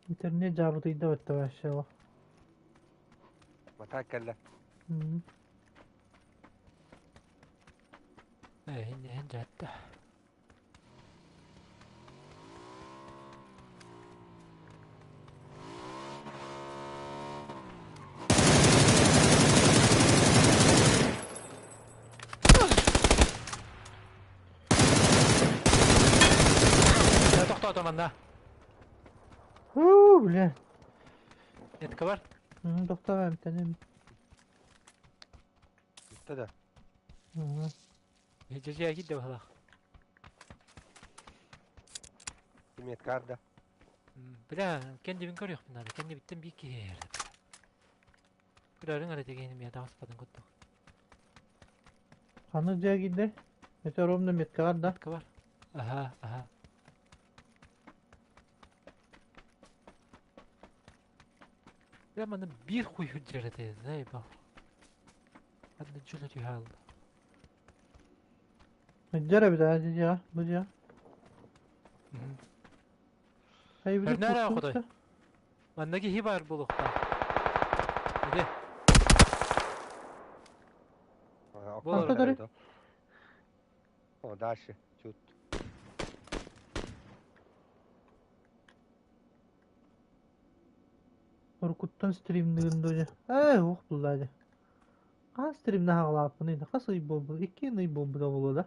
Интернет дьаабытыйда бэтте вообще. Матаак кэллэ. Эн дьаатта. Тохтоото манна. Фу, бля. Нетка бар? Тохтоо эмтэнем. Бүттэ да. Дьэ кидде баһалах. Меткар да. Бля, кендибин көрүөхпүн наада. Кендибиттен биир киһи эрэ. Көрөрүң эрэ дегеним я таҕыспатын курдук. Ханнык дьиэ киирдэ? Это ровно меткаҕар да? Метка бар. Аха, аха. Бля, маны биир хуй сылдьар этэ, заебал. Ханна дьөлө түһэ алла. Сылдьар эбит аа дьиэҕэ, бу дьиэҕэ. Хайбыты Көрнөөрө курсубут хотой. да? Манна киһи баар буолуохтаах. Ити. Буолар. Буолар. О, дальше. Чуть. Уруккуттан стримныгын дуу дьэ. Ээ, уох буллаа дьэ. Хаһан стримнаһа аҕалааппыный да? Хас ый буолбут? Икки ый буолбута буолуо да?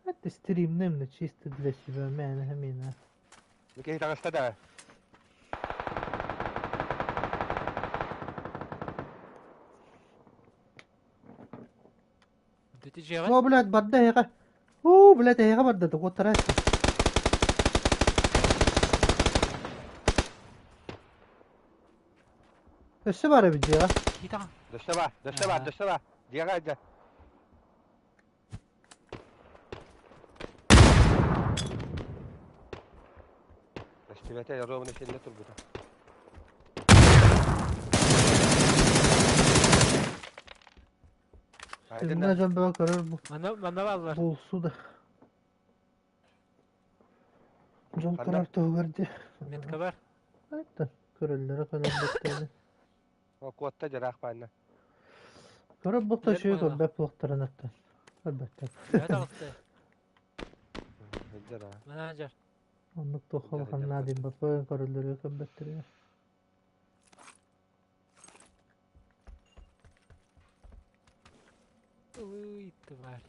Это стримным, но чисто для себя, мээнэ миэнэ. Бу киһи таҕыста да. Ити дьиэҕин? О, блядь, барда эһиэхэ. Уу, блядь, эһиэхэ барда, куоттара. Өссө бар эбит дьиэҕэ. Киһи таҕа. Дөссө бар, дөссө бар, дөссө бар. Дьиэҕэ дьэ. Көстүбэтэ, ровно синне турбута. Стримҥэ дьон бөҕө көрөр Манна манна бааллар. буолсу да. Дьон көрөр туһугар дии. Метка бар. Айттан көрөллөрө кэлэрбэттэрин. Куотта дьараах баанна. Көрөр буолта Билэр үчүгэй быһыылаах. көрбөт буолуохтарын аттан. Көрбөттөр. Төһө таҕыста? Дьара. Манаа дьар. Оннук туохха улахан наадыйбаппын көрөллөрү көрбөттөрүгэр. Ылый, тварь.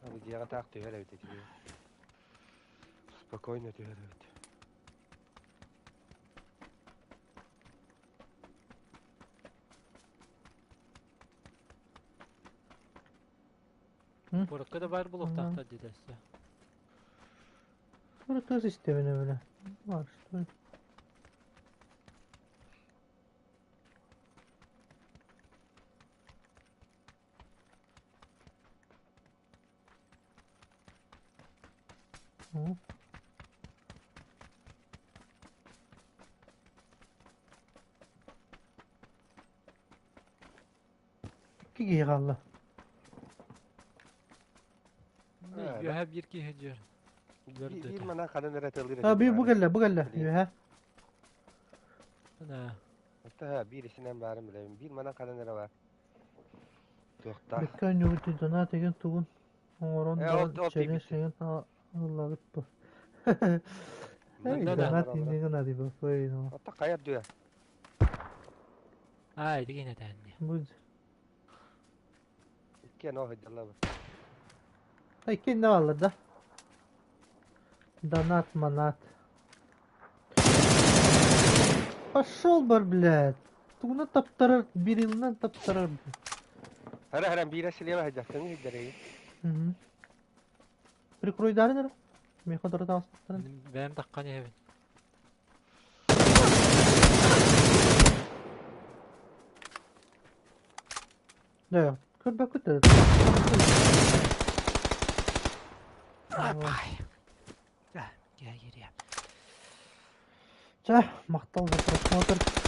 Бу дьиэҕэ таах түһэр эбит ити. Спокойно түһэр эбит. Куоракка да баар буолуохтаахтар диэтэ өссө. Куоракка системine бile. Var işte. Hı. Икки киһи хаалла. Үөһэ биир киһи дьэр. Биир манан ханан эрэ тыллыыр А, бу кэллэ, бу кэллэ. Үөһэ. Ана. Оттон биир исинэн баарын билэбин. Биир манан ханан эрэ бар. Туохтаах. Бэккэ оонньуубут донат игин тугун оҥорон Э, ол баран ол чэрин тиийбит. сэгин ыллабыт бу. Эй, Манна да. донат иннигин адыбаппай ну. Ата хайа дүө. Аа, итигин этээни. Бу Иккиэн ол сылдьаллар. Иккиэн бааллар да. Донат манат. Пошел бар, блядь. Тугунан таптарар, берилынан таптарар. Хара хара биирэ силиэбэ сылдьар, көҥү сылдьар эйи. Мгм. Прикройдарын эрэ. Миэхэ дора таҕыстахтарын. Бэйэм таххан иһэбин. Да, көрбөккүт да. Апай. Да, я кириэм. Чэ, махтал за просмотр.